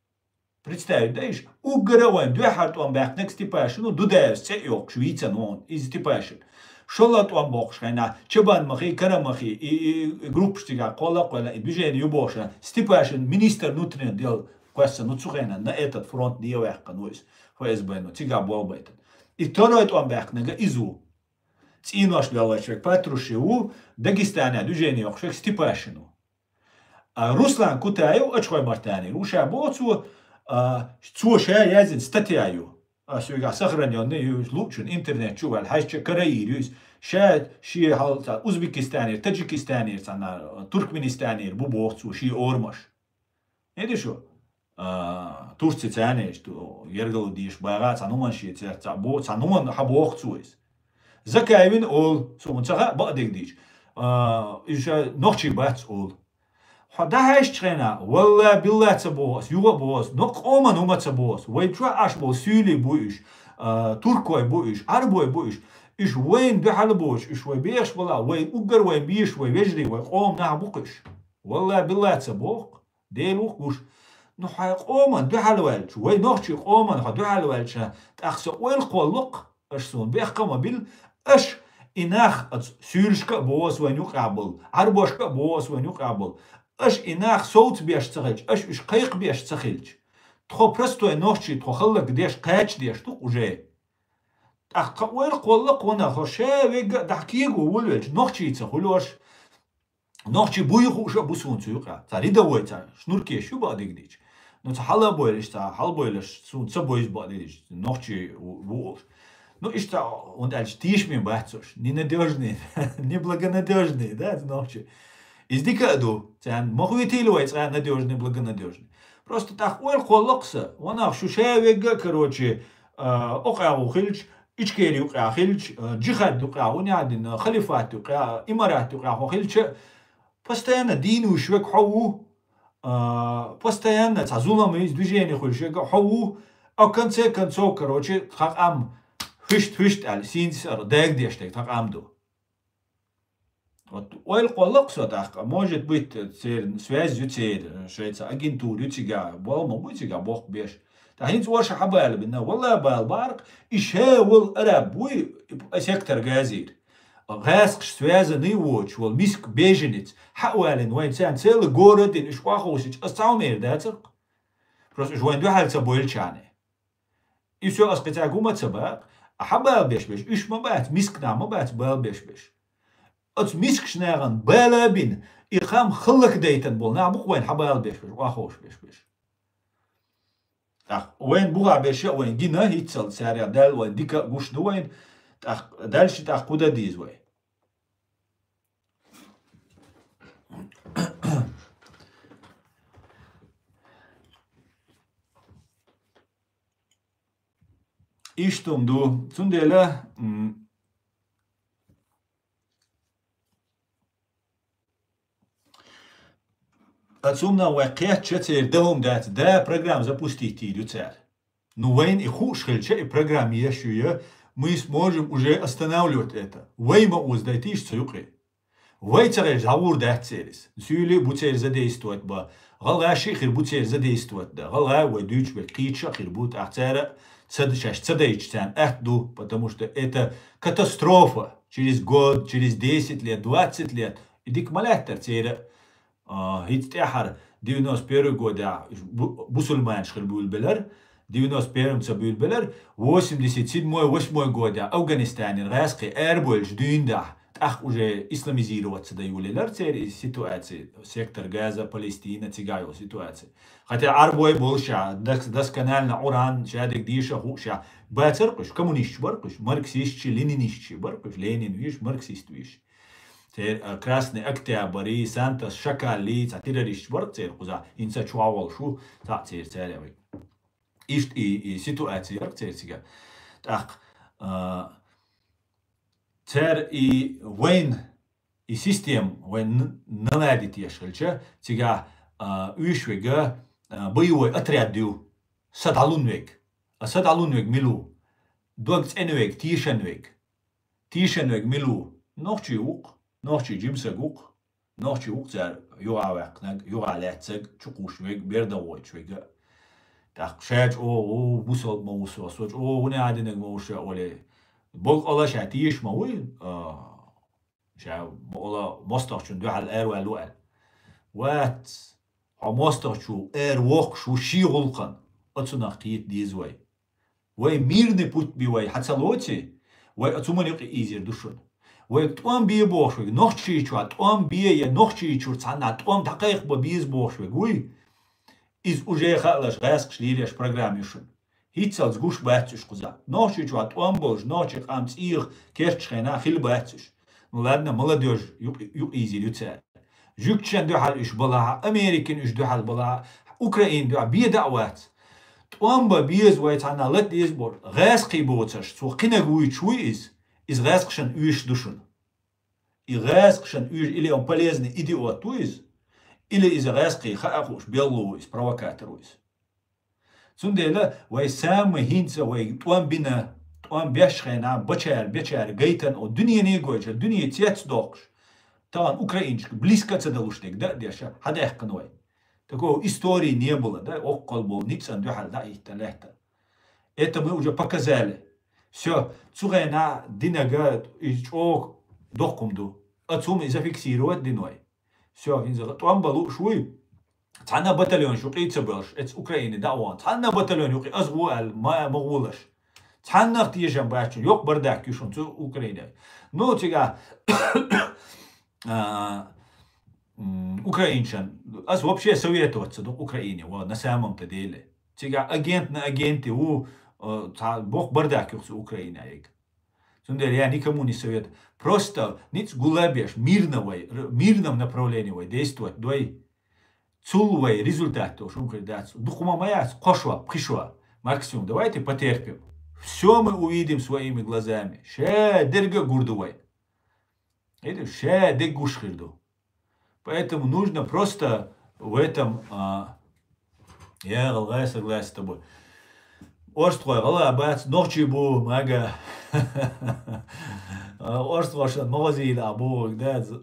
Представить, да, иш? Уггара вайн дуьхьар тӀом баьккхинаг Степашин, ну, Дудаевс цӀе йоккхуш вийцан вон, из Степашин. Шолла тӀом боккхуш хьайна, Чабан махи, Кара махи, и, и, и группаш цига кхолла кхойла, и движение ю бохуша, Степашин министр внутренних дел кхоьссан, ну, цу хенан, на этот фронт де ваьккхан ву из, Ф С Б, ну, цига болбайтан. И второй тӀом баьккхинага из ву. ЦӀийнош леллача век Патрушев ву, Дагестане движение йоккхуш век Степашин ву. А Руслан Кутаев, Ачхой Мартани, уша бо цо, а, цо ша язин статья ю. А, соьга сохранённый ю, лучун интернет чу вал, хьаьжча караир ю, ша ши хьал, ца, Узбекистанер, Таджикистанер, ца, на, Туркменистанер, бу бох цо, ши ормаш. Эди шу? А, Турци цанеш, ту, ергал диш, бага, ца, нуман ши, ца, ца, бо, ца, нуман ха бох цо из. Закаевин ол, сумун ца ха, ба дег диш. А, иша нохчи бац ол. Хьо дахьаьшчхьена, валла, билла ца бохас, юга бохас, но къоман ума ца бохас, вай чу аш бол сюли бу иш, а, туркой бу иш, арбой бу иш, иш вайн дуьхьал боч, иш вай беш бала, вай уггар вайн биш, вай вежри, вай къом нах бу иш. Валла, билла ца бох, дел ух гуш. Ну, хьай къоман дуьхьал валч, вай нохчи къоман ха дуьхьал валча, тахса ойл кхоллук, Аш суна бехкама бил, аш и нах ац сюльшка а бос вайн юкъа бул, арбошка а бос вайн юкъа бул. Аш и нах совц беш ца хилч, аш уш кайх беш ца хилч. Тхо простой нохчи, тхо халлак деш, кач деш тук уже. Ах, тха ойр колла кона, хо ше вега дахкиго вулвелч, нохчи ца хулёш. Нохчи буй хуша бусун цу юкъа. Ца рядовой ца шнурке шу бадигдич. Ну, ца хала бойлиш, ца хал бойлиш, сун ца бойз бадигдич. Нохчи ву-, вуш. Ну, ишта, он дальше тиш ми бацуш. Ненадёжный, неблагонадёжный, да, нохчи. Издика ду, ца махуитил вай, ца надёжный, благонадёжный. Просто так ой коллокса, вона шуша вега, короче, а, окъа ухилч, Ичкери юкъа хилч, э, джихад юкъа, уни адин, э, халифат юкъа, имарат юкъа хо хилча, постоянно дин уш век хо ву, а, постоянно цхьа зулам из движение хуьлуш ерг хьо ву, а в конце концов, короче, тхан къам хӀуьшт, хӀуьшт аьлла, сийна сара дагадеш дерг тхан къам ду. Вот ойла кхоллакх со тӀаккха, может быть, церан связь ю церан, шайца агентура ю цигахь, болма бу цигахь боккха беш. ТӀаккха хӀинца орша хьабала бина, валла бала бакъ, и ша вал араб вуй, сектор Газера. ГӀаскхаш связанный воцуш, вал миска беженец, хьа а валина вайн царна целый город дина, уьш охьаховшича, ас цхьа хӀума эр дацарх. Просто уьш вайн дуьхьал ца бойлачарна. И всё, ас кхин цхьа хӀума ца бакъ, а хьабала беш беш, уьш ма бац, миска нах ма бац бала беш беш. Оцу мискачу нахана бала а бина, и хам хӀаллакдайтан болу нах бу-кх вайн хьабала беш беш, охьаховш беш беш. ТӀаккха вайн бухахь берш а вайн гина, хӀинццалц цаьрга Далла вайн дика а гуш ду вайн, тӀаккха дальше тӀаккха кху дан деза вай. Иштта хӀума ду. Цундела, м, а цунна вай кхетча церан дан хӀума дац, да, программа запустить йийр ю цара. Ну, вайна и хууш хилча, и программа еш ю я, мы сможем уже останавливать это. Вай ма озадайтийша цу юкъе. Вай ца хилча, дӀагӀур дац церан иза. Суьйли бу церан задействовать бан. ГӀалгӀай шиъ хир бу церан задействовать дан. ГӀалгӀай вай дуьйцуш берг кхеташ а хир бу, тӀаккха цара ца, шаьш ца дайча царна атта ду, потому что это катастрофа. Через год, через десять лет, двадцать лет. И дика ма лаьттара церан. А, хӀинца тӀаьхьара девяносто первый годехь бу-, бусулманаш хир буьйлабелар, девяносто первом ца буьйлабелар, восемьдесят седьмой, восьмой годехь Афганистанера гӀаскхий арабойлуш дуьйна дахь, тӀаккха уже исламизироваться дан йолаелар церан и ситуация, сектор Газа, Палестина, цигахь йолу ситуация. Хотя Ӏарбой болушехь, дос-, досконально Ӏуран, шадерг деша а хууш а, бацара-кх уьш, коммунисташ бара-кх уьш, марксисташ, ленинисташ бара-кх уьш, Ленин веш, марксист веш. Церан, а, Красный Октябрь, Сантос Шакалли, цхьа террористаш бара-кх церан кхузахь, хӀинца чохь волуш ву, цхьаъ церан цаьрга вай. Иштта и, и ситуация яра-кх церан цигахь. ТӀаккха, а, цара и вайн, и система вайн н-, наладить еш хилча, цигахь, а, уьш верг, а, боевой отряд ю, са дӀалун верг. А са дӀалун верг мила ву? Дог цӀена верг, тешан верг. Тешан верг мила ву? Нохчий ву-кх, нохчий жимсаг ву-кх, нохчий ву-кх цара юха а ваьккхинарг, юха а лаьцнарг, чукхуш верг, берда гӀойтуш верг. ТӀаккха ша чӀогӀа ву, бусалба ма ву со, со чӀогӀа вуьнан а динарг ма ву ша олий. Боккъала ша теша ма вуй, а, ша бокъала мостагӀчун дуьхьал араваьлла ву аьлла. Вац, хьо мостагӀчо аравоккхуш ву шен гӀуллакхана, оцунах кхета деза вай. Вай мирный путь бен вай хьа ца лоций, вай оцу хӀуманна юкъа ийзийр ду шуна. Вайга тӀом бе бохуш верг, Нохчийчохь тӀом бе я Нохчийчуьра цхьанна тӀом дӀакхайкхабан беза бохуш верг вуй, иза уже хаалаш гӀаскхаша лелош программа ю шуна. ХӀинццалц гуш бац уьш кхузахь. Нохчийчохь тӀом болуш, нохчийн къам цӀийх кертачу хенахь хилла бац уьш. Ну ладно, молодёжь юкъ-, юкъа ийзийр ю цара. Жуьгташна дуьхьал уьш балахь а, Америкина уьш дуьхьал балахь а, Украина дуьхьал бен дӀа а вац. ТӀом бан беза вай цхьанна лата деза боху. ГӀаскхий боцурш, цо кхинарг вуьйцуш вуй иза. Иза гӀаскхашна оьшуш ду шуна. И гӀаскхашна оьшуш, или он полезный идиот ву иза, или иза гӀаскхий хаа хууш белла ву иза, провокатор ву иза. Цундела вай самый хӀинца вай тӀом бина, тӀом беш хенахь, бачара, бечара гайтина, о, дуьнене а гойтуш, дуьне цец а доккхуш, тахана украинчашка близко а ца далуш дерг дан а деш, хьадаьккхина вай. Такого истории не было, да, оккхал болу ницкъан дуьхьал дӀа а хӀиттина лаьттина. Это мы уже показали. Всё, цу хенахь динарг иза чӀогӀа доккха хӀума ду. Оцу хӀума и зафиксировать дина вай. Всё, хӀинца тӀом бан лууш вуй. Цхьанна батальонаш юкъе ца боьлхуш, эца Украине дӀа а вахана. Цхьанна батальон юкъе аса гӀо аьлла, ма, ма гӀолаш. Цхьаннах тешам бац шуна, йоккха бардак ю шуна цу Украине. Ну, цигахь, а, м, украинчан, аса вообще советоваться ду Украине, ва, на самом-то деле. Цигахь агент на агенте ву, а, цхьа боккха бардак ю цу Украине. Цундела я никому не совет. Просто ницкъ гулбеш, мирно вай, р-, мирном направлении вай действовать дой. Цул вай результат долуш хӀума хир дац. Дукха ма яц, кхо шо, пхи шо, максимум. Давайте потерпим. Всё мы увидим своими глазами. Ша дерг а гур ду вай. Видишь, ша дерг гуш хир ду. Поэтому нужно просто В этом, а, я гӀалгӀай согласен с тобой. Орстхой гӀалгӀа бац, нохчий бу, мага. Орстхошан магазийла а бу, да, з-,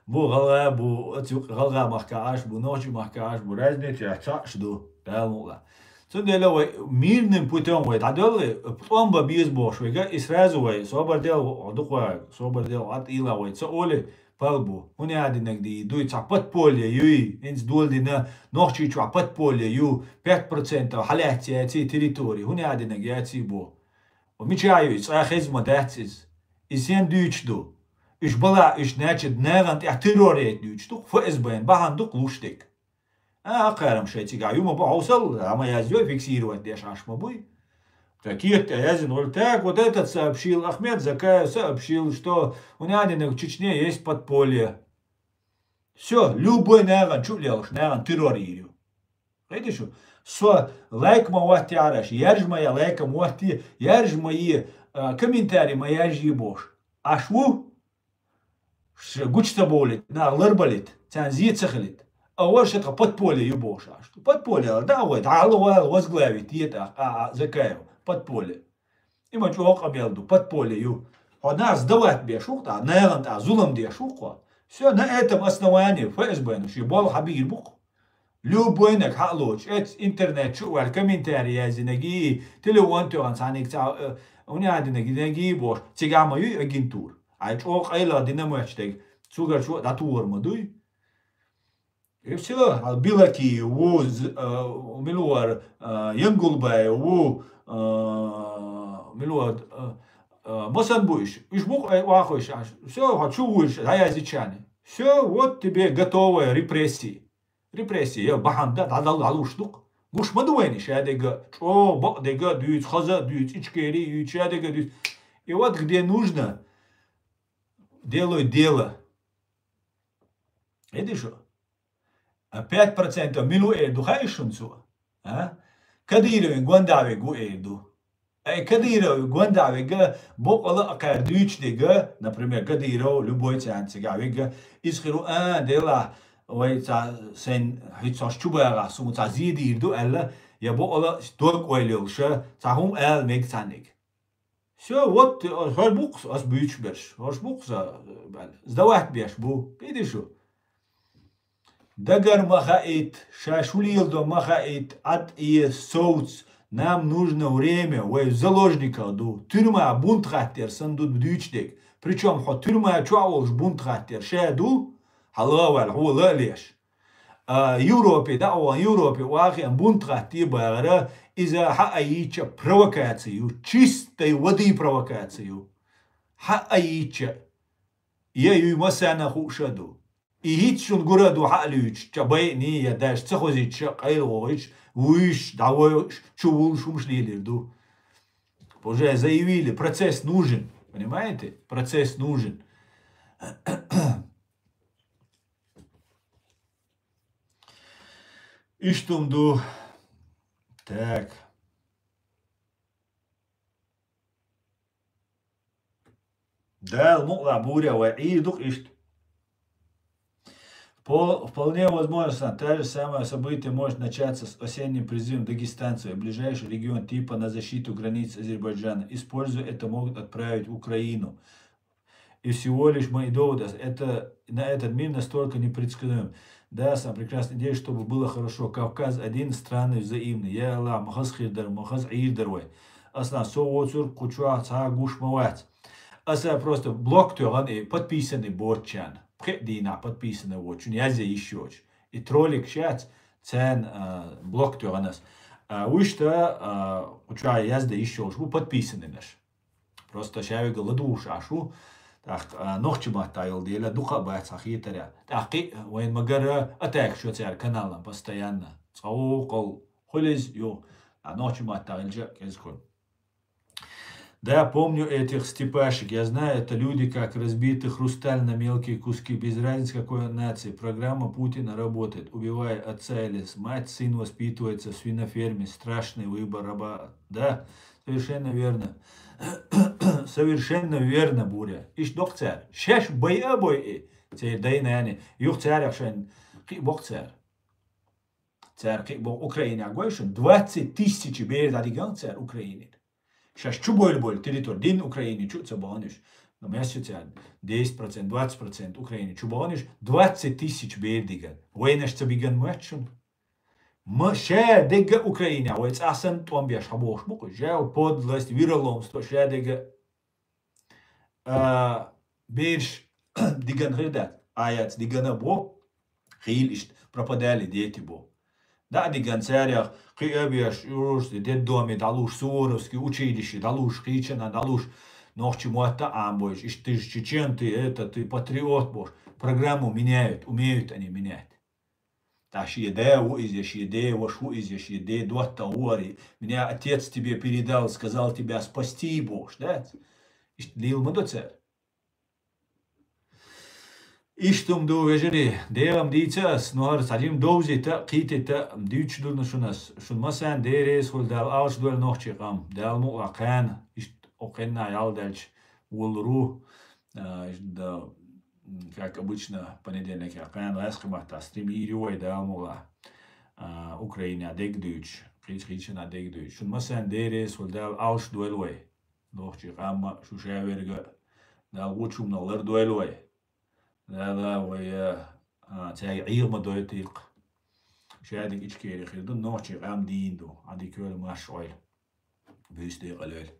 бу гӀалгӀа, бу, оцу юкъ гӀалгӀа махка Ӏаш бу, нохчий махка Ӏаш бу, разница яц, цхьаъш ду, Дала мукъла. Цундела вай мирным путём вай дӀадолле, тӀом ба беза бохуш вега, и сразу вай, собар дел, дукха, собар дел, атӀийла вай, ца оле, пал бу. ХӀуни а динаг дий, дуй, цхьа подполье юй, хӀинца дола дина, Нохчийчохь подполье ю, пять процентов хьалаьцци яций территори, хӀуни а динаг яций бу. Ва мича ю, и цкъа хезма дац иза. И сен дуьйцуш ду? Уьш бала, уьш, значит, нагӀан тӀехь террор яйта дуьйцуш ду, ФСБ-н бахьана ду луш дерг. А, кхарам шайн цигахь ю ма бу хьовсал, а ма язйой, фиксировать деш Ӏаш ма буй. Так, кехат тӀе яздина вара, так, вот этот сообщил, Ахмед Закаев сообщил, что у Нянина в Чечне есть подполье. Всё, любой нагӀан чу лелаш, нагӀан террор йийр ю. Кхетий шу? Со лайк ма ваттий Ӏараш, ярж ма я лайка ма ваттий, ярж ма е, а, комментарий ма яржий бохуш. Аш ву? Ш-, гучу ца бовлийта, нах ларбалийта, царна зе ца хилийта. А вара ша тхан подполье ю бохуш Ӏаш. Подполье ала, да, вай, дӀа ала вала возглавить е тӀаккха, а, а, Закаев, подполье. И ма чӀогӀа къамел ду, подполье ю. Хьо нах сдавать беш ву-кх тӀаккха, нагӀан тӀаккха зулам деш ву-кх хьо. Всё, на этом основании ФСБ-на шен болх хьабийр бу-кх. Любойнаг хьалоцуш, эц интернет чу а ваьлла, комментарий яздинагий, телефон тоьхна цхьаннег ца, э, униадинагинагий бохуш, цигахь ма юй агентура. Ай чӀогӀа къайлагӀа дина моьттуш дерг, цуьнгара чу а дӀатухур ма дуй. И всё, хьал Билаки ву, з-, э, мила вара, э, Янгулбаев ву, э, мила вара, э, э, масан бу уьш? Уьш бу-кх ай вахуш Ӏаш. Всё, хьо чу вуьйш, дӀаяздичарна. Всё, вот тебе готовая репрессии. Репрессии, я бахьана да, дӀадала дӀалуш ду-кх. Гуш ма ду вайна шадерг, чӀогӀа бакъдерг дуьйцу, хаза а дуьйцу, Ичкери а юьйцу, шадерг дуьйцу. И вот где нужно, делай дело. Видишь? А пять процентов мила ву эр ду хаьий шуна цо? А? Кадыровн гонда вег ву эр ду. Ай, Кадыров гонда вега, бокъала а кхаьра дуьйцуш дега, например, Кадыров, любой царна цигахь вега, иза хир ву, а, делахь, вай ца, сайн хӀинца хьош чу багӀахь, суна цхьа зе дийр ду аьлла, я бокъала дог ойла йолуша, цхьа хӀума ала мега цхьаннега. Всё, вот, хӀара бу-кх ас буьйцуш берш, хӀорш бу-кх сан, аьлла, сдавать беш бу, кхетий шу? Дагар ма хаийта, ша шу леладо ма хаийта, Ӏад а, совц, нам нужно время, вай заложниках ду. Туьрма бунт хаттер санна ду дуьйцуш дерг. Причём хьо туьрма чохь волуш бунт хаттер ша ду, хьан ла а ваьлла, хьо ла а леш. А, Европе, дӀа а вахана, Европе вахана бунт хатте багӀара, иза хьан а йийча провокаци ю, чистой воды провокаци ю. Хьан а йийча. Я юй массарна хууш а ду. И хӀинца шуна гур а ду хьалуьйчу, ча байъний я даьш ца хозуьйтуш а, къайла гӀовгӀуьйтуш, вуьйш, дӀавойуш, чу вуллуш хӀумаш лелийр ду. Уже заявили, процесс нужен. Понимаете? Процесс нужен. Иштта хӀума ду. Так. Дала мукъ лахь, Буря, вай Ӏийр ду-кх иштта. Впол-, вполне возможно, та же самое событие может начаться с осенним призывом дагестанцев и ближайший регион типа на защиту границ Азербайджана. Используя это, могут отправить в Украину. И всего лишь мои доводы. Это, на этот мир настолько непредсказуем. Да, сам прекрасный день, чтобы было хорошо. Кавказ один, страны взаимны. Я Аллах, ма хаза хир дара, ма хаза Ӏийр дара вай. Аслан, со воцург кху чохь цхьа а гуш ма вац. Аса просто блок тоьхна и подписанный боцучарна. Пхи а дийнахь подписанный воцучун язъе йиш йоцуш. И троллик шац, царна, а, блок тоьхна ас. А, вуьшта, а, кху чохь язде йиш йолуш бу подписанныйнаш. Просто ша вега ладугӀуш Ӏаш ву, тӀаккха, а, нохчийн маттахь йолу дела дукха а бац хьан хетарехь. ТӀаккха кхин а вайна ма-гарра атака шо цара канална постоянно. Цкъа вукхул хуьлу иза юха. А нохчийн маттахь хилча а кӀезиг хуьлу. Да, помню этих степашек. Я знаю, это люди, как разбитый хрусталь на мелкие куски. Без разницы, какой он нации. Программа Путина работает. Убивая отца или с-, мать, сын воспитывается в свиноферме. Страшный выбор раба. Да, совершенно верно. Совершенно верно, Буря. Иштта доккху цара. Шаьш байа а бойъий, церан дай-наний. Юха царах шайн кхин а боккху цара. Цара кхин боху Украинехь гой шуна, двадцать тысяч бер дӀадиган цара Украинера. Шаьш чу болу-болу территори дин Украине чу а ца баханаш. Но место цара десять процент, двадцать процент Украине чу баханаш, двадцать тысяч бер диган. Вайнаш ца биган моьтту шуна? Ма ша дегга Украине, вай цӀа санна тӀом беш хьабохуш бу-кх. Жал подлость, вероломство, ша дегга а, бераш диган хир дац, а яц дигана бо, хийла иштта пропадали дети бо. Да, диган царах кхиабеш, уж детдоме дӀалуш, Суворовский училище дӀалуш, кхечанхьа дӀалуш, нохчи мотта Ӏамбойш, иштта ты же чечен, ты это, ты патриот бохуш. Программу меняют, умеют они менять. Ткъа шен да ву иза, шен ден ваша ву иза, шен ден доттагӀа ву ари. Меня отец тебе передал, сказал тебя спасти, бохуш, дац? Иштта лийла ма до цара. Иштта хӀума ду, вежарий, Делам дийца ас, но хӀара цхьа жима довзийта, кхийтийта, дуьйцуш дурна шуна ас. Шун массарна Дела реза хуьлда, Дала алш дойла нохчий къам. Дала мукъалахь кхана, иштта окху хенна ял даьлча, воллур ву. А, иштта да, м, как обычно, понедельник кхана гӀаьскхи маттахь стрим йийр ю вай, Дала мукъалахь. А, Украинехь дегдуьйцуш, кхечу-кхечанхьа дегдуьйцуш. Шун массарна Дела реза хуьлда, Дала алш дойла вай. Нохчий къам а, шу ша верг а, Дала гучу хӀуманах лардойла вай. Дала вай, а, цаьрга Ӏеха ма дойтийла-кх. Шадерг Ичкери хир ду, нохчий къам дийна ду. Ӏадика йойла, марша Ӏойла. Буьйса декъала йойла.